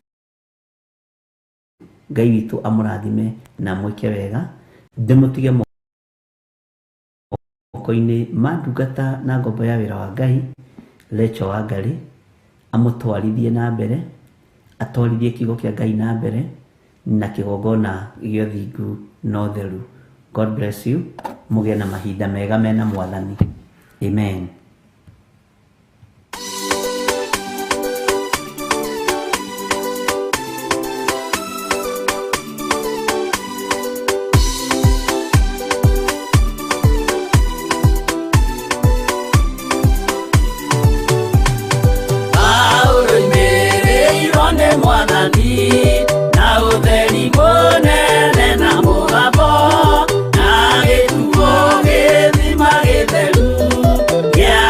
Ngai witũ amũrathime na amwĩke wega. Ndĩmũtige moko-inĩ ma ndungata na ngombo ya wĩra wa Ngai, Rachel Wangari, amũtwarithie na mbere, atwarithie kiugo kĩa Ngai na mbere, na kĩgongona gĩa ũthingu na ũtheru. God bless you. Mũgĩe na mahinda mega mena Mwathani. Amen. Paulo oimĩrĩirwo nĩ Mwathani na ũtheri mũnene na mũgambo na gĩtuo gĩthima gĩtheru gĩa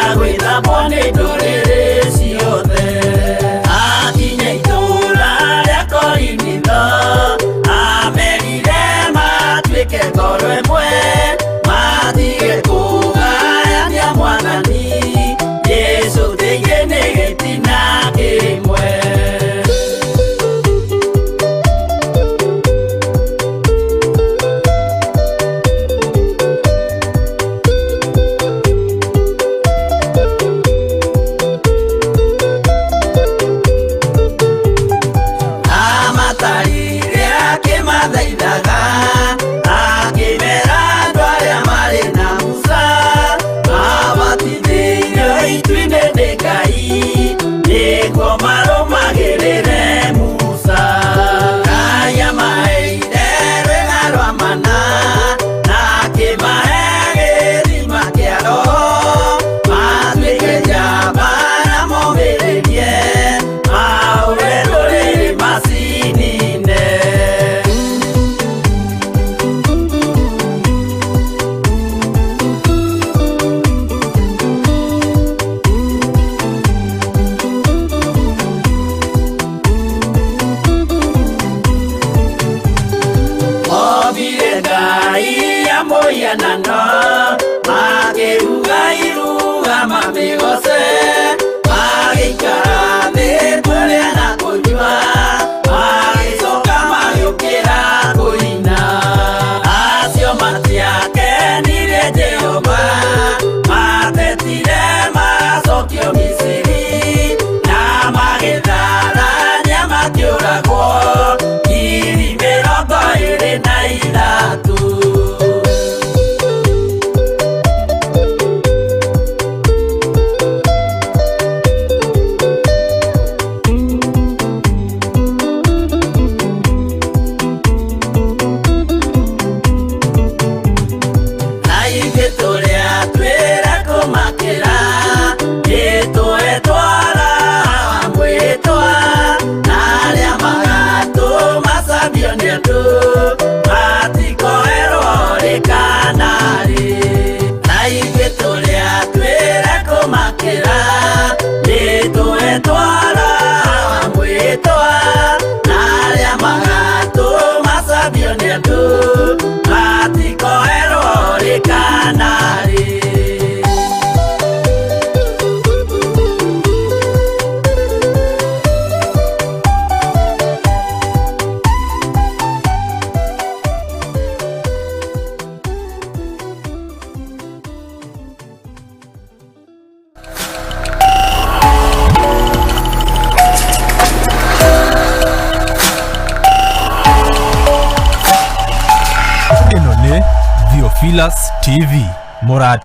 Theophilus TV Mũrata.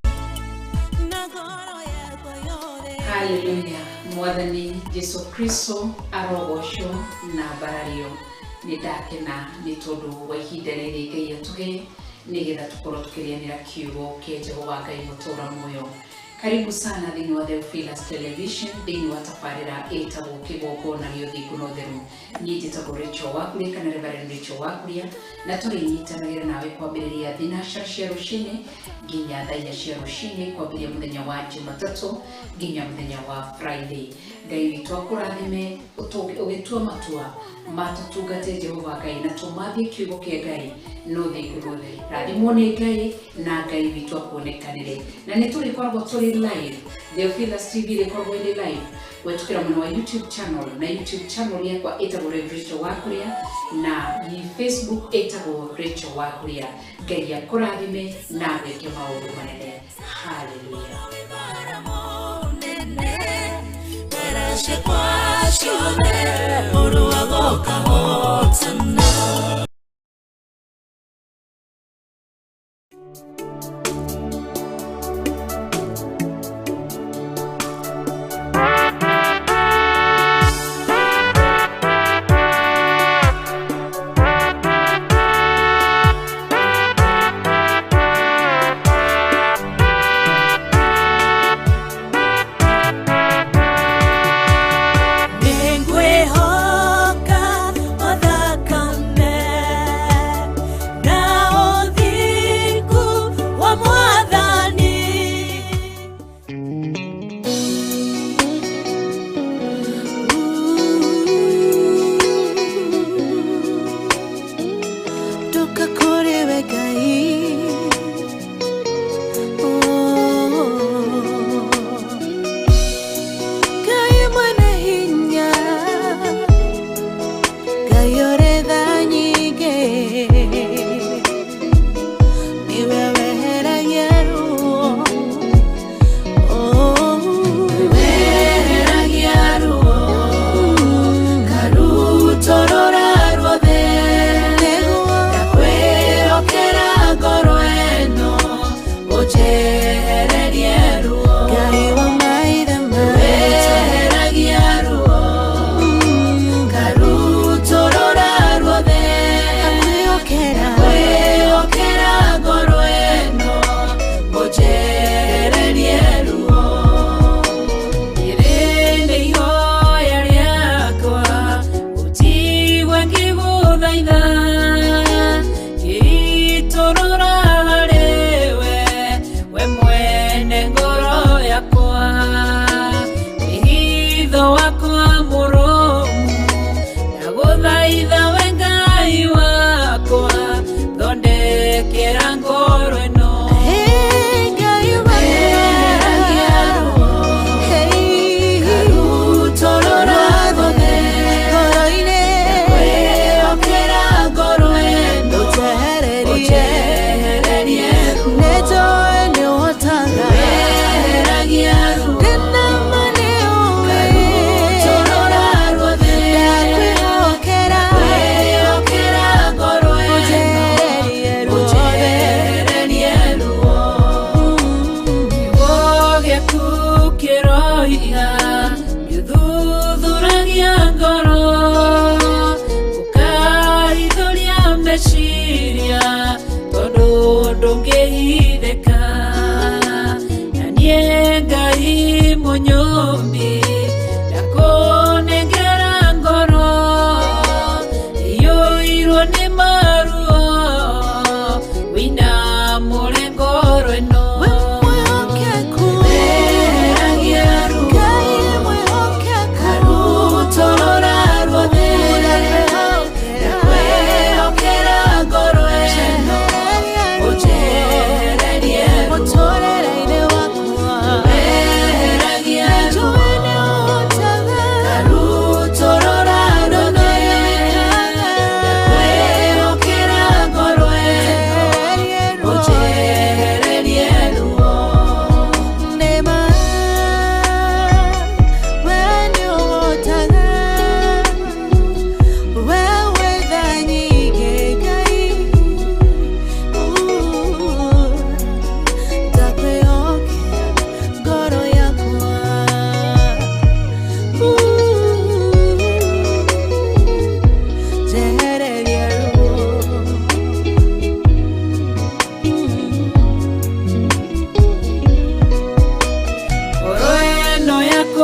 Haleluya. Mwathani Jesu Kristo arogocwo na mbarario. Nĩ ndakena nĩ tondũ wa ihinda rĩrĩ Ngai atũhe nĩgetha tũkorwo tũkĩrĩanĩra kiugo kĩa Jehova Ngai mũtũra muoyo. Karibu sana thĩinĩ wa Theophilus Television, thĩinĩ wa tabarĩra ĩtagwo Kĩgongona gĩa Ũthingu na Ũtheru. Niĩ njĩtagwo Rachel Wakuria kana Reverend Rachel Wakuria, na tũrĩnyitanagĩra nawe kwambĩrĩria thinacara cia rũcinĩ nginya thaa inya cia rũcinĩ, kwambĩrĩria mũthenya wa Jumatatũ nginya mũthenya wa Friday. Ngai witũ akũrathime ũgĩtua matua matũtungate Jehova Ngai na tũmathie kiugo kĩa Ngai no thingu na ũtheru. Rathimwo nĩ Ngai na Ngai witũ akuonekanĩre. Na nĩ tũrĩkoragwo tũrĩ live, Theophilus TV ĩrĩkoragwo ĩrĩ live gwĩtũkĩra mwena wa YouTube channel, na YouTube channel yakwa ĩtagwo Rev Rachel Wakuria, na Facebook ĩtagwo Rachel Wakuria. Ngai akũrathime na agwĩke maũndũ manene. Hallelujah. Joy.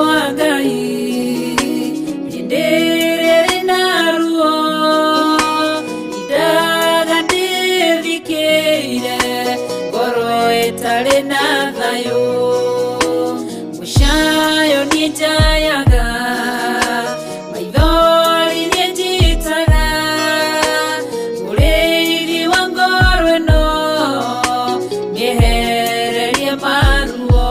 Kwa Ngai hĩndĩ ĩrĩa ĩrĩ na ruo indaga ndĩthikĩire ngoro ĩtarĩ na thayũ mũcayo niĩ njayaga maithori niĩ njitaga mũrĩithi wa ngoro ĩno mĩehererie maruo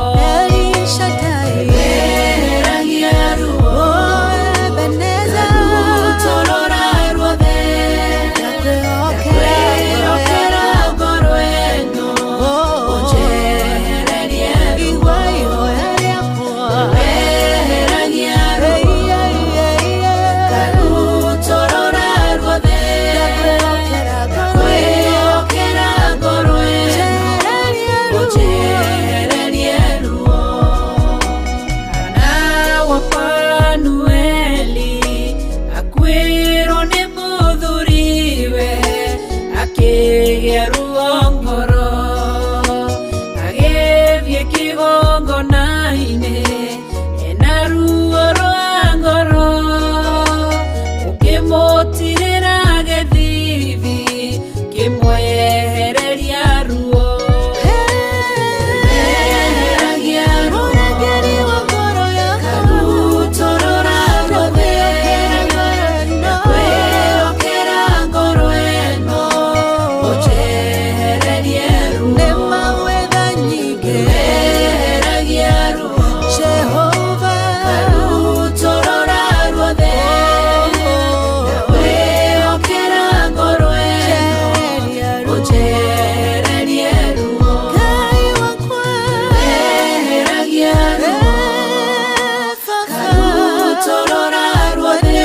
Eheragia ruo Rũtorora ruothe Ndakwĩhokera ngoro ĩno ũnjehererie ruo Eheragia ruo Karutorora ruothe Ndakwĩhokera ngoro ĩno ũnjehererie ruo Hana wa Fanueli akuĩrwo nĩ mũthuriwe akĩgĩa ruo ngoro agĩthiĩ kĩgongona-inĩ ena ruo rwa ngoro ũkĩmũtirĩra gĩthithi kĩmwehereria ruo Eheragia ruo Karutorora ruothe Ndakwĩhokera ngoro ĩno ũnjehererie ruo Eheragia ruo Karutorora ruothe Ndakwĩhokera ngoro ĩno ũnjehererie ruo Eheragia ruo Karutorora ruothe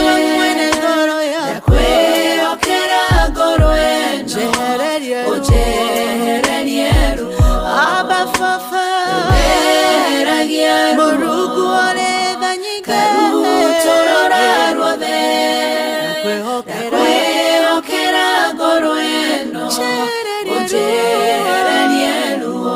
Ndakwĩhokera ngoro ĩno ũnjehererie ruo Eheragia ruo Karutorora ruothe Ndakwĩhokera ngoro ĩno ũnjehererie ruo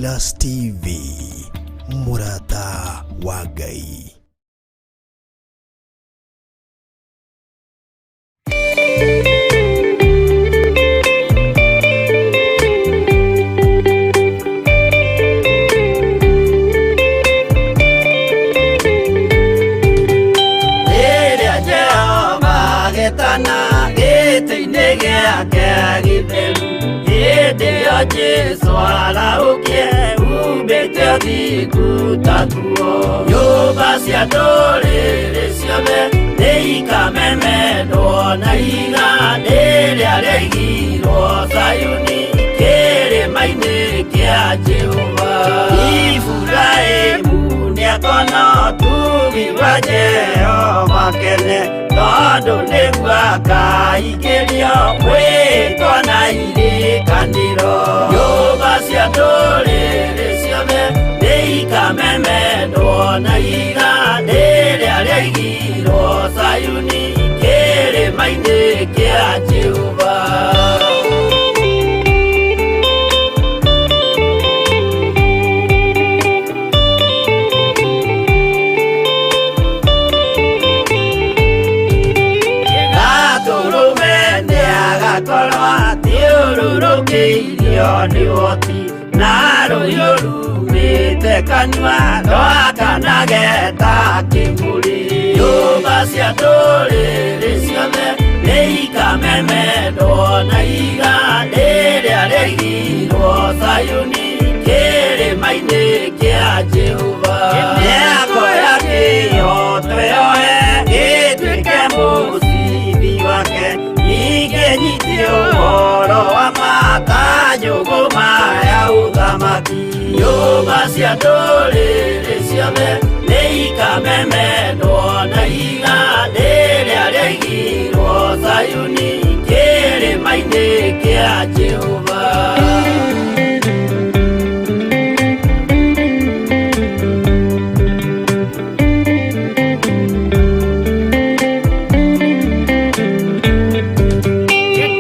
Theophilus TV, mũrata wa Ngai. Rĩrĩa Jehova agetana gĩtĩ-inĩ gĩake gĩtheru, hĩndĩ ĩyo Jesũ arahũkie umbĩte ũthingu ta nguo. Nyũmba cia ndũrĩrĩ ciothe nĩikamemendwo na ihiga rĩrĩa rĩaigirwo Zayuni kĩrĩma-inĩ kĩa Jehova. Iburahĩmu nĩakona ũtugi wa Jehova kene, tondũ nĩguo akaingĩrio mwĩtwa na irĩkanĩro. Nyũmba cia ndũrĩrĩ ciothe nĩikamemendwo na ihiga rĩrĩa rĩaigirwo Zayuni kĩrĩma-inĩ kĩa Jehova. Gatũrũme nĩagakorwo athiũrũrũkĩirio nĩ ũhoti, na rũhiũ rumĩte kanua rwakanage ta kĩmũrĩ. Nyũmba cia ndũrĩrĩ ciothe nĩikamemendwo na ihiga rĩrĩa rĩaigirwo Zayuni kĩrĩma-inĩ kĩa Jehova. Mĩako ya kĩhooto yoe ĩtuĩke mũcibi wake, ningĩ nyite ũhoro wa ma ta njũgũma ya ũthamaki. Nyũmba cia ndũrĩrĩ ciothe nĩikamemendwo na ihiga rĩrĩa rĩaigirwo Zayuni kĩrĩma-inĩ kĩa Jehova.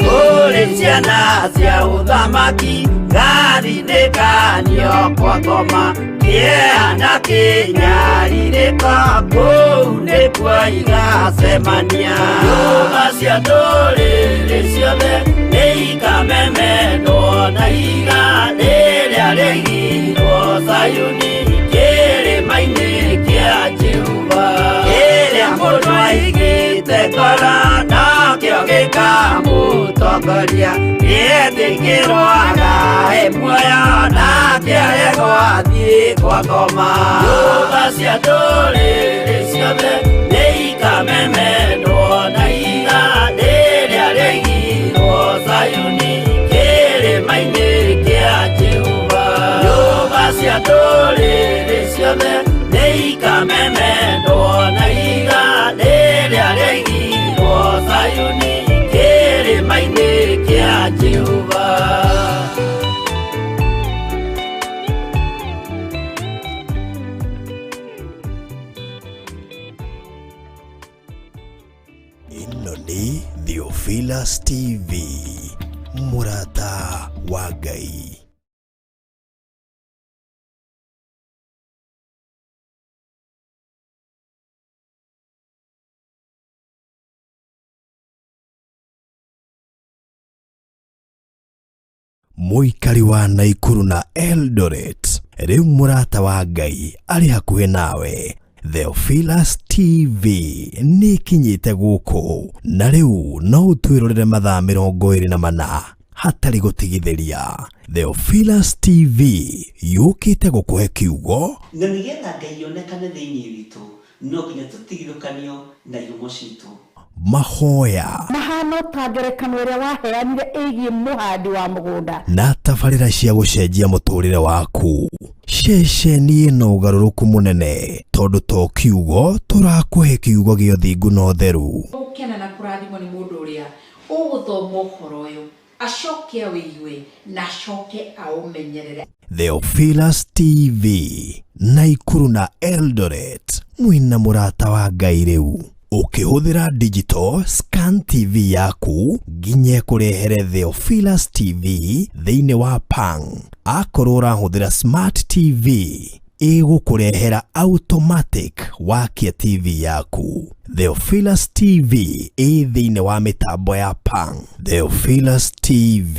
Kũrĩ ciana cia ũthamaki ngathinĩkanio kwa ngoma, kĩeha na kĩnyarirĩko kũu nĩkuo igacemania. Nyũmba cia ndũrĩrĩ ciothe nĩikamemendwo na ihiga rĩrĩa rĩaigirwo Zayuni kĩrĩma-inĩ kĩa Jehova. Kĩrĩa mũndũ aigĩte ngoro nokĩo gĩkamũtongoria, gĩetĩkĩrwo agae muoyo nake aregwo athiĩ kwa ngoma. Nyũmba cia ndũrĩrĩ ciothe nĩikamemendwo na ihiga rĩrĩa rĩaigirwo Zayuni kĩrĩma-inĩ kĩa Jehova. Nyũmba cia ndũrĩrĩ ciothe nĩikamemendwo na ihiga rĩrĩa rĩaigirwo Zayuni kĩrĩma-inĩ kĩa Jehova. Ĩno nĩ Theophilus TV, mũrata wa Ngai. Mũikari wa Naikuru na Eldoret, rĩu mũrata wa Ngai arĩ hakuhĩ nawe. Theophilus TV nĩ ĩkinyĩte gũkũ na rĩu no ũtwĩrorere mathaa 24 hatarĩ gũtigithĩria. Theophilus TV yũkĩte gũkũhe kiugo Na nĩgetha Ngai onekane thĩinĩ witũ, no nginya tũtigithũkanio na ihumo citũ. mahoya Mahano ta ngerekano ĩrĩa waheanire ĩgiĩ mũhandi wa mũgũnda. Na tabarĩra cia gũcenjia mũtũrĩre waku. Ceceni ĩna ũgarũrũku mũnene tondũ to kiugo tũrakũhe kiugo gĩa ũthingu na ũtheru. Gũkena na kũrathimwo nĩ mũndũ ũrĩa ũgũthoma ũhoro ũyũ, acoke awĩigue na acoke aũmenyerere. Theophilus TV, Naikuru na Eldoret, mwĩna mũrata wa Ngai rĩu. Ũkĩhũthĩra digital scan TV yaku nginya ĩkũrehere Theophilus TV thĩinĩ wa Pang. Akorwo ũrahũthĩra smart TV ĩgũkũrehera automatic wakia TV yaku. Theophilus TV ĩ thĩinĩ wa mĩtambo ya Pang. Theophilus TV,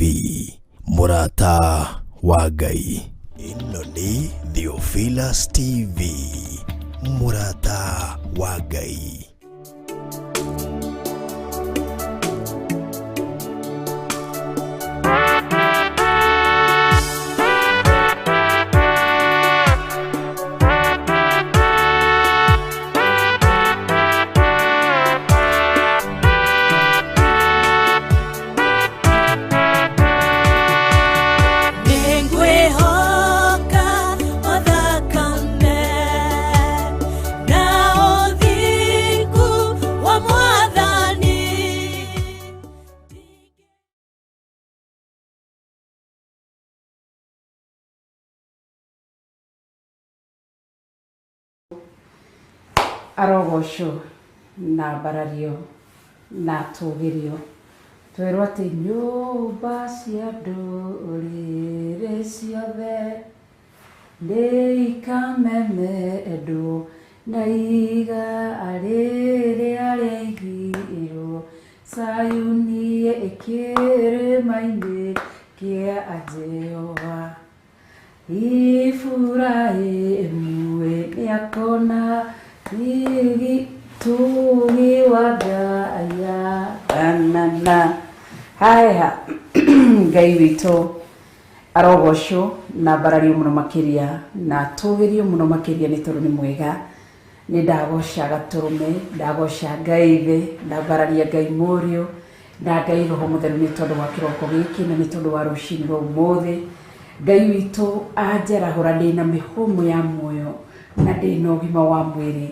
mũrata wa Ngai. Ĩno nĩ Theophilus TV, mũrata wa Ngai. Nĩngwĩhoka o thakame na ũthingu wa Mwathani. Arogocwo na mbarario na atũgĩrio. Twerwo atĩ nyũmba cia ndũrĩrĩ ciothe nĩ ikamemendwo na iga rĩrĩa rĩaigirwo Sayuni kĩrĩma-inĩ kĩa Jehova. Iburahĩmu nĩakona tugi wa Ngai anana. Haya, Ngai witũ arogocwo na mbarario mũno makĩria na atũgĩrio mũno makĩria nĩ tondũ nĩ mwega. Nĩ ndagoca Gatũrũme, ndagoca Ngai Ithe, ndambararia Ngai Mũriũ na Ngai Roho Mũtheru nĩ tondũ wa kĩroko gĩkĩ na nĩ tondũ wa rũcinĩ rwa ũmũthĩ. Ngai witũ anjarahũra ndĩna mĩhũmũ ya muoyo na ndĩna ũgima wa mwĩrĩ,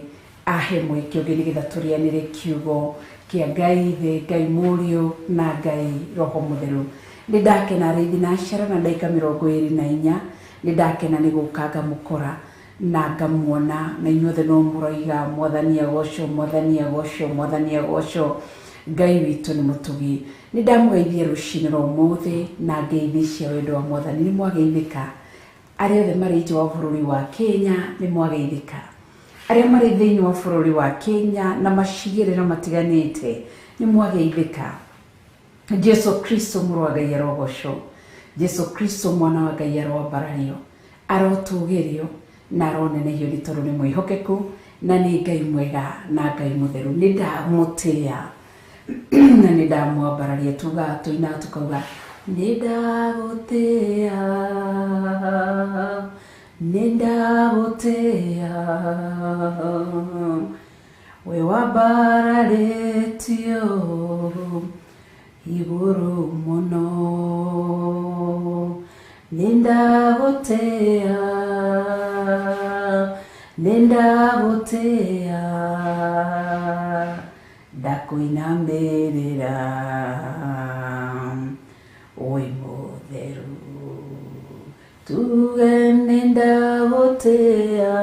ahe mweke ũngĩ nĩgetha tũrĩanĩre kiugo kĩa Ngai Ithe, Ngai Mũriũ na Ngai Roho Mũtheru. Nĩ ndakena rĩngĩ na cara na ndagĩka 24. Nĩ ndakena nĩ gũka ngamũkora na ngamuona, na inyuothe no mũroiga Mwathani agocwo, Mwathani agocwo, Mwathani agocwo. Ngai witũ nĩ mũtugi. Nĩ ndamũgeithia rũcinĩ rwa ũmũthĩ na ngeithi cia wendo wa Mwathani. Nĩ mwageithĩka arĩa othe marĩ nja wa bũrũri wa Kenya, nĩ mwageithĩka arĩa marĩ thĩinĩ wa bũrũri wa Kenya na macigĩrĩra matiganĩte, nĩ mwageithĩka. Jesu Kristo mũrũ wa Ngai arogocwo, Jesu Kristo mwana wa Ngai aroambarario, arotũgĩrio na aronenehio nĩ tondũ nĩ mwĩhokeku na nĩ Ngai mwega na Ngai mũtheru. Nĩ ndamũtĩĩa na nĩ ndamwambararia. Tugaga tũinaga tukauga nĩ ndagũtĩĩa, nĩ ndagũtĩĩa, we wambararĩtio igũrũ mũno. Nĩ ndagũtĩĩa, nĩ ndagũtĩĩa, ndakũinamĩrĩra wĩ mũtheru. Tuge nĩ ndagũtĩĩa,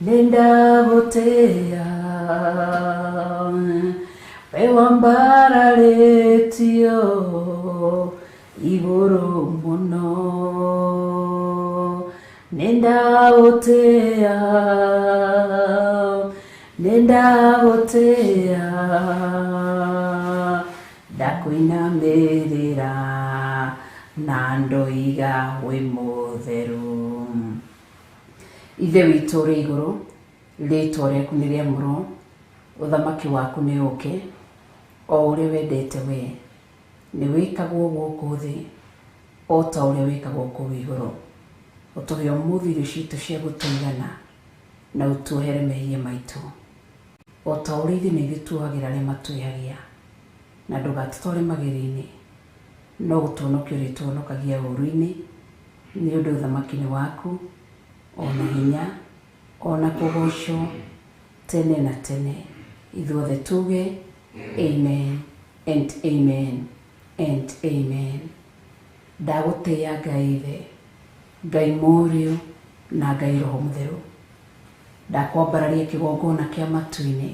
nĩ ndagũtĩĩa, we wambararĩtio igũrũ mũno. Nĩ ndagũtĩĩa, nĩ ndagũtĩĩa, ndakũinamĩrĩra na ndoiga wĩ mũtheru. Ithe witũ ũrĩ igũrũ, rĩtwa rĩaku nĩ rĩamũrwo, ũthamaki waku nĩ ũke, o ũrĩa wendete we nĩ wĩkagwo gũkũ thĩ o ta ũrĩa wĩkagwo kũu igũrũ. Ũtũhe ũmũthĩ irio citũ cia gũtũigana na ũtuohere mehia maitũ o ta ũrĩa ithuĩ na ithuĩ tuohagĩra arĩa matwĩhagia, na ndũgatũtware magerio-inĩ, no gũtũhonokia ũrĩtũhonokagia ũũru-inĩ, nĩ ũndũ ũthamaki nĩ waku, ona hinya, ona kũgocwo tene na tene. Ithuothe tuge amen and amen and amen. Ndagũtĩĩa Ngai Ithe, Ngai Mũriũ na Ngai Roho Mũtheru. Ndakwambararia kĩgongona kĩa matu-inĩ,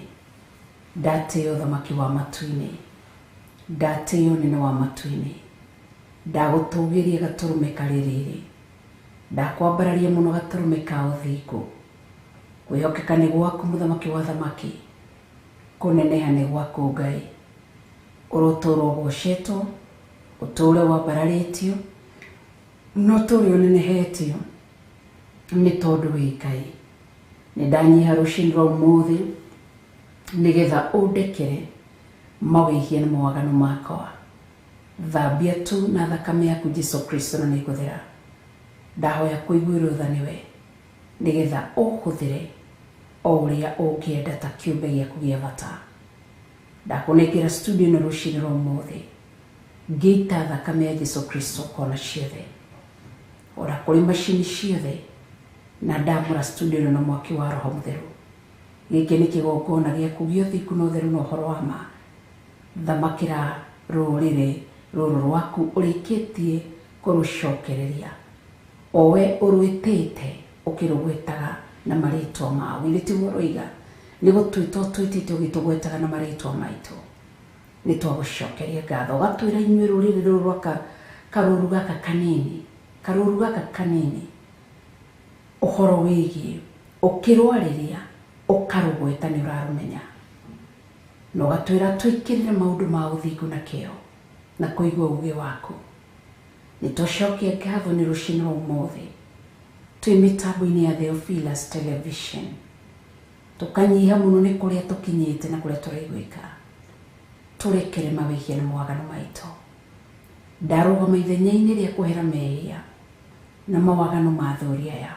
ndatĩĩa ũthamaki wa matu-inĩ, ndatĩĩa ũnene wa matu-inĩ, ndagũtũgĩria gatũrũme karĩ rĩrĩ, ndakwambararia mũno gatũrũme ka ũthingu. Kwĩhokeka nĩ gwaku mũthamaki wa thamaki, kũneneha nĩ gwaku Ngai. Ũrotũũra ũgocetwo, ũtũũre wambararĩtio, na ũtũũre ũnenehetio nĩ tondũ wĩ Ngai. Nĩ ndanyiha rũcinĩ rwa ũmũthĩ nĩgetha ũndekere mawĩhia na mawaganu makwa. Thambia tu na thakame yaku Jesu Kristo na nĩngũthera. Ndahoya kũiguĩrwo tha nĩwe nĩgetha ũhũthĩre o ũrĩa ũngĩenda ta kĩũmbe gĩaku gĩa bata. Ndakũnengera studio ĩno rũcinĩ rwa ũmũthĩ, ngĩita thakame ya Jesu Kristo kona ciothe, ona kũrĩ macini ciothe, na ndamũra studio ĩno na mwaki wa Roho Mũtheru. Gĩkĩ nĩ kĩgongona gĩaku gĩa ũthingu na ũtheru na ũhoro wa ma. Thamakĩra rũrĩrĩ rũrũ rwaku ũrĩkĩtie kũrũcokereria, o we ũrwĩtĩte ũkĩrũgwetaga na marĩtwa mao. Githĩ tiguo ũroiga? Nĩ gũtwĩta ũtwĩtĩte ũgĩtũgwetaga na marĩtwa maitũ. Nĩ twagũcokeria ngatho. Ũgatwĩra inyuĩ rũrĩrĩ rũrũ rwa karũru gaka kanini, karũru gaka kanini, ũhoro wĩgiĩ ũkĩrwarĩria ũkarũgweta nĩ ũrarũmenya, na ũgatwĩra twĩkĩrĩre maũndũ ma ũthingu na kĩo na kũigua uge waku. Nĩ twacokia ngatho nĩ rũcinĩ rwa ũmũthĩ twĩ mĩtambo-inĩ ya Theophilus Television, tũkanyiha mũno nĩ kũrĩa tũkinyĩte na kũrĩa tũraiguĩka. Tũrekere mawĩhia na mawaganu maitũ. Ndarũgama ithenya-inĩ rĩa kwehera mehia na mawaganu ma athuri aya,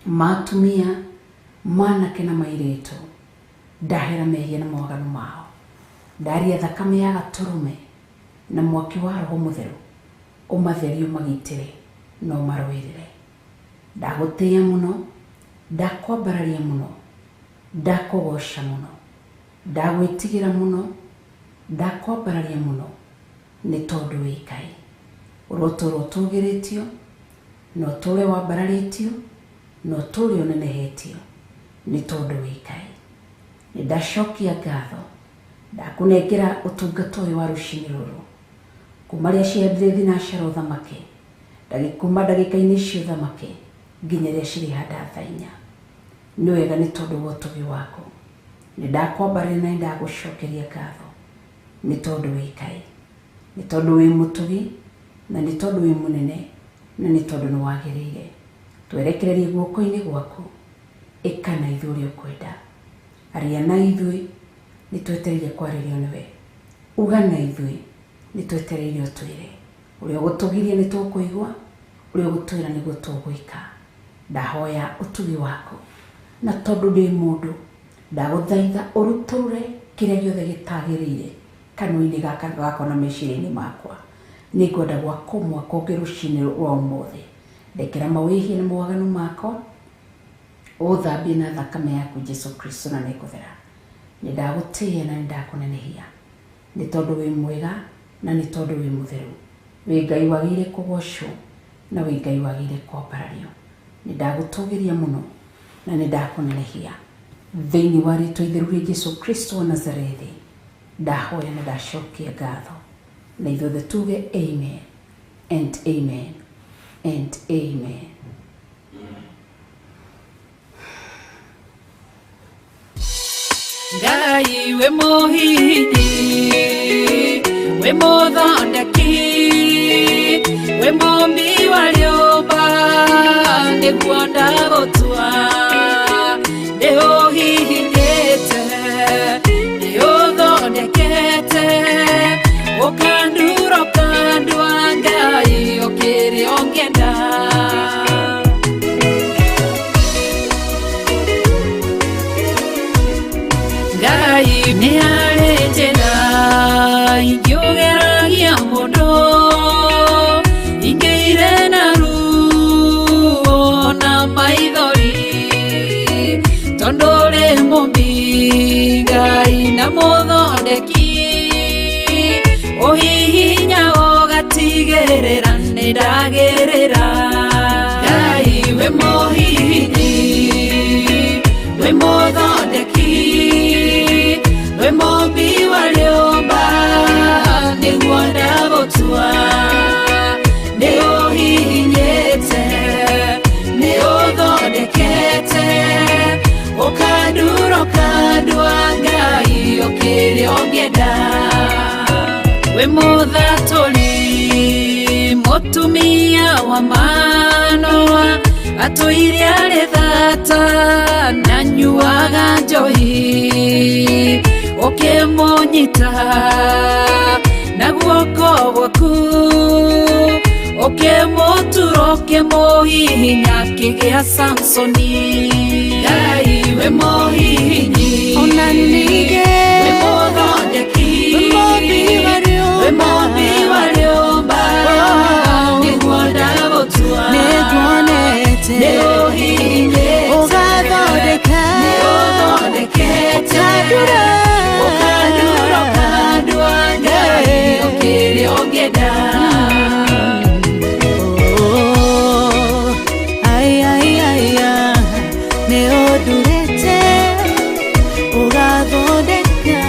ma atumia, ma anake na mairĩtu. Ndahera mehia na mawaganu mao. Ndaria thakame ya gatũrũme na mwaki wa Roho Mũtheru ũmatherie, ũmagitĩre na ũmarũĩrĩre. Ndagũtĩĩa mũno, ndakwambararia mũno, ndakũgoca mũno, ndagwĩtigĩra mũno, ndakwambararia mũno nĩ tondũ wĩ Ngai. Ũrotũũra ũtũgĩrĩtio, na ũtũũre wambararĩtio, na ũtũũre ũnenehetio nĩ tondũ wĩ Ngai. Nĩ ndacokia ngatho, ndakũnengera ũtungata ũyũ wa rũcinĩ rũrũ, kuma rĩrĩa ciahandire thinacara ũthamake, kuma ndagĩka-inĩ icio ũthamake nginya rĩrĩa cirĩhanda thaa inya. Nĩ wega nĩ tondũ wa ũtugi waku. Nĩ ndakwambararia na nĩ ndagũcokeria ngatho nĩ tondũ wĩ Ngai, nĩ tondũ wĩ mũtugi, na nĩ tondũ wĩ mũnene, na nĩ tondũ nĩ wagĩrĩire. Twerekererie guoko-inĩ gwaku, ĩka na ithuĩ ũrĩa ũkwenda. Aria na ithuĩ, nĩ twetereire kwarĩrio nĩwe. Uga na ithuĩ, nĩ twetereire ũtwĩre. Ũrĩa ũgũtũgiria nĩ tũkũigua, ũrĩa ũgũtwĩra nĩguo tũgwĩka. Ndahoya ũtugi waku, na tondũ ndĩ mũndũ, ndagũthaitha ũrutũrũre kĩrĩa gĩothe gĩtagĩrĩire kanua-inĩ gaka gakwa na meciria-inĩ makwa. Nĩngwenda gwakwo mwaka ũngĩ rũcinĩ rwa ũmũthĩ. Ndekera mawĩhia na mawaganu makwa, ũthambie na thakame yaku Jesu Kristo na nĩngũthera. Nĩ ndagũtĩĩa na nĩ ndakũnenehia nĩ tondũ wĩ mwega na nĩ tondũ wĩ mũtheru. Wĩ Ngai wagĩrĩire kũgocwo na wĩ Ngai wagĩrĩire kwambarario. Nĩ ndagũtũgĩria mũno na nĩ ndakũnenehia thĩinĩ wa rĩtwa itheru rĩa Jesu Kristo wa Nazarethi. Ndahoya na ndacokia ngatho, na ithuothe tuge amen and amen and amen. Ngai wĩ mũhihinyi, wĩ mũthondeki, wĩ mũmbi wa rĩũmba, nĩguo ndagũtua. Nĩ ũhihinyĩte, nĩ ũthondekete, ũkandura ũkandua, Ngai ũkĩrĩ ũngĩenda. Ngai nĩ harĩ njĩra ingĩũgeragia mũndũ, ingĩire na ruo na maithori, tondũ ũrĩ mũmbi Ngai na mũthondeki, ũhihinya ũgatigĩrĩra nĩ ndagĩrĩra. Ngai wĩ mũhihinyi, Mũthondeki, wĩ mũmbi wa rĩũmba, nĩguo ndagũtua. Nĩ ũhihinyĩte, nĩ ũthondekete, ũkandura ũkandua Ngai ũkĩrĩa ũngĩenda. Wĩ mũthatũri, mũtumia wa Manoa, atũire arĩ thata na nyuaga njohi. Ũkĩmũnyita na guoko gwaku, ũkĩmũtura ũkĩmũhihinya akĩgĩa Samsoni. Ngai wĩ mũhihinyi, Ona ningĩ wĩ mũthondeki, wĩ mũmbi wa rĩũmba. Wĩ mũmbi wa rĩũmba, nĩguo ndagũtua. Nĩnguonete. Nĩ ũhihinyĩte, Ũgathondeka. Nĩ ũthondekete, Ũkandura. Ũkandura ũkandua Ngai ũkĩrĩa ũngĩenda. Oh, ai, ai, ai, ah, nĩ ũndurĩte, ũgathondeka.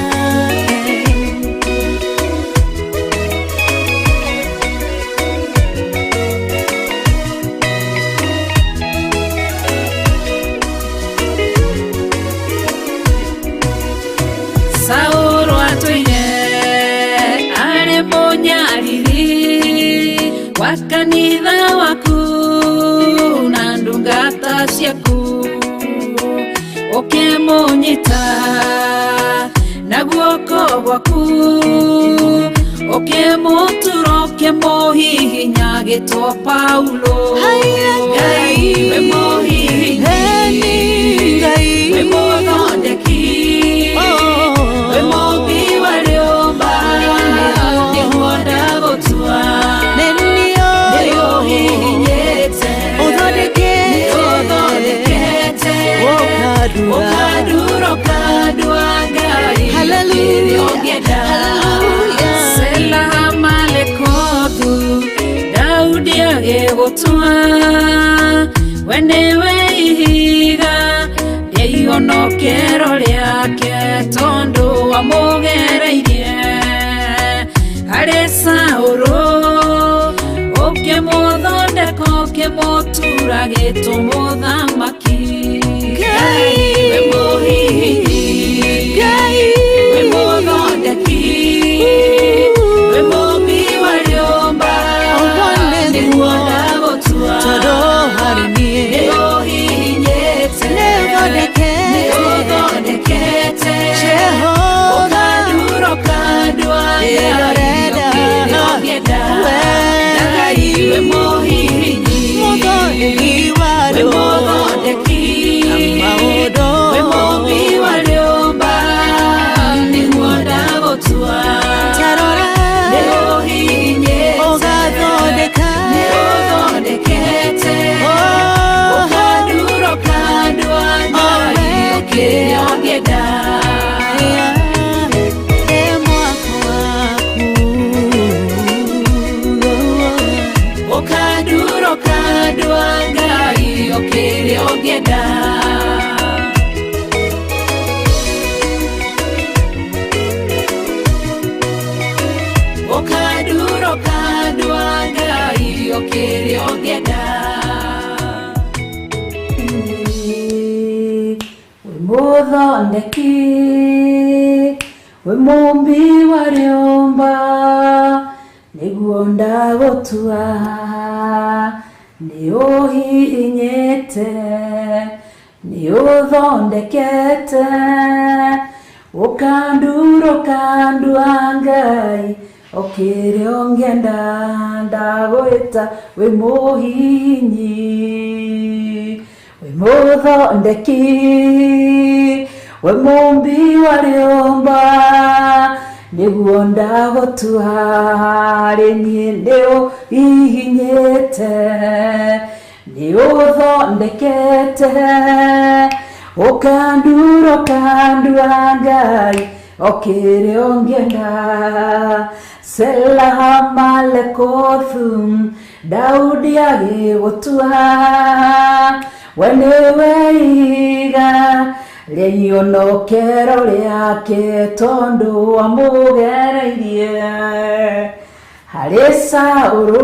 Saũlũ atũire arĩ mũnyariri wa kanitha waku na ndungata ciaku, ũkĩmũnyita na guoko gwaku, ũkĩmũtura ũkĩmũhihinya agĩtwo Paulo. Ngai wĩ mũhihinyi, Ngai. Wĩ mũthondeki, wĩ mũmbi wa rĩũmba, nĩguo ndagũtua. Nĩ Nĩ niĩ ũhihinyĩte, Ũthondekete. Nĩ ũthondekete, Ũkandura. Ũkandura ũkandua Ngai Hallelujah. ũkĩrĩa ũngĩenda. Hallelujah. Sela Malekothu, Daudi agĩgũtua, we nĩwe ihiga rĩa ihonokero rĩake, tondũ wamũgereirie harĩ Saũlũ, ũkĩmũthondeka ũkĩmũtura gĩtũmũthamaki. Ngai. Wĩ mũhihinyi, Ngai. Wĩ mũthondeki, wĩ mũmbi wa rĩũmba, Ũguo nĩguo nĩguo. ndagũtua. Tondũ harĩ niĩ. Nĩ ũhihinyĩte, Nĩ ũthondekete. Nĩ ũthondekete, Jehova. Ũkandura ũkandua Ngai Ĩrorenda. ũkĩrĩa ũngĩenda. We. Ngai wĩ mũhihinyi, Mũthondeki wa wĩ rĩũmba. mũthondeki, Maũndũ. wĩ mũmbi wa rĩũmba, nĩguo ndagũtua. Ta rora. Nĩ ũhihinyĩte, Ũgathondeka. Nĩ ũthondekete, Oh. Ũkandura ũkandua Ngai ũkĩrĩa ũngĩenda. Ĩ mwako waku. Ũkandura ũkandua Ngai ũkĩrĩa ũngĩenda. Ũkandura ũkandua Ngai ũkĩrĩa ũngĩenda. Wĩ mũthondeki, wĩ mũmbi wa rĩũmba, nĩguo ndagũtua. Nĩ ũhihinyĩte, nĩ ũthondekete, ũkandura ũkandua Ngai ũkĩrĩa ũngĩenda. Ndagwĩta wĩ mũhihinyi, wĩ mũthondeki, wĩ mũmbi wa rĩũmba, nĩguo ndagũtua. Rĩ niĩ nĩ ũhihinyĩte, nĩ ũthondekete, ũkandura ũkandua Ngai okĩrĩa ũngĩenda. Sela Malekothu, Daudi agĩgũtua, we nĩwe ihiga Rĩa ionokero rĩake tondũ amũgereirie harĩ Saũlũ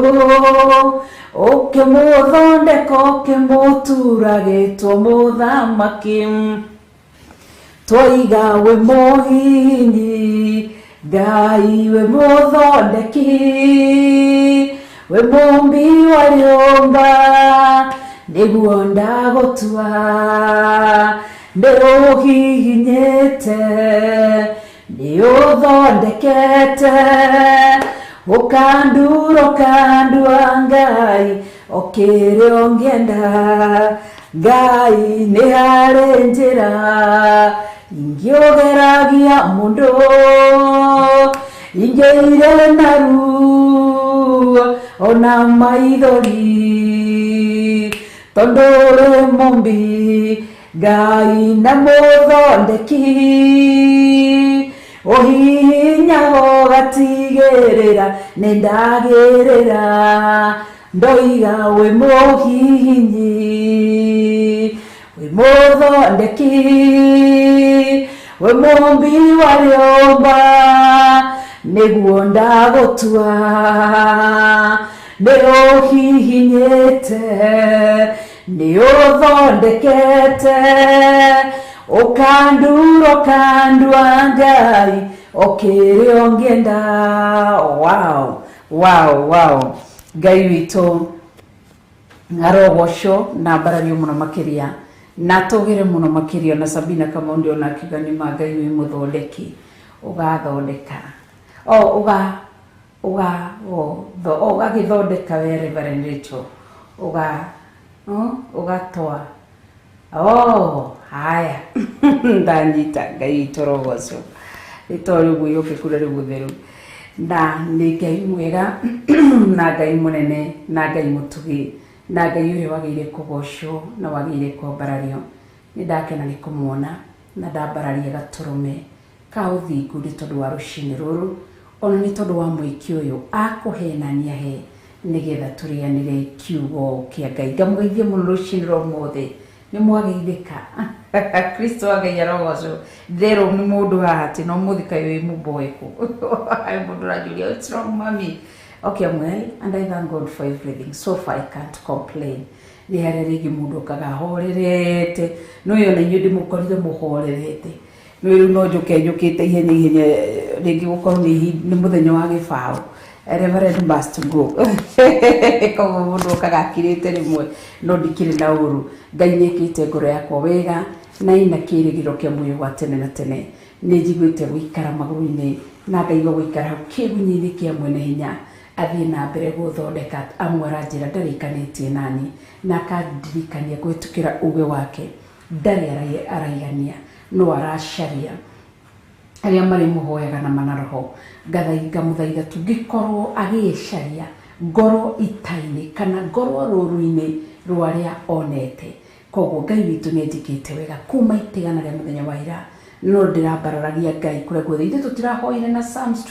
ũkĩmũthondeka ũkĩmũtura gĩtwo mũthamaki twoiga wĩ mũhinyi Ngai wĩ mũthondeki wĩ mũmbi wa rĩũmba nĩguo ndagũtua nĩ ũhihinyĩte nĩ ũthondekete ũkandura ũkandua Ngai okĩrĩ ũngĩenda Ngai nĩ harĩ njĩra ingĩũgeragia mũndũ ingĩire na ruo ona maithori tondũ ũrĩ mũmbi Ngai na mũthondeki ũhihinyaga ũgatigĩrĩra nĩ ndagĩrĩra ndoiga wĩ mũhihinyi wĩ mũthondeki wĩ mũmbi wa rĩũmba nĩguo ndagũtua nĩ ũhihinyĩte nĩ ũthondekete ũkandura ũkandua Ngai okĩrĩ ũngĩenda. Wow, wow, wow. Ngai witũ arogocwo na mbarario mũno makĩria na tũgĩre mũno makĩria na Sabina Kamau ona akiuga nĩ ma Ngai wĩ mũthondeki ũgathondeka o ũga ũga ũgagĩthondeka we Reverend Rachel ũga ũgatwa oh haya ndanyita Ngai witũ arogocwo rĩtwa rĩu mwĩhokeku na rĩ mũtheru na nĩ Ngai mwega na Ngai mũnene na Ngai mũtugi na Ngai ũrĩa wagĩrĩire kũgocwo na wagĩrĩire kwambarario. Nĩ ndakena nĩ kũmuona na ndambararia gatũrũme ka ũthingu nĩ tondũ wa rũcinĩ rũrũ ona nĩ tondũ wa mũiki ũyũ akũhenania he nĩgetha tũrĩanĩre kiugo kĩa Ngai. Ngamũgeithie mũno rũcinĩ rwa ũmũthĩ nĩ mwageithĩka. Kristo wa Ngai arogocwo. Therũ nĩ mũndũ haha atĩ no mũthĩ kaĩ wĩ mũmboeku. Mũndũ ũranjũria what's wrong mami? Okay, I'm well and I thank God for everything. So far I can't complain. Nĩ harĩa rĩngĩ mũndũ okaga ahorerete no yo na inyuĩ ndĩmũkorire mũhorerete no rĩu no njũke njũkĩte ihenya ihenya rĩngĩ gũkorwo nĩ mũthenya wa gĩbaũ. Reverend must go. Koguo mũndũ okaga akirĩte rĩmwe no ndikĩrĩ na ũru. Ngai nĩekĩte ngoro yakwa wega na ina kĩĩrĩgĩrĩro kĩa muoyo wa tene na tene. Nĩ njiguĩte gũikara magũrũ-inĩ na ngaigua gũikara hau kĩgunyĩ-inĩ kĩa mwene hinya athiĩ na mbere gũthondeka amwe aranjĩra ndarĩkanĩtie nani na akandirikania kũhĩtũkĩra uge wake ndarĩ araigania no aracaria arĩa marĩ mũhoyaga na manaroho ngamũthaitha tũngĩkorwo agĩcaria ngoro ita-inĩ kana ngoro rũru-inĩ rwa arĩa onete. Koguo Ngai witũ nĩ anjĩkĩte wega kuma itigana rĩa mũthenya wa ira no ndĩrambararagia Ngai kũrĩa guothe. Ithuĩ tũtirahoire na Psalms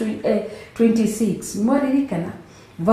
26 mwaririkana